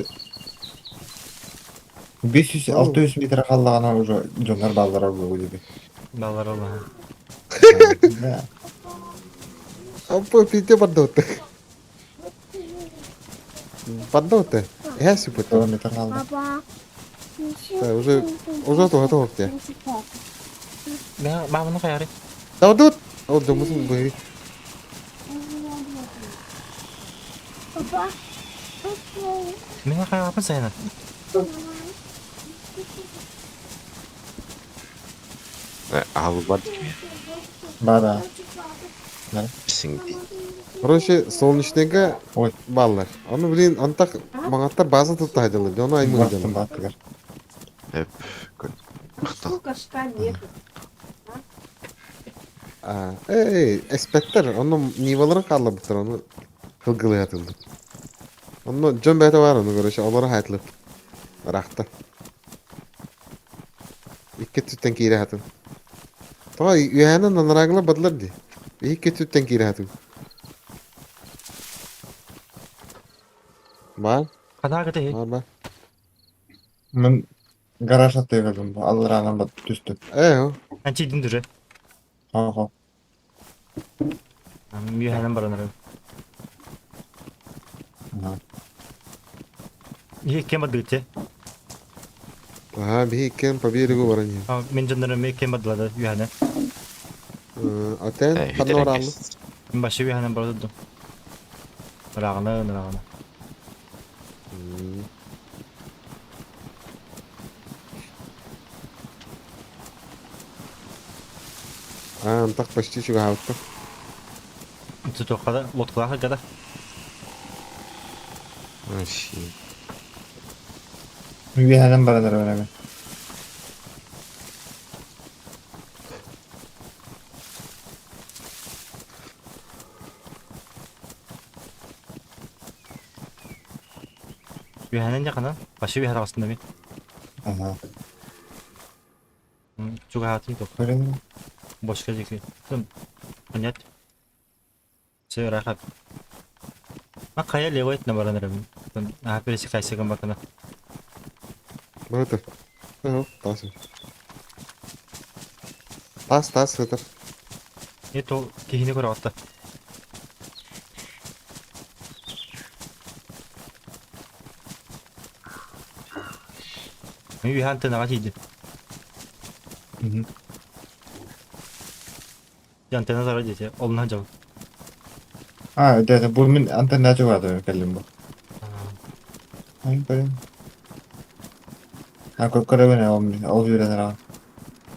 500-600 метр қаллағана уже дьоннор баллара буолуо диби. Баллар ола. Да. Апа пите бардоты. Бардоты. Я супер. Километр қалды. Папа. Уже уже то готово тебе. Мә, маманы каяры. Да вот. Ол жомусун быри. Папа. Мин каярапын сайына. Алу бар дикме. Бара. Сиңди. Короче, солнечныйга Ой. баллар. Аны блин, антак маңаттар база тутта хайдылар. Оны аймын Бастым дем. баттыгар. Эп. Сколько штанов? А, эй, эспектер, оны ниваларын калла бутыр, оны кылгылы атылды. Оны жон бәті бар, оны короче, олары хайтылып. Рахта. Икки түттен кире хатын. Тоға үйәнін нанарагыла бадылар ди. Икки түттен кире хатын. Бар, Кана гыты. бар, бар. Мен гараж аттыгардым. Алларанан бат түстүм. Эй, о. Анчи дин дүрө. Ага. Үйәнен баранар. Ие кем бадыты? Ага, бихи иккен по берегу баранья. Мин жоннорум кем бадылады үйәнен. Атен, ханна ораллы. Мин башы үйәнен барадым. Рагына, рагына. А, так почти чуга хавтта. Тутуохха лодкалаах да. Вообще. Үөһэнэн баран эрэ Үөһэнэн дьаханан, вообще үөһэ таҕыстым эбит. Ага. Чугаһаатын туох. Көрөн. Бочка диэки. Понять. Все, рахат. А хайа левый на баран эрэбин. Аха пересекайся гамбакана. Бары Ага, тас. Тас, тас сытар. Не то киһини көрөҕүт да. Мен үһэ антеннаҕа тиийдим. Антенна зара диэти, олунан дьабын. А, это бу мин антенна чугаатым кэллим бу. Ай, көрүн. А, көрөбүн ол ол үүрэн араҕан.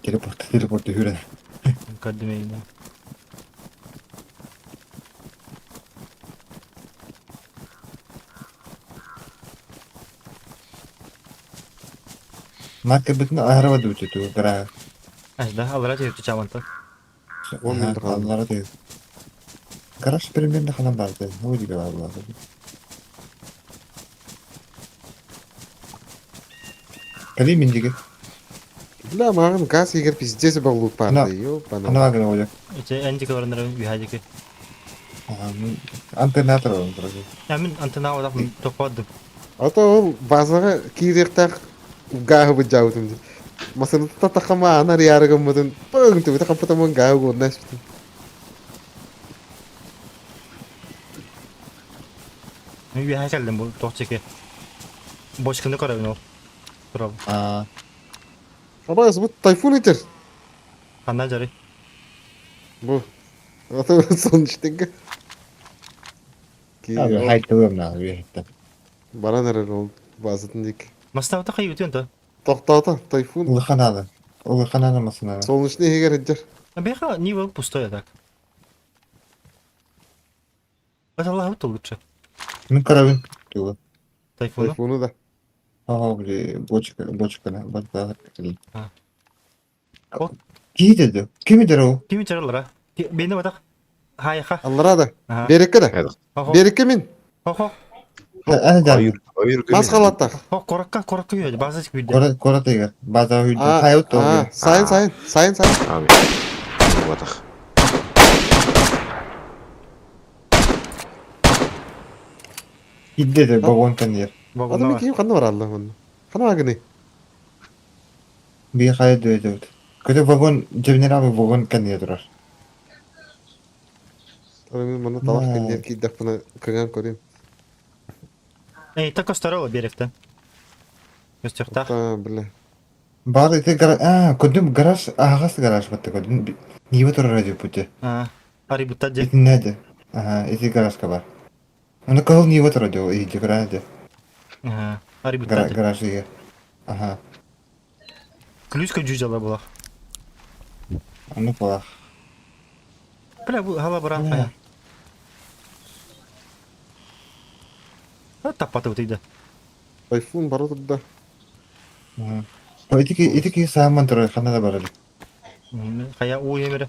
Телепорт, телепорт үүрэн. Көрдүм эйигин. Маркербытын аһара бадыбыт туу гараа. Ажда, алара түһүптү чамантан. 10 минут қалды. Аллара түһүп. Гараж примерно ханан барды. Ол диге бар булады. Кали мин диге. Бля, маған газ егер пиздец был лут Ана- парды, ёбана. Ана гына олак. Эти энди көрөнөр үһэ диэки. Антеннатор ол короче. Я мин антенна одақ топпадым. А то ол базаға кииректах гааһы быдьаабытым дии. Масыната татахама анар ярыгыммытын пың түбүтэ хаппытамын гааһы гонна испитим. Мен үөһэ кэллим бу туох диэки. Бочканы көрөбүн ол. Турабын. А, Абаас бу тайфун итер. Ханна жарый. Бу. А то солнечныйга. abi haytылым на үөһэттэн. Баран эрэр ол базатын диэки. Мастабыта хайы үтүөн то. Тохтоото тайфун. Улахан аны. Улахан аны масына. Солнечный иһигэр сылдьар. Беха не был пустой так. Это Аллах лучше. Мин көрөбүн. Тугу. Тайфуну. Тайфуну да. Ага, били бочка, бочка, бочка. А. Кии деди. Ким eder ол? Ким чарылара? Бени батак. Хайха. Аллара да. Ага. Берекке да. Хо Берекке мин. хо хо. Ана да. Ойыр, ойыр Мас халаттах. Хо коракка коракка үйөдө. База үйдө. Кора кора тегер. База үйдө. А, Хайот а, ол. сайын сайын сайын сайын. Abi. Батах. Кидде де вагон канер. Ата мен кийим ханна бар алла онно. Хана агыны. Би хайот дөйдөт. Көтө вагон жебнер abi вагон канер турар. Ата мен мана талах Да. кеннер кийдэх бына кыган көрөм. Эй, так остарала беректе. Көстөхтах. Та бля. Бар ите гараж. А, көдүм гараж, агас гараж батты көдүм. Ниво турар радио пути. А, арибутта же. Ити неде. Ага, ити гаражка бар. Оны кыл ниво турар радио, ити гараж. Ага, арибутта же. Гараж иге. Ага. Ключка жужала була. Аны була. Бля, бу хала баран хая. А таппаты утыйда. Тайфун бара турда. Ити ити ки сааман турар хана да барар. Хая уу емере.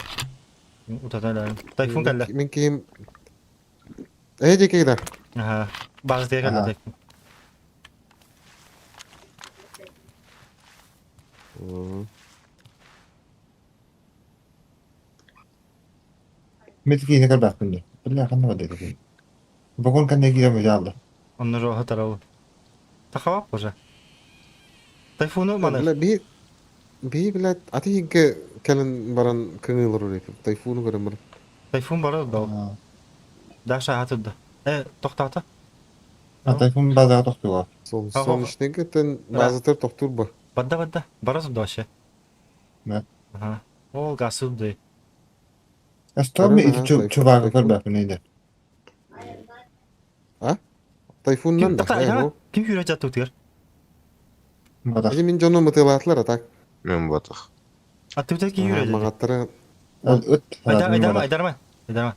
Утата Тайфун кэллэ. Мин кийим Э диэки да. Ага. База тиэ кэллэ Ага. тайфун. Метки не карбак күндө. Бля хана бада ити. Вагон канне кире мужалды. Онно роха тарау. Тахавап уже. Тайфуну маны. Бля би би блядь ати хинке кэлэн баран кыҥыылар урепим. Тайфуну көрөн баран. Тайфун бары да. Даша хатырда. Э, тоқтата. А тайфун базага токтуга. Сол Ага. солнечныйга тен базатыр тохтуур ба. Бадда бадда. Бара да вообще. Да. Ага. Ол гасылды. Что ми ити Ага, тайфун, чубага тайфун. карбак күнөйдө. Тайфуннан да. Ким Э, бу. ким хүрэ жатты утыр? Бада. Эти мин дьону мытыылаатылар а так. Мен батах. А ты утыр ким хүрэ жатты? Мағаттара Ыт. Айдар айдарма айдарма. Айдарма.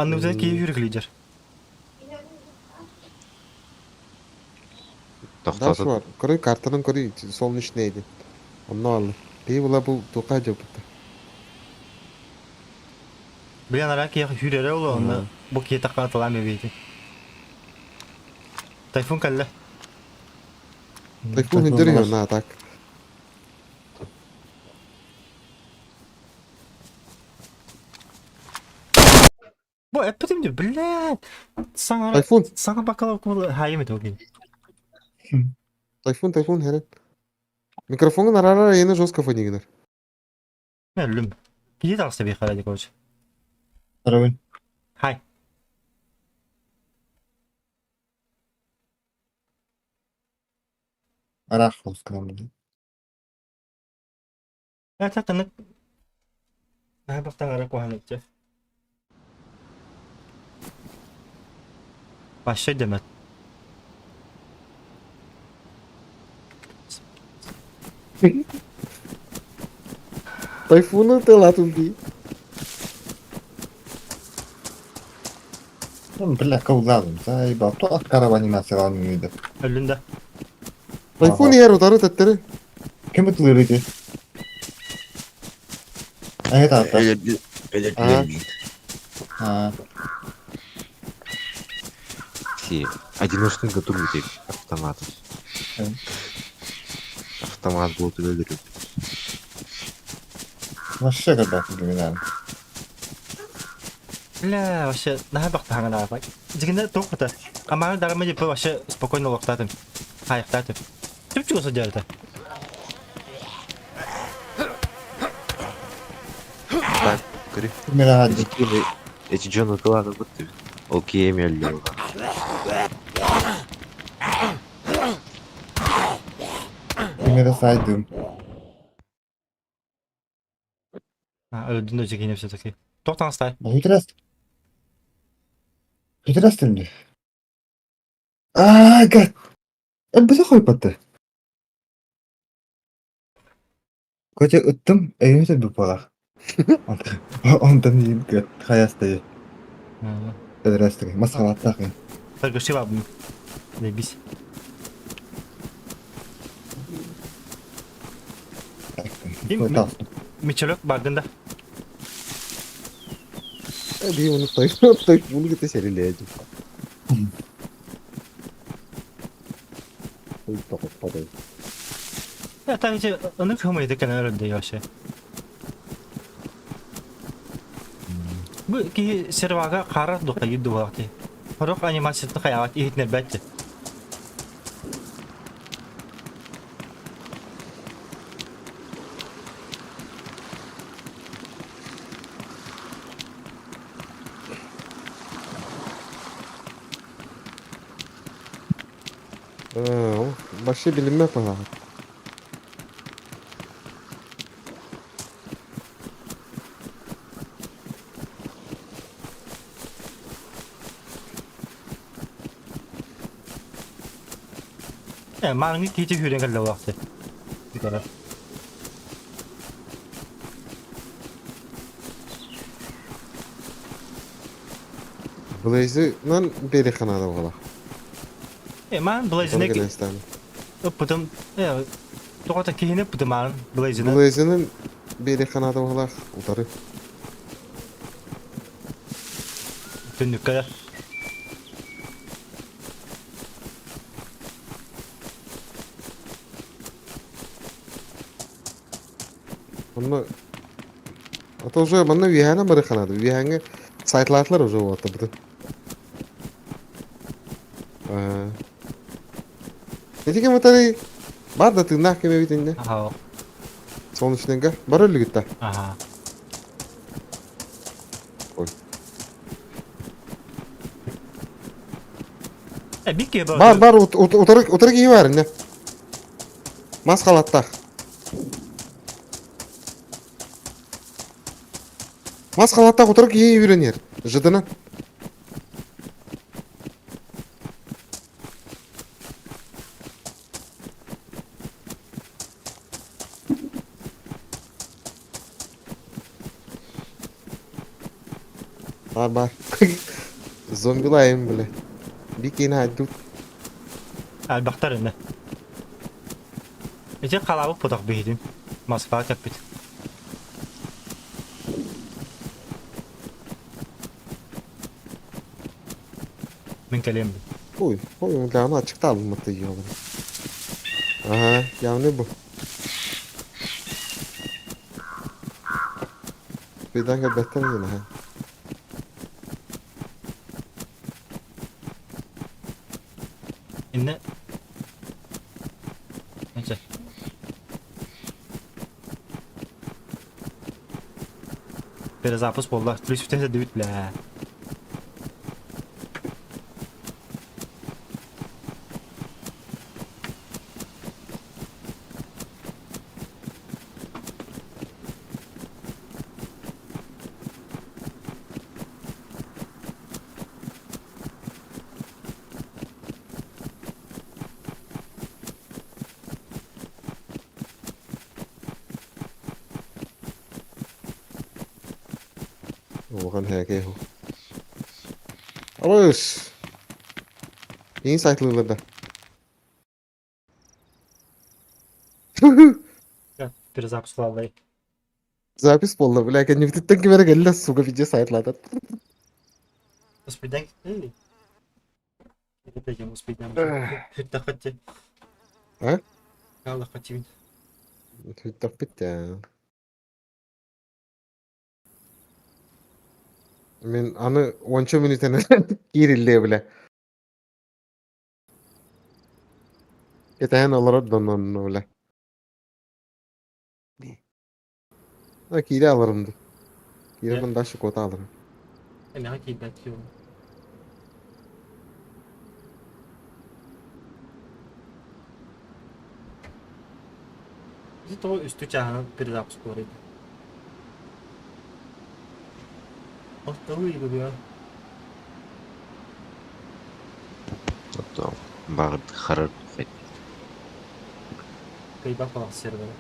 Анныбытыгар киһи хүрүклүйдэр. Дальше Тохтоото. бар. Көрүй картанан көрүй солнечный диэн. Онно алла. Бии була бу тука дьоппута. Билэн ара киһи хүрэрэ оло онно бу киһи такка атылаам эбиити. Тайфун кэллэ. Тайфун хүндэр на так. Бу эппитим дии, блядь! Саҥа Тайфун, саҥа бакалавр хайым это окей. тайфун, тайфун херен. Микрофонун арара yine жестко фонигинер. Өллүм. Киһи таҕыста биэхэ ради короче. Арабын. Хай. Араах холсканам. Это тынык. Наһаа бахтаҥара куһаҕан иччэ. Вообще дэмэт. Тайфуну тылатын дии. Бля, кылгаадым. Заебал. То откарап анимациялан үйді. Өллүн да. Тайфун иһэр утары төттөрү. Ким ытылыр ити? Айт ата. Аа. А, Все. Одиночный готовитель автоматов. Автомат был өлөрүм. вообще когда криминал. Бля, вообще, наһаа бахтаһаҥа Дьигинэ туох это? Амааны дарама дип вообще спокойно олохтаатым. Хайахтаатым. Түпчү сылдьарыта. Так, көрү. Криминал. Эти кими, эти дьон ытылааны быттыбыт. Ол киэми өллө. Криминал сайдым. Өлдүн да дьигинэ все-таки. Туох таҥастай? Хүтрәс. Хүтрәс түрмді. Аа, гад. Бізі қойпатты. Көте ыттым, өйүм бір болақ. Онтан дейін гад хаясты. Өдрәстігі. Масқалаттақ. Торгаши бабым. Заебись. Ким? Мичелек бардын да. Бии уну тайфун, тайфуну кете серилээдим. Это эти ынык хымайды кэнэ өрөндө вообще. Бу киһи сервага хара духа юдду буолаахти. Хорох анимациятын хайаҕат иһитинэрбэт. Вообще билинмэт баҕа. Э, мааҥҥы киһи үүрэн кэллэ буолаахти. Блейзынан бери ханада буолар. Э, маан Блейзине ыппытым, э, тоҕото киһини ыппытым маан Блейзине. Блейзинин бери ханада буолар утары. Түннүккэ. Онно Ата уже манна үөһээнэн бары ханада. Үөһээҥҥэ сайтлаатылар уже уотта бутун. Эти кем утары бар да тыыннаах кем эбит инне. Аха. Солнечныйга бар өлүгүттэ. Аха. Ой. Э, бикке бар. Бар бар утары утары киһи бар инне. Мас халаттаах. Мас халаттаах утары киһи үүрэниэр. Жыдынан. Бар бар. Зомбилайым бile. Бикини хайдут. Элбэхтэр инne. Ити халаабыт потох биһитин. Москва кэппит. Мин кэлиэм. Ой, ой, бля, аны ачыкта алынмыты ёбан. Ага, явный бу. Birden gelbetten yine ha. Иннэ. Нече. Перезапуск буолла. Плюс 79 бля. Улахан һээкэй хо. Алыс! Иин сайтлыылар да. Перезапуск лаллай. Запись буолла, бля, кэннибититтэн ким эрэ кэллэ, сука, видео сайтлаатар. Успейдан Успейдан. Хүттэххит. А? Хааллаххытибин. Хүттэхпит ээ. Мин аны уонча мүнүүтэнэн киириллиэ бля. Кэтэһэн олорор дон онно бля. А киирэ аларым дуу. Киирэ дальше куота аларым. Эмэҕэ киирбэт киһи. Ити тоҕо үстүү чааһынан перезапуск буолар Ортолуу игры. Оттон баҕар харар Кыйбак балах сервері.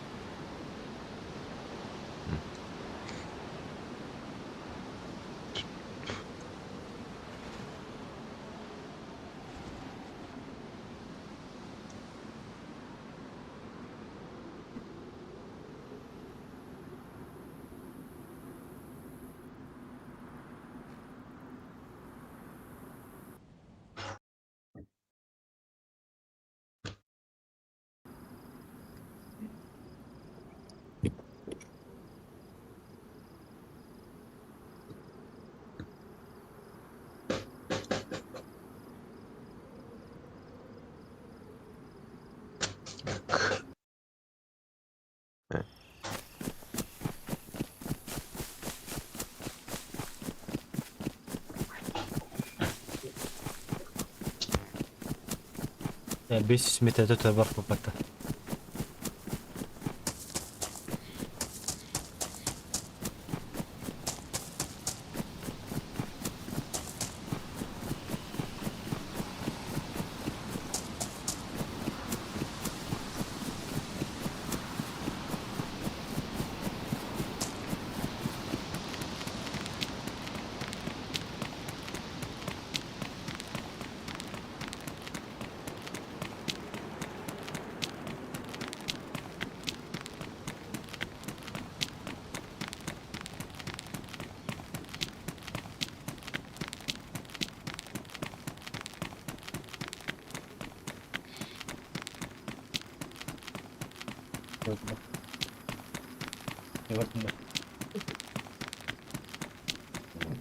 500 метрде төбөр куппатта.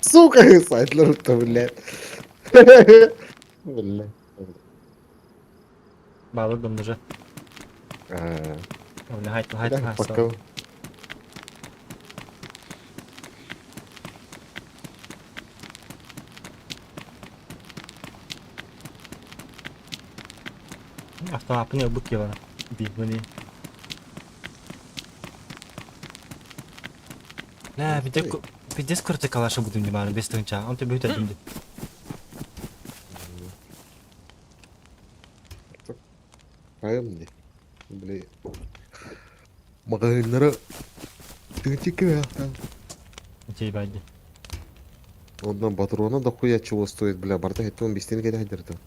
Сука, сайтлар блядь. Блядь. Балык уже. Хайт, хайт, хайт. Пока. Автомапны ылбык киевана. Бибуни. Нэ, пиздец курты калаша будем не без тынча. Он тебе будет один. Правильно. Бля. Магазиннары тынчик кебе. Тебе байды. Онно патрона дохуя чего стоит, бля, барыта 75 кэлэ сылдьар.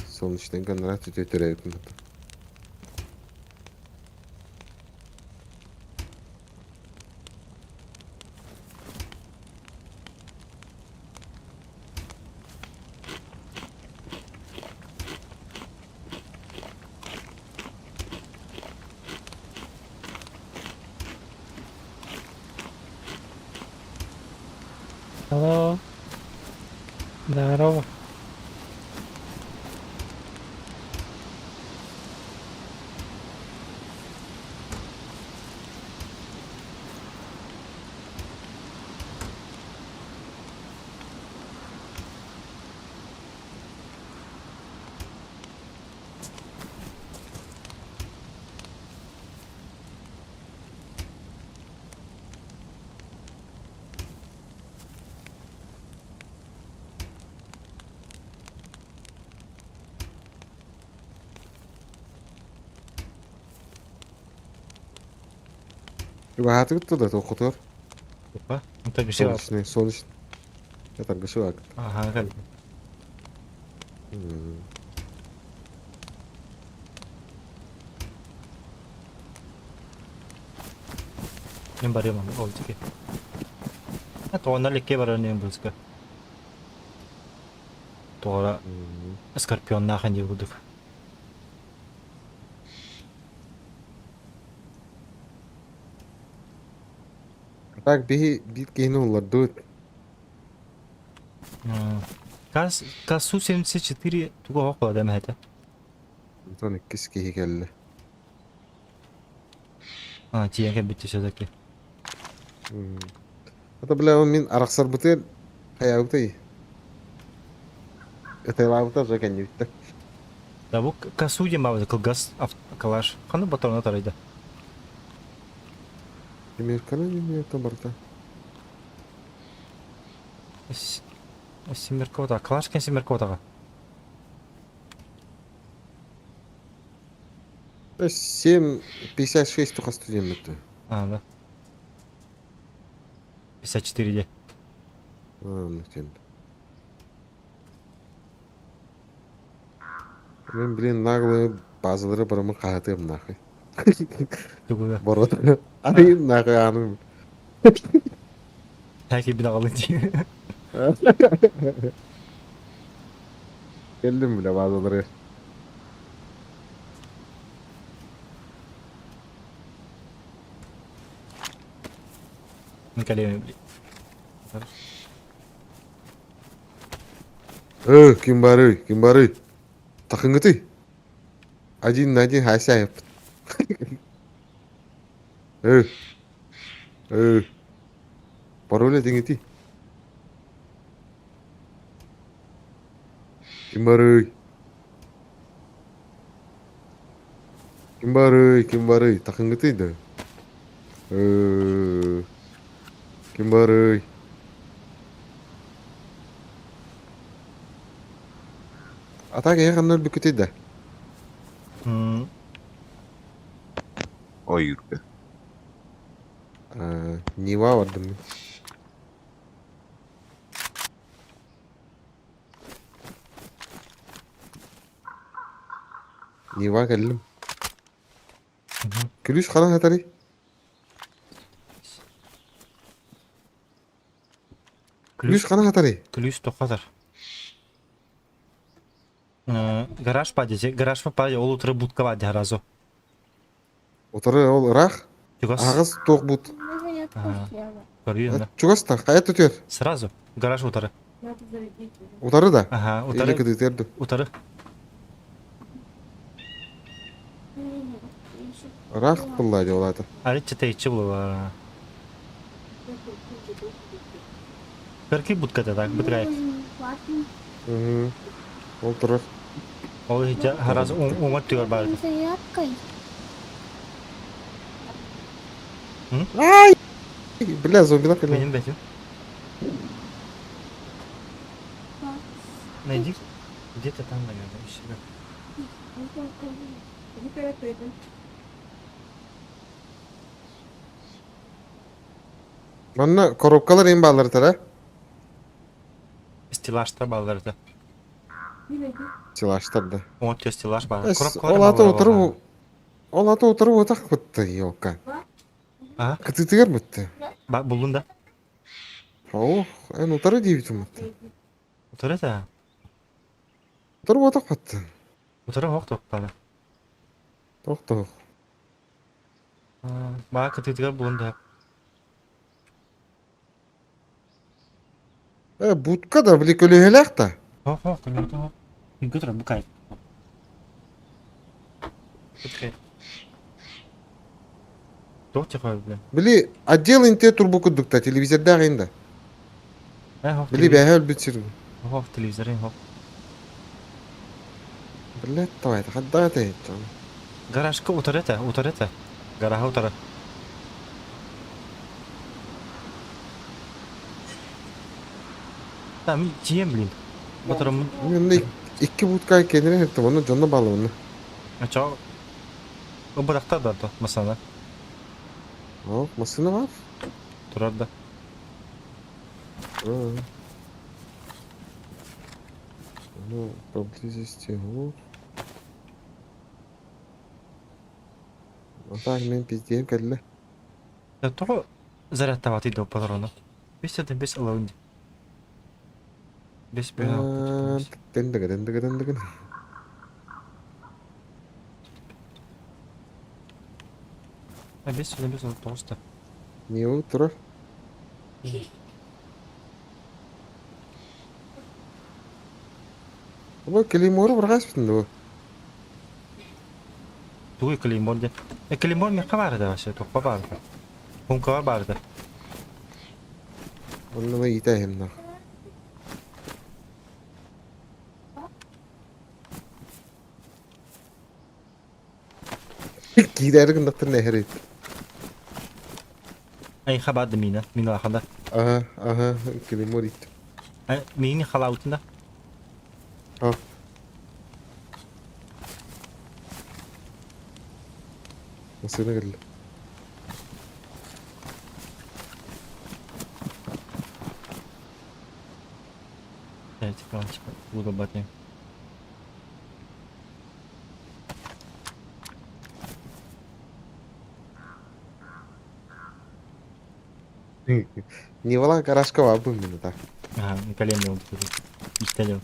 Солнечный гонорар төрөөбүт. Алло. Здорово. Чугаһаатыгыт да тоққутугар? Опа. Онтон гышыга. Солнечный, солнечный. Это гышыга. Аха, кэл. Мен барыам ол диэки. Тоҕоннор икки барар нем быыска. Тоҕора скорпионнаах инди курдук. Так биһи биир киһини уллардыбыт. Кассу 74 туга оһох буолар эмэһэтэ. Онтон иккис киһи кэллэ. А, тиийэн кэлбит все-таки. Это, бля, он мин арахсарбытыгар хайаабытай. Ытайлаабыта же кэннибиттэ. Да бу кассу диэн баабыта кылгас калаш. Ханна батарына тарайда. Семерканы не барда. Семерка ота. Калаш кен семерка отаға. 7.56 только студент. А, да. 54 де. А, ну тем. Мен, блин, наглые базалары барамы хаатым нахуй. Тугуга. Борот. Аны нахуй аны. Хәки бин ағалын ти. Келдим бля базалары. Мен кәлеме, блин. Ким бары, ким бары. Тахыңгыты. Один на один хасяев. Э. Э. Пароля деңети. Ким бары? Ким бары, ким бары, тахыңгыты да. Э. Ким бары? Атак яғаннар бүкіті да. Ой, Юрка. Нива бардым. Нива кэллим. Күлүс ханан хатары? Күлүс ханан хатары? Күлүс тоққатар. Гараж паде, гараж паде, ол утыры будка баде разу. Отыры ол ырах. Чугас. Ағыз тоқ бут. Көрүйін да. Чугас та, қая түтер? Сразу, гараж утары. Надо зарядить. Утары да? Ага, Или утары. кыдытерді. Утары. Ырах бұлла де олады. Аритче тейчи булар. Кырки будка да так, бытырай. Ол тұрыр. Ол хижа хараз уңат түгөр бар. Зарядкой. Ай! Бля, зомбилар кэллэ. Менин бетим. Найди где-то там, наверное, еще. Манна коробкалар им бааллар Стеллажтар бааллар этэ. Стеллажтар да. Оҥот стеллаж баар. Ол ата утары ол ата утары утах бытты елка. А? Кытытыгар бытты. Ба буллун да. Ох, эн утары диэбитим бытты. Утары да. Утары утах бытты. Утары хоқ тоқтаны. Тоқ-тоқ. Баа кытытыгар булун да. Э, будка да, били көлөһөлөөх да. Хоқ хоқ көлөһөтө хоқ. Күнгө турар бу кайт. Туох тихой бля. Били отдел инте турбу курдук та телевизордаах инда. Били бэһэ өлбүт сир. Хоқ телевизорын хоқ. Блядь, давай, хадда ты. Гаражка утары это, утары это. Гараха утары. Там тием, блин. Батырым. Мен икки будка кенере хеттем, оны дьонно баалыбынна. Ача. Бырахта да то, масана. О, массыына бар. Турар да. Ну, поблизости вот. А так мен пиздеем кэллэ. Тоҕо зарядтаабатый да патрону? Бес это бес ылабын дии. Бес Дендеге дендеге дендеге. Бес бес тоҕуста. Не ол турар. Бу клеймору бырҕаспытын дуо? Тугуй клеймор диэн? Э, клеймор миэхэ баар этэ вообще, туохха баар этэ? Пумкаҕа баар этэ. Онно иитээһимнах. Киирээри гыннахтарына эһэр Айха баар да миинэ, мин улахан да. Аха, аха, клеймор иттим. Миини халаабытын да? А. Массыына кэллэ. Типа, буду батнем. Нивала гаражка бабы мин так. Ага, колено он тут. Истелил.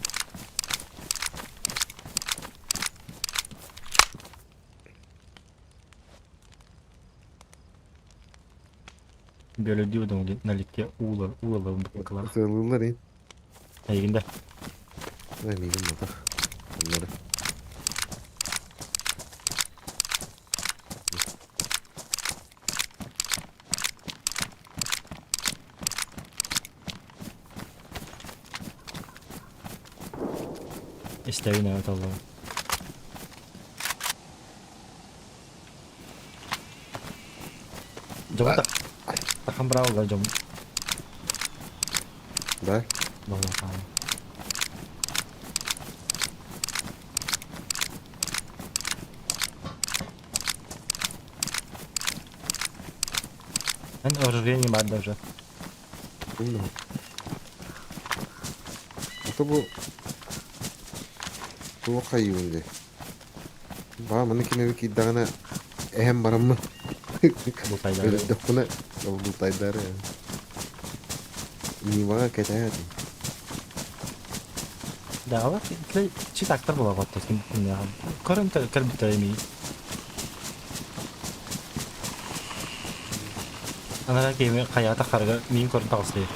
Бөлөдүү наликке уулар уулар букалар. Сылылар ин. Эйигин да. Мигин матах. Оннары. Истэбин эбит оллоҕум. Дьоҥу так тахан быраабыла дьон. Да. Буолуохтааҕын. Эн оживление баар да уже. А то бу туох хайыыбын дии. Баа маны кинини киирдэҕинэ эһэм бараммын. Бултайдары. Өлөрдөхпүнэ ол бултайдары. Ниваҕа кэтэһэ этим. Да, чи тактар буолар Көрөн кэлбиттэр эмиий. Анараа киһи хайаата харыга миин көрөн таҕыстыы.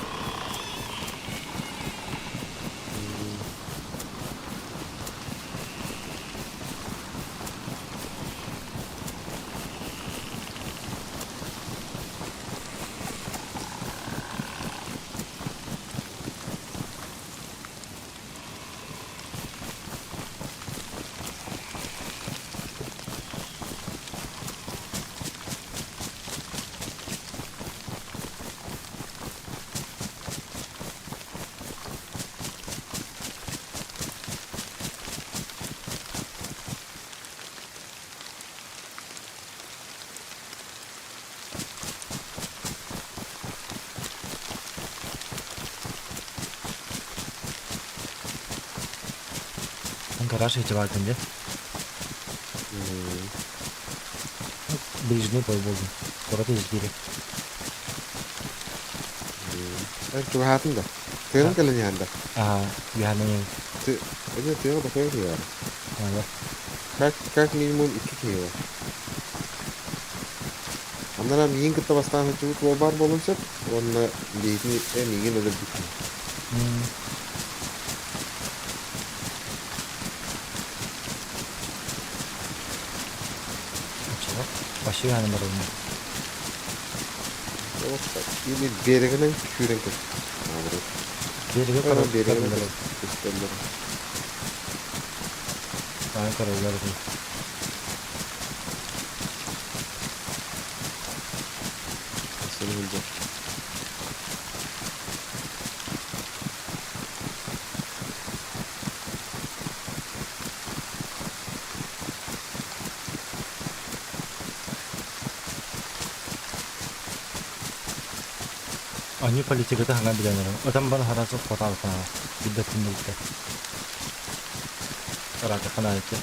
Гараж эти баар дии. Ближний бой буоллун. Куорат иһигири. Эн чугаһаатын да. Тыаҕын кэлэн иһэн да. Аа, үһэнэ Эдэ тыаҕа да кыа киһи бар. Как минимум икки киһи бар. Аннара миигин кытта бастаан сылдьыбыт уол баар буолуон сөп уонна биһигини миигин өлөрбүт киһи. Оччоҕо вообще үһэнэ барылына. Или берегинэн сүүрэн кэл. Наоборот. Береге Берегинэн көрөллөр. көстөллөр. Аа, көрөллөр. Seni bulacak. Оонньуу политиката хаҥа билэн эрэр. Ытан баран хараҥа хотаабыккына билбэппин да Ыраатаххына айты.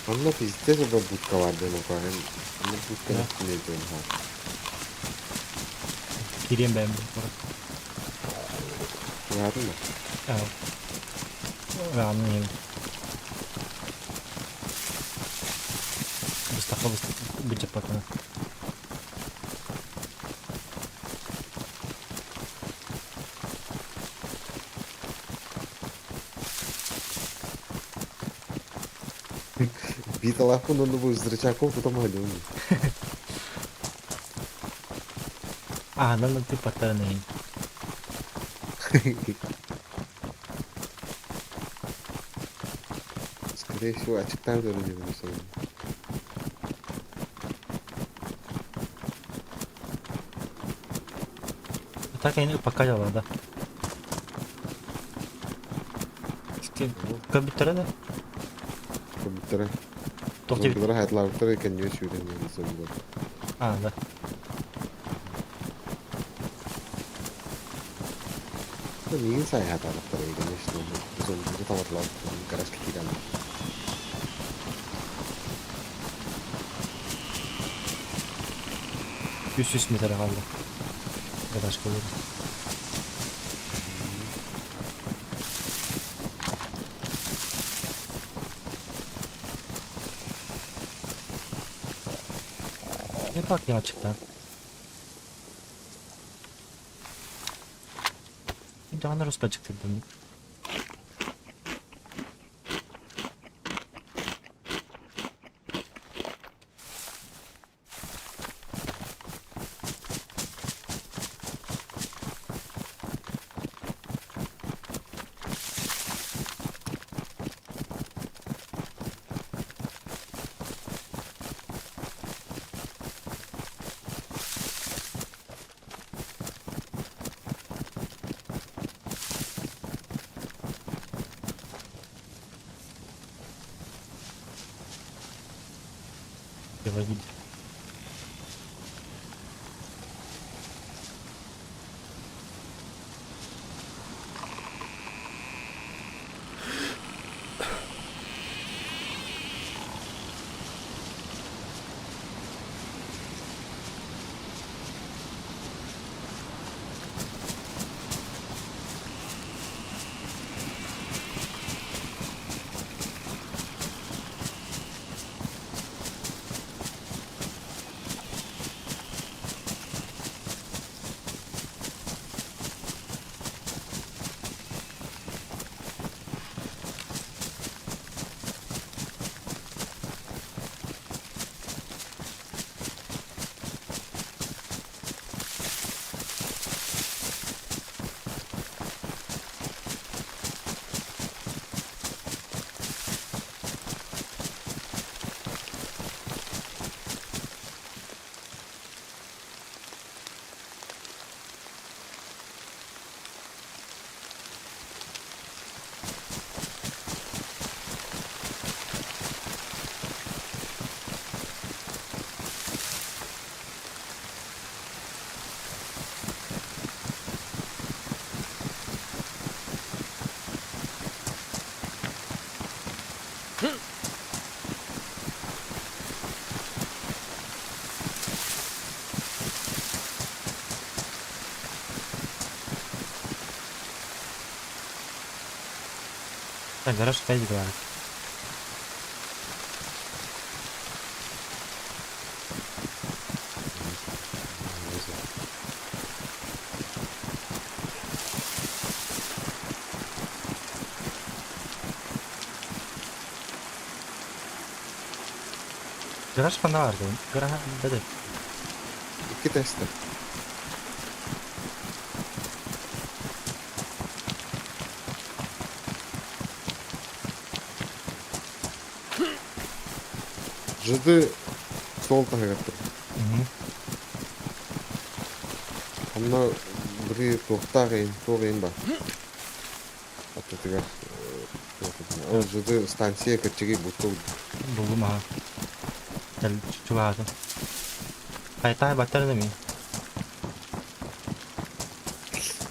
Онно пиздец это будка бар диэн окоһен. Онно будка диэн Кириэн бэйэм Чугаһаатын да? Аа, иһин. Быстахха быдьаппакына. Биталахпын онно бу зрачаков тутам алён. Аһынан тыппаттарын иһин. Скорее всего, ачыктаан көрүнүө санаан. Так они пока да. Көбүттэрэ да? Көбүттэрэ. Туох диэбит? Зомбилары хайатлаабыттар кэннигэ сүүрэн иһэн зомбилар. Аа, да. Миигин сайаатаабыттар конечно, зомбилары талатлаабыттар гаражка киирэн. 300 метр хаалла. Гаражка диэри. Ne bakayım açıktan. даҕаны роспадьыктырдым. Переводить. Так, гараж опять говорит. Гараж фонарь, гараж, да, Икки тестер. Жыды сол таһыгар турар. Онно били туохтаах иһин, туох иһин баар. Аттытыгар ол жыды станция кырдьыгый будка Буллум аха. Чугаһаатым. Хайта баттар да мин.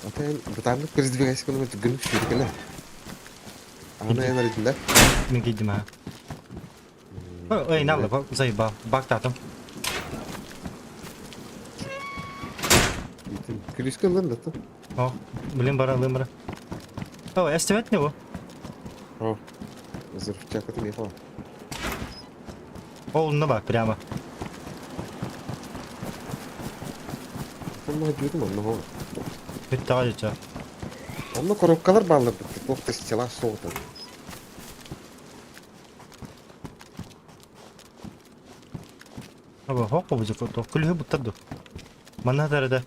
Ата бытааннык передвигайся гына гын сүүркэлэ. Аны эн арыйдылар. Мин киирдим аха. Ой, налла, заебал. Бактатым. Күлүскэ ылын да ту. О, блин, бара, ылын бара. О, эстебет не бу? О, взрывчатка мехо. Ол онно бар, прямо. Онно дьүтүм онно хо. Бүттэҕэ дьүчэ. Онно коробкалар бааллар битти, туох да стела суох Аба, хоқ бу жо күлүһү буттар ду. Манна тарада.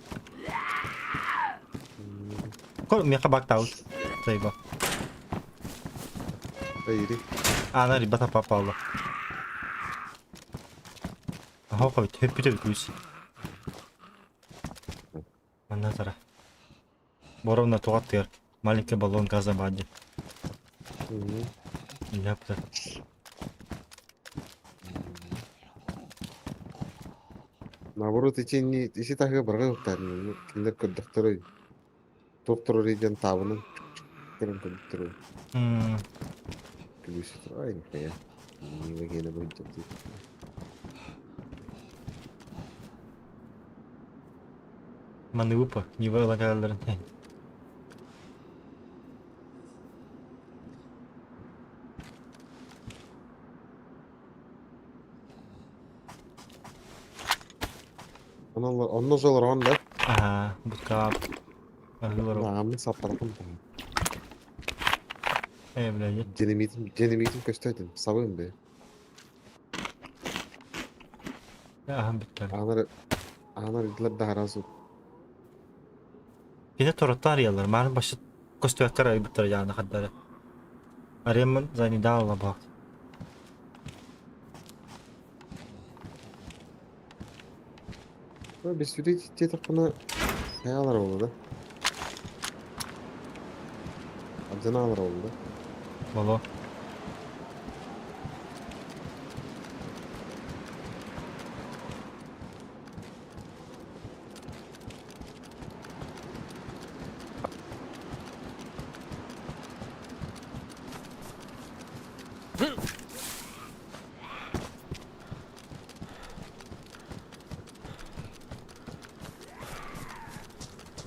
Кор меха бактаут. Сайба. Эйри. Ана ребята попала. Хоқ бит, хөппүтэ күс. Манна тара. Боровна туғаттыгар. Маленький баллон газа бади. Ляпта. Наоборот, итини ити таһыга барҕа уктаарын кинилэр көрдөхтөрөй туох турар диэн таабынан көрөн көрдөхтөрөй күлүүсү ай нихуя нива гена быһыйдым Маны упа, Нива ылан Онно олорон да? Аха, будка. Аһыылар ол. Ааммын саппарахым таһын. Ээ, блядь. Динамитим, динамитим көстөөтүм, сабыым бе. Аһан бүттэр. Аанар, аанар идилер да харазу. Кини тораттан арыйаллар. Мааны башы көстүбэккэ арыйбыттар дьааны хардары. Арыйаммын занидал баҕат. Бесүрүй диэтэххинэ хайаалар буолла да? Абдьанаалар буолла да? Боло.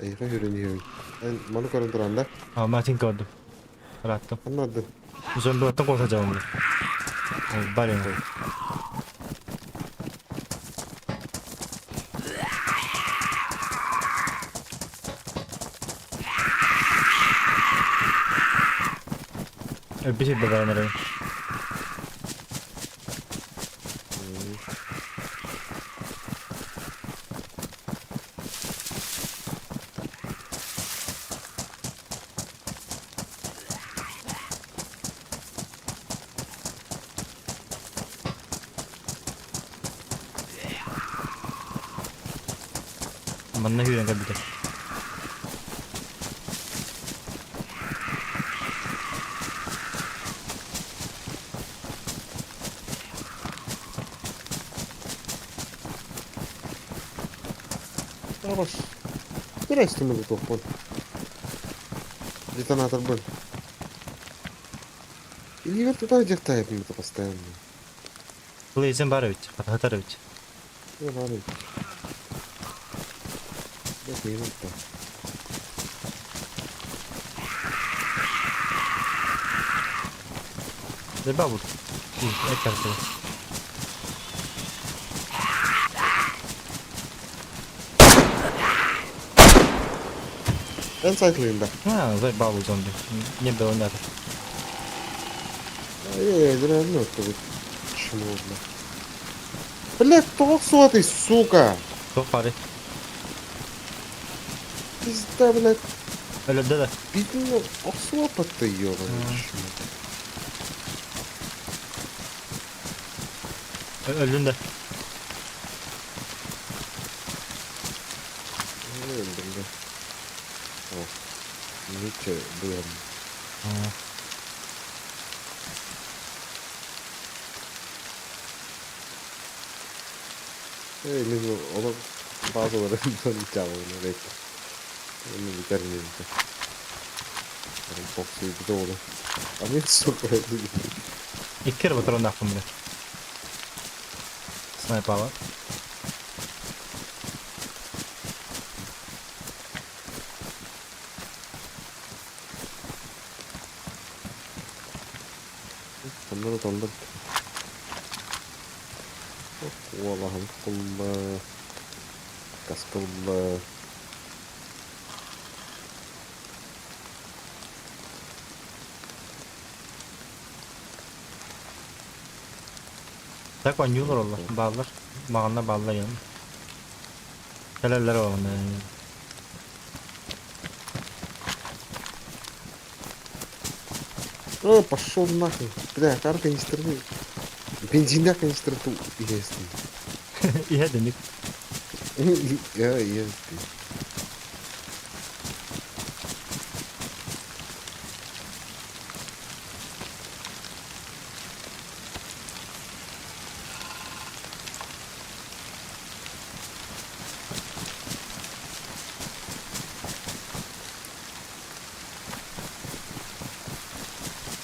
Эйиэхэ үрүн иһэбин. Эн маны көрөн туран да? А, Мартин көрдүм. Ырааттым. Ханна ардын? Зомбилаттан куота дьалыммын. Барин. Өлбүт сирбэ баран эрэбин. Манна күүрэн кэлбитэ. Хорош. Здрасте, мы тохпун. Детонатор был. Или туда где-то это постоянно. Лейзен бар эбит, хатар эбит. Не надо. Бэт минутта. Забавут. Это Эн сайтлыын да? А, заебал зомби. Не было надо. Эй, реально это вот чмо, бля. Блядь, тоқ сука! Тоқ бары. Пизда, блядь. Өлөдө да. Битин охсуопатты, ёбаный чмо. Өлдүн да. Өлдүм да. О, ничего, было. Эй, мин олох базаларын чаалына бэт. Оны бүтэр миэнтэ. Боксуйбут оҕолор. А мен сука. Икки эрэ патроннаахпын бile. Снайпала. Онно да тоннор. Уолаһын кулла. Каскылла. Так оонньуулар оллар, бааллар. Маҕанна бааллар ян. Кэлэллэр оҕону. О, пошел нахуй. Бля, хаар канистрны. Бензиннээх канистры ту иһэстин. Иһэ дэнник. Я иһэстин.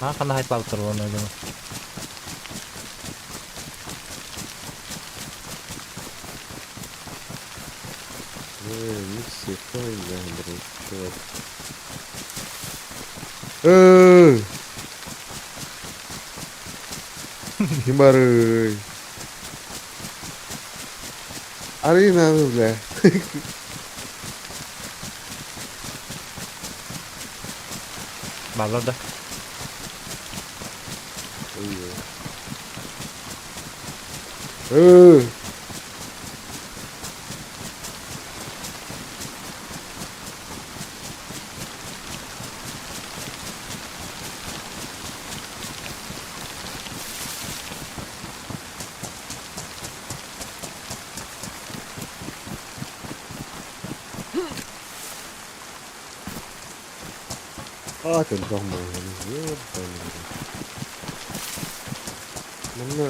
Аа ханна хайпаабыттар уонна дьону. Э, не все, блин, чувак. Эй! Ким барый? Арина, бля. Бааллар да. Ыы. А, ты Манна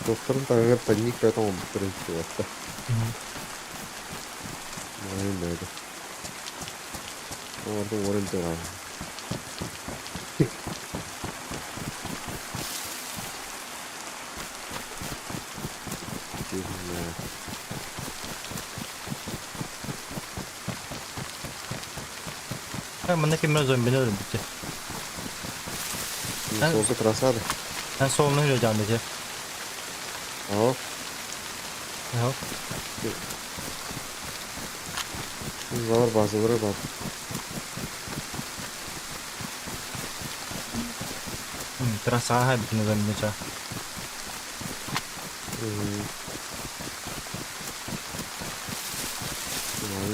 туохтарын таһыгар тайник бэйэтэ оҥорбуттар эбит Маайын бэйэтэ. Оҥордум уоран тураан. Манна киммэ зомбини өлөрбүттэр. Солнце красада. Эн солну үрөдьаан дете. О. О. Залар базалары бар. Трассаға бүтүн зомбини ча.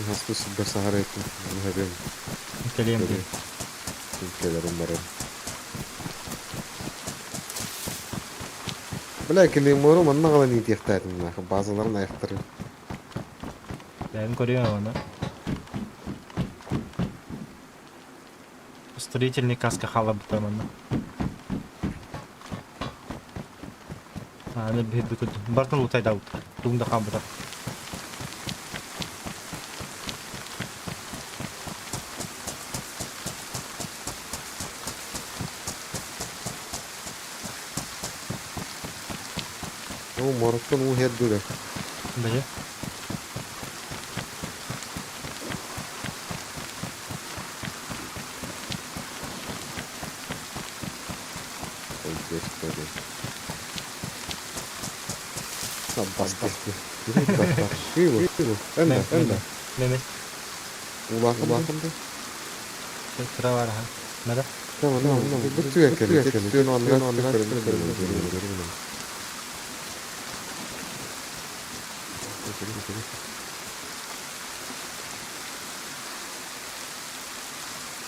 Хаспы сылдар сахар еттим. Хэбем. Кэлиэм дии. Кэлэрим барар. Бля, клеймору манна ҕалан иитиэхтээтим нахуй, базаларын айахтарын. Бэйэм көрүөм оны. Строительный каска хаалабыта манна. Аны биһирбит бартын лутайдаабыт. Тугун да хаалбыта. Уу мороттон уу иһэр дуо? Бэйэ. Ой, господи. Бастахты. Энда, энда. Меме. Улахан да. Кыра бар аха. Мада. Tamam, tamam, tamam. Bu tüyekeli. Tüyün anlar, tüyekeli.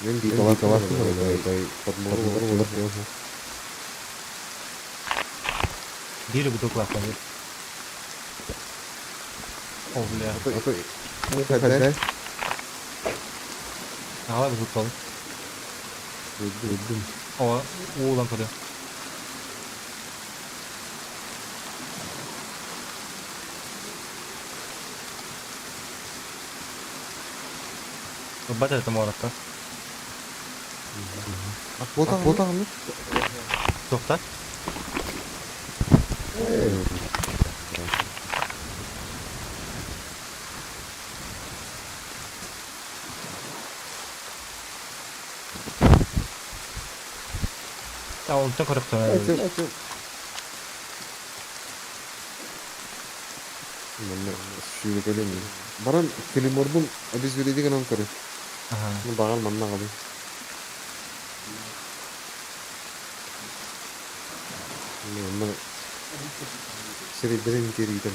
Мен биталар подмору Биир бутылка бар. О, бля. Хәдә. Ала бутылка. О, уулан көрө. Бат это морокко. Бота, бота. Тоқта. А, онтон көрөктөр. Сүүрэ кэлин. Баран клейморбун обезвредить гынан көрө. Аха. Багал манна габы. Манна сиридерин теритен.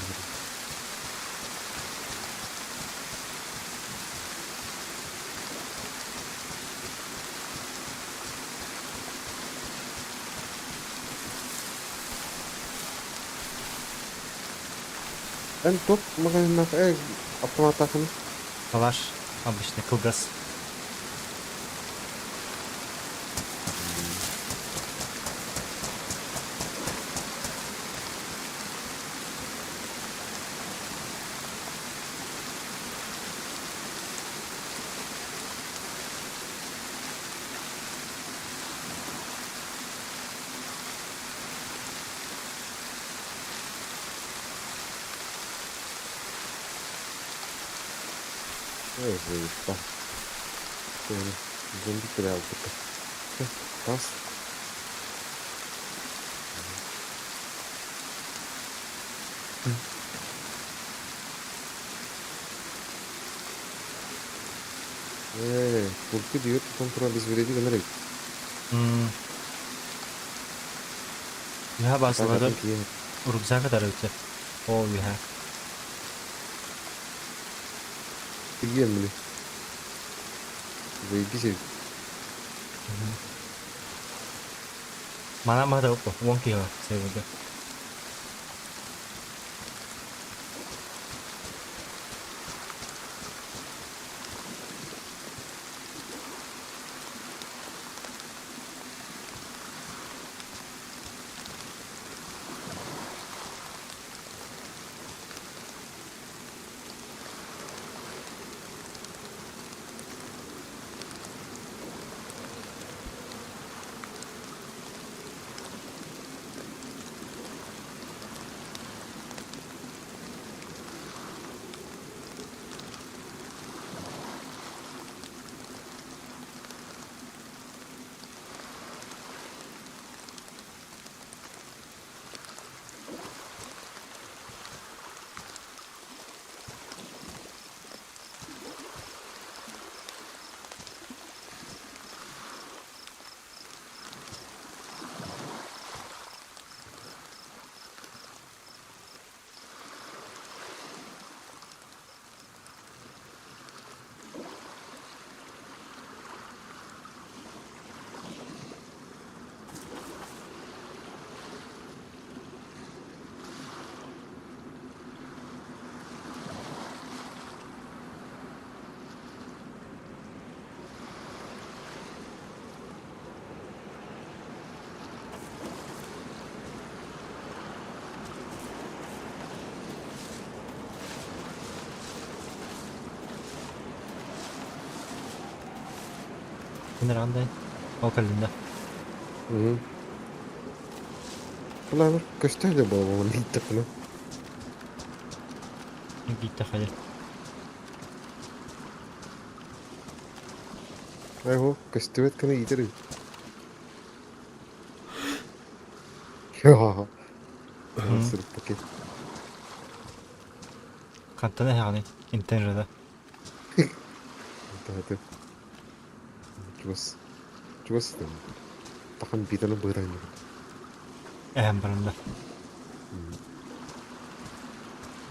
Эн топ магазиннах автоматтахын. Калаш обычный кылгас. Заебал. Зомби терял. Раз. Пульты дает контур обезвредить генерит. Үһэ баасылары Атын киһи. рюкзак ытарыччы. О, үһэ. Тиийэн били. Заебись эбит. Манан баһа 10 киһи бар серверга. Күн андай. Ол кэллин да. Бля, көстөр да буолуон ииттэхпинэ. Ииттэххэ Айхо, көстүбэт гына иитэр эбит. Сырыппакы. Хантан эһэҕиний? Интернета. Таһаты. Чугас. Чугас сытан. Тахан биитаны быырайын. Эһэм баранда.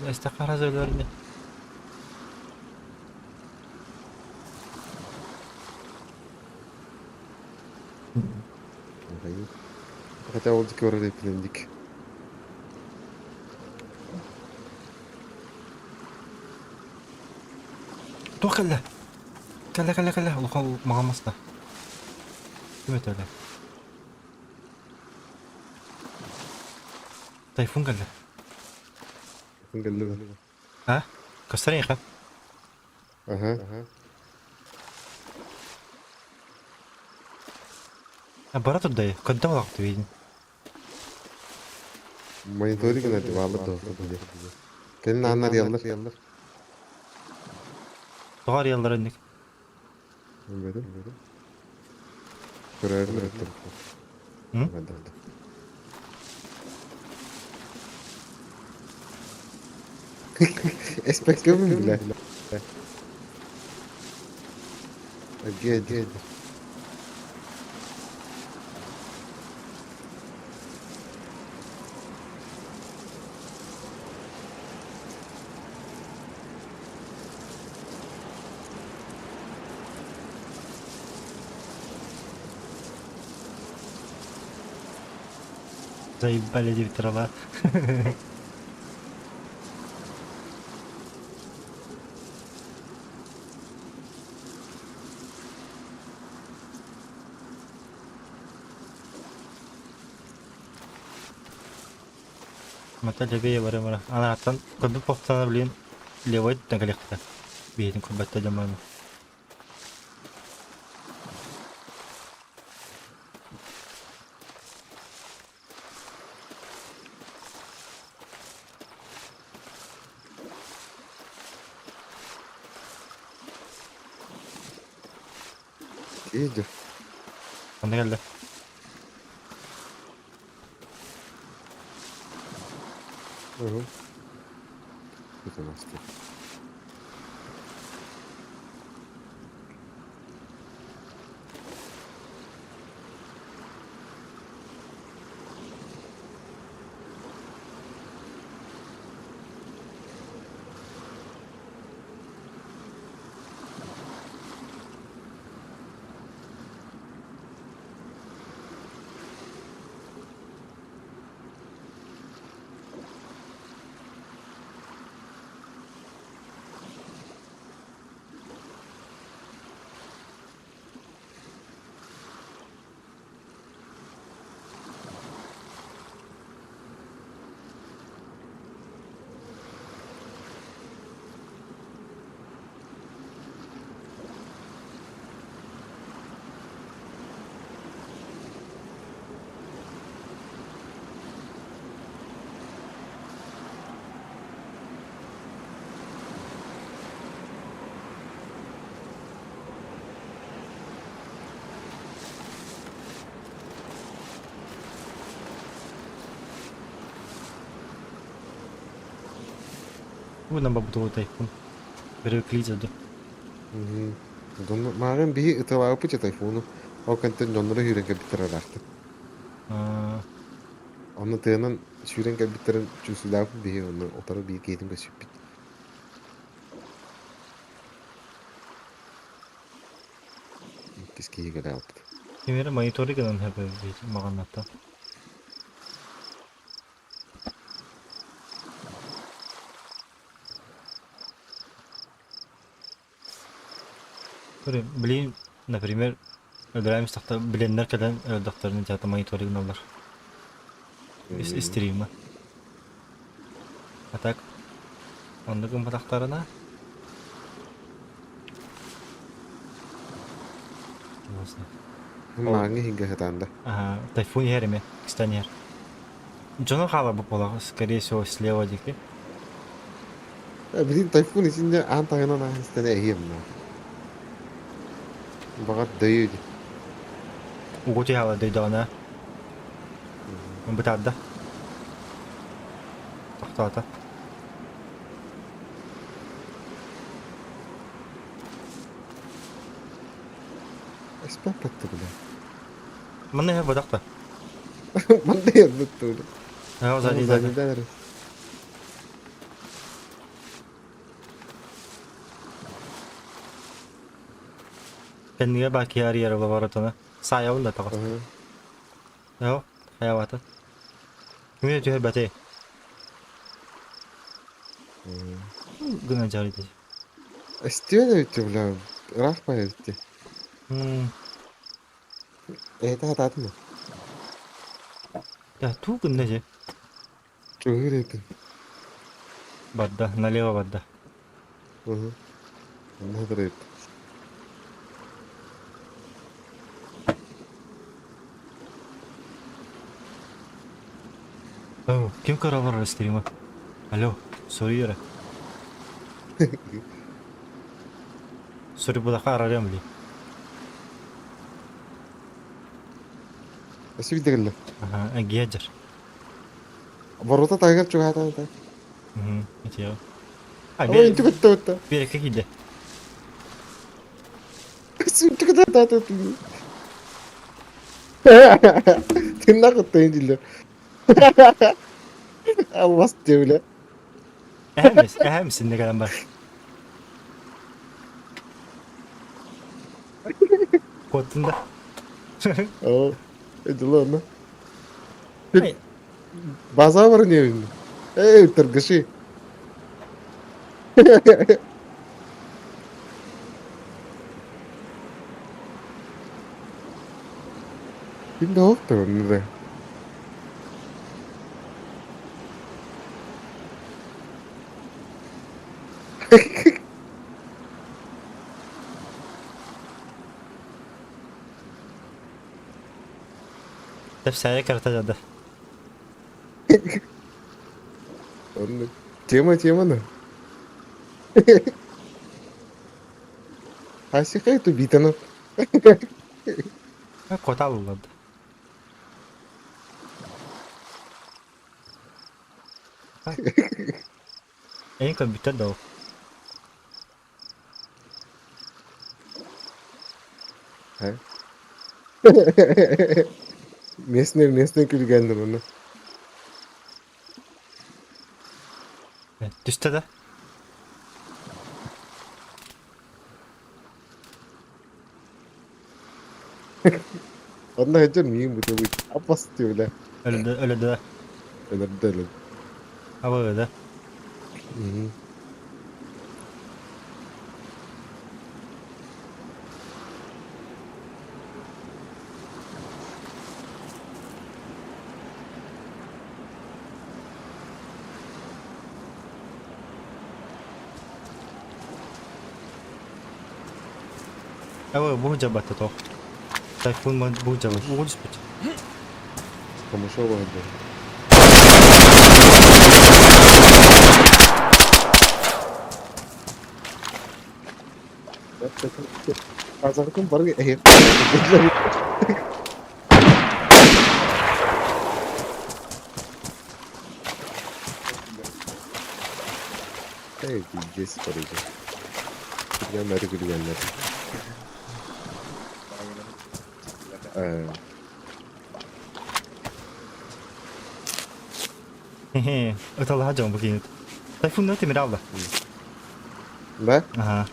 Эстэххэ өлөрүнэ. Хотя ол дикі орар эпилендик. Туох кэллэ? Кэллэ, кэллэ, кэллэ. Улахан маҕан маста. Ким этэ Тайфун кэллэ. Тайфун кэллэ. А? Көстөр эйиэхэ? Аха. Бара турда, көрдө олохту видин. Мониторинг гына баалар да. Кэлин аанна арыйаллар. Тоҕо арыйаллар инник? Билбэтим. Көрөөрү көрөттüm. Эспэккэбин билэ. Ге, Заебали диэбиттэр Мата левее бары бара. Анааттан көрбүт повтана блин левой өттүнэн кэлиэхтэрэ. Биһитин көрбөттө дьоммун. Иди. Ханна кэллэ? Угу. Это у нас тут. Уунан бабытылы тайфун. Привыкли да. Маарын биһи ыталаабыт тайфуну. Ол кэнтэн дьонноро сүүрэн кэлбиттэр ыраахтан. Онно тыанан сүүрэн кэлбиттэрин чувствуйдаабыт биһи онно утары биир киһитин көсүппүт. Иккис киһи кэлээбит. Кимире мониторы гынан хэбэ маҕанната. Блин, например, өлөрөөм истэхтэ билэннэр кэлэн өлөрдөхтөрүнэ дьаата мониторы гыналлар. Стрима. А так оннук гымматахтарына Мааҥҥа иһингэ сытаанда. Ага, тайфун иһэр эмэ, кистан иһэр. Дьоно хаалар буолар, скорее всего, слева диэки. Блин, тайфун исинде аан таһынан ааһан истэн эһиэм на. Баҕар дөйү ди. Угу түһэҕэ дөйдөҕүнэ. Бытаарда. Тохтоото. Эспэппэттэ бile. Манна иһэр бодох да. Манна иһэр бile. Аа, сзади, сзади. Кэннигэ баа киһи арыйар лабораторна. Саайабын да тоҕо. Оо, хайабата. Кимиэ түһэрбэтэй? Гына дьарыйды. Эстиэн эбит бля, ыраах бай эбит. Эһэтэ хатаатын да. Да, туу гынна же. Чугур этин. Барда, налево барда. Угу. Онно эбит. О, ким көрө стрима? Алло, сори эрэ. Сори будаха арарыам ли. Өссө биирдэ кэллэ. Ага, эгиэдьэр. Ворота таһыгар чугаһаатаан так. Угу, итиэ. Ой, интү көттө көттө. Биэрэккэ киирдэ. Интү көттө Тынна көттө дилер. Аллас диэбилэ. Эһэмис, эһэмис инне кэлэн бар. Куоттун да. Оо, дела аны. База бар не Эй, торгаши. Ким да охтор онно Тэпсээри карта дьада. Онно тема теманы. Асихай тубитана. Коталылар. Эйин көрбүттэр да ол. Местный местный күлгәндер оны. Түстэ да? Онно сылдьар миигин бутабыт. Аппас диэбилэ. Өлөдө өлөдө. Өлөрдө өлөдө. Абыгыда. Абы бу жабатта тоқ. Тайфун бу жабат. Угу түспүт. Камышова это. Казахтан бар эһи. Эй, пиздец, короче. Күлгәннәре күлгәннәр. Э, Хе-хе, ыталаһа дьон бу киһини. Тайфунна тимир алла. Да? Аха.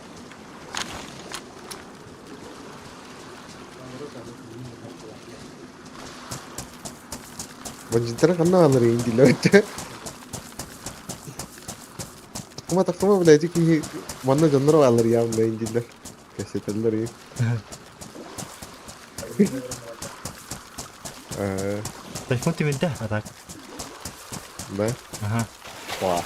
Бандиттары ханна алыр индилер. Такыма такыма блядь, киһи манна дьоннор алыр явно индилер. Кэсетеллер и. Э, Тайфун тимирде, а так. Да? Аха. Ва.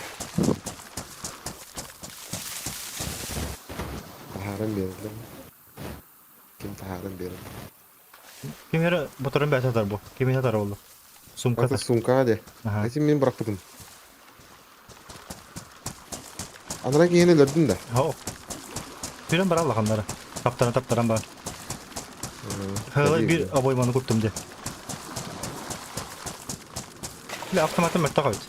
Таһааран биэрдим. Ким таһааран биэрэр? Ким эрэ боторун бэйэтэ сатар бу. Кими сатар буолла? Сумката. Ата сумкаҕа дии. Аха. Ити мин бырахпытым. Анараа киһини өлөрдүн да. Оо. Түрен бар аллаханнара. Таптаран таптаран бар. Хылай бир обойманы куттум де. Бля, автоматым мөлтөх эбит.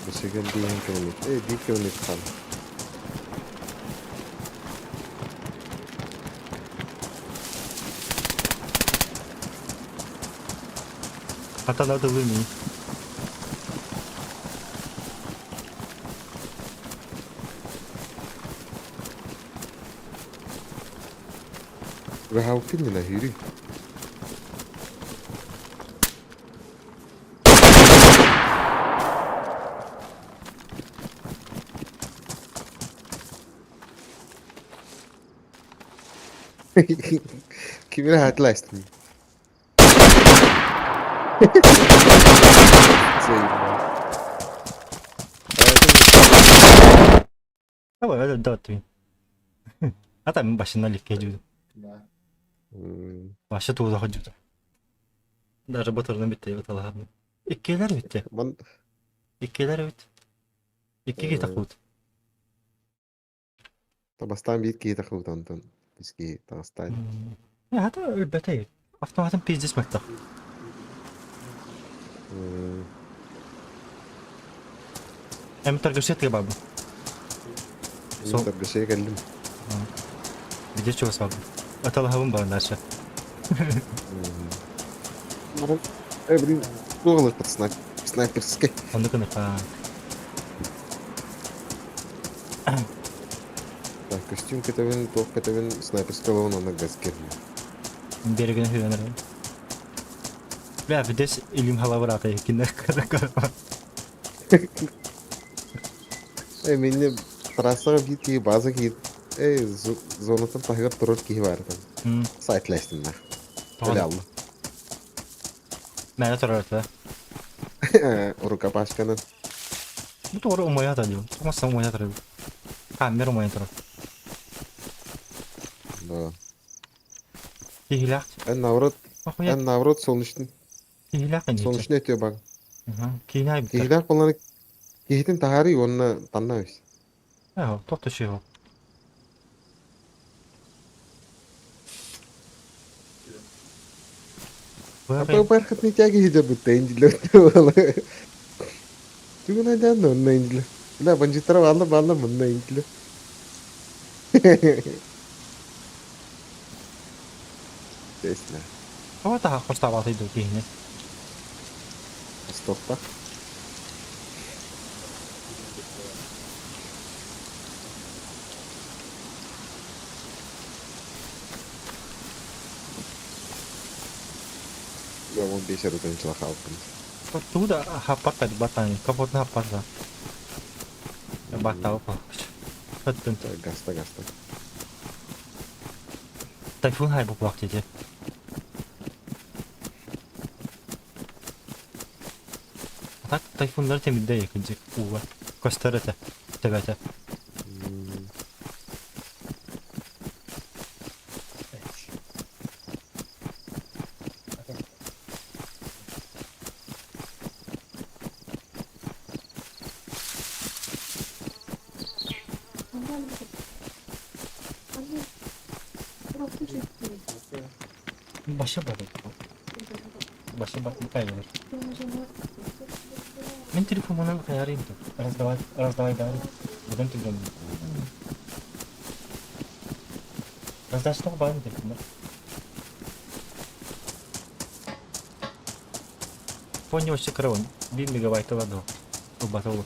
Бысыгын биир километр. Э, биир километр хаалла. Хата да тылы мин. Выхалкын не нахири. Кимире хатластын. Давай, это да ты. А там башына ликке жүдү. Башы тууда жүдү. Даже батырдан битте баталахарны. Иккилер битте. Иккилер бит. Икки киһи тахпыт. Бастаан биир киһи тахыбыт онтон үс киһи таҕыстаан. Хата өлбөтөй. Автоматын пиздец мөлтөх. Эм торгашетка бабы. Сол. Торгашея кэллим. Видишь, чего сабы. Аталаһабын баар дальше. Э, блин, туох под снайп снайперской. Оннук ыныха. Так, костюм кэтэбин, туох кэтэбин, снайперскай ловун онно газ кэллим. Берегин хүвэнэр. Бля, видишь, илим халабырата кинер Э, мине трассаҕа биир киһи база киһи э, зонаттан таһыгар турар киһи баар этэ. Сайтлайстыннар. Өлө Мээнэ турар этэ. Рукопашканан. Бу туора умайа да диэн. Тумассан умайа турар. Камера умайа турар. Да. Киһилээх. Эн наоборот, эн наоборот солнечный. Киһилээх Солнечный өтүө баг. Киһини айбыттар. Киһилээх буоллаҕына киһитин таһаарыы уонна танна эбит. Ээ, туох да үчүгэй. А бархатный тяги сидят инжелер. Түгэн айдаан онно инжелер. Бля, бандиттара баалла баалла мунна инжелер. Честно. Тоҕо таһа хостаабатый дуу киһини? Стопта. Я вон бесер утанчыла хаалбын. Тугу да хаппат баттаан, капотун хаппат да. Баттаабы Хөттүн. Гаста гаста. Тайфун хай буклак дии. А так тайфуннар темирде якынчык ууга. Көстөр этэ. Төбөтө. Баша бар. Баша бар кайыр. Мин телефонунан кайарым тут. Раздавай, раздавай дары. Будан түгөн. Раздачтык бар телефонда. Фоне вообще крон. 1 мегабайт ладно. Батыл.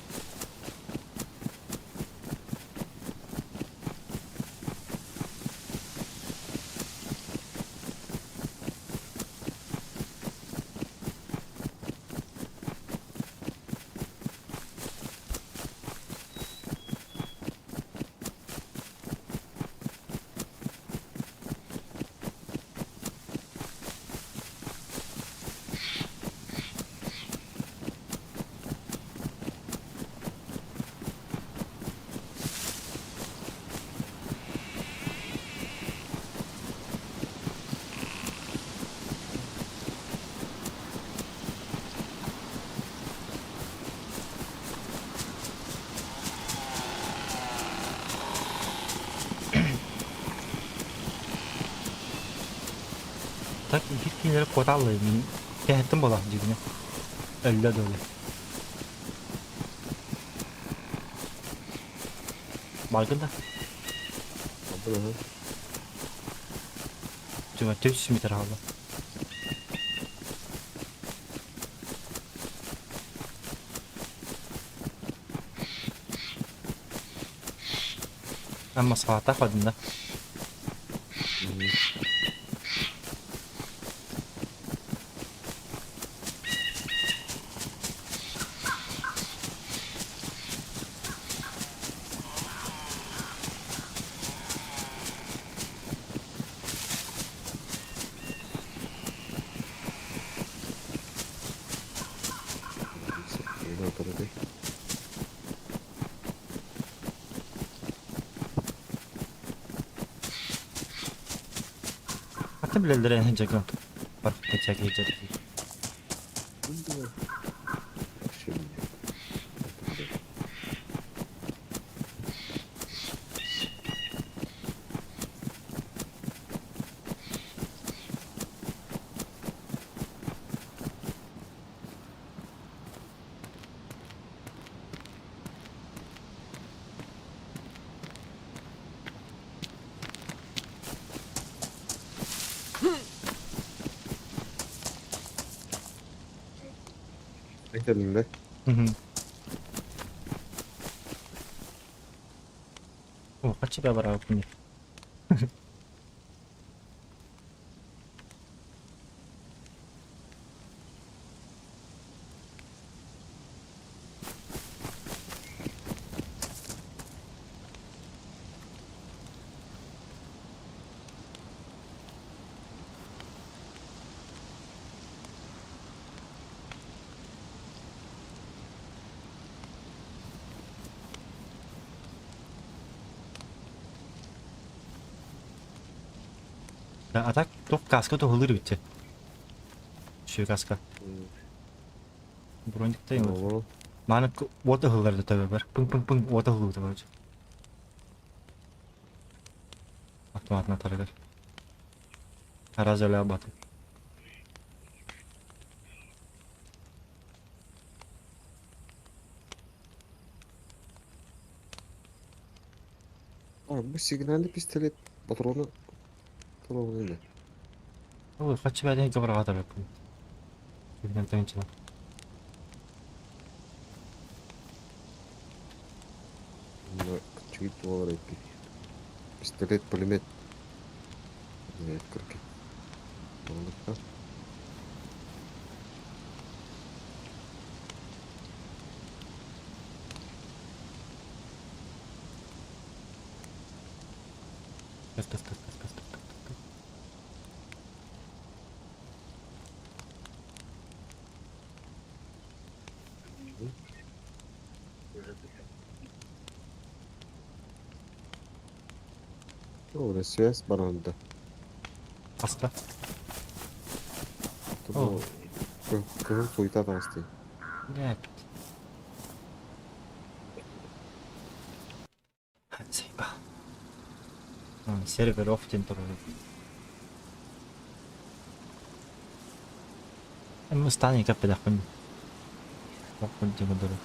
Так биир кинилэри куотааллар мин кэһэттим буолаах дьигинэ. Өллө дылы. Баргын да. Түмэ 400 метр хаалла. Ама саата хадын да. Хата билэллэр эн дьаган. Бархта чаги дьаги. Кэллиҥ О, хаччы барабын. А так туох каска туһулуур эбит Үчүгэй каска. Брониктай Ол Мааны уот ыһыллар да төбөбөр. Пыҥ-пыҥ-пыҥ уот ыһыллыбыта короче. Автоматына тарыгар. Араас өлөө баты. А, бу сигнальный пистолет патроны толугун Ой, хаччы бәден гыбырга табыппын. Бүгүн тыынчына. Чугит буолар эппит. Пистолет, пулемет. Короче. Кас, кас, кас, кас, кас, кас, кас. Ora связь баранда. Аста. Тобо кыһыл суйта таҥасты. Нет. Хацейба. Сервер оф диэн турар. Эм ыстаан иккэппэтэхпин. Ох, кырдьыга дуру.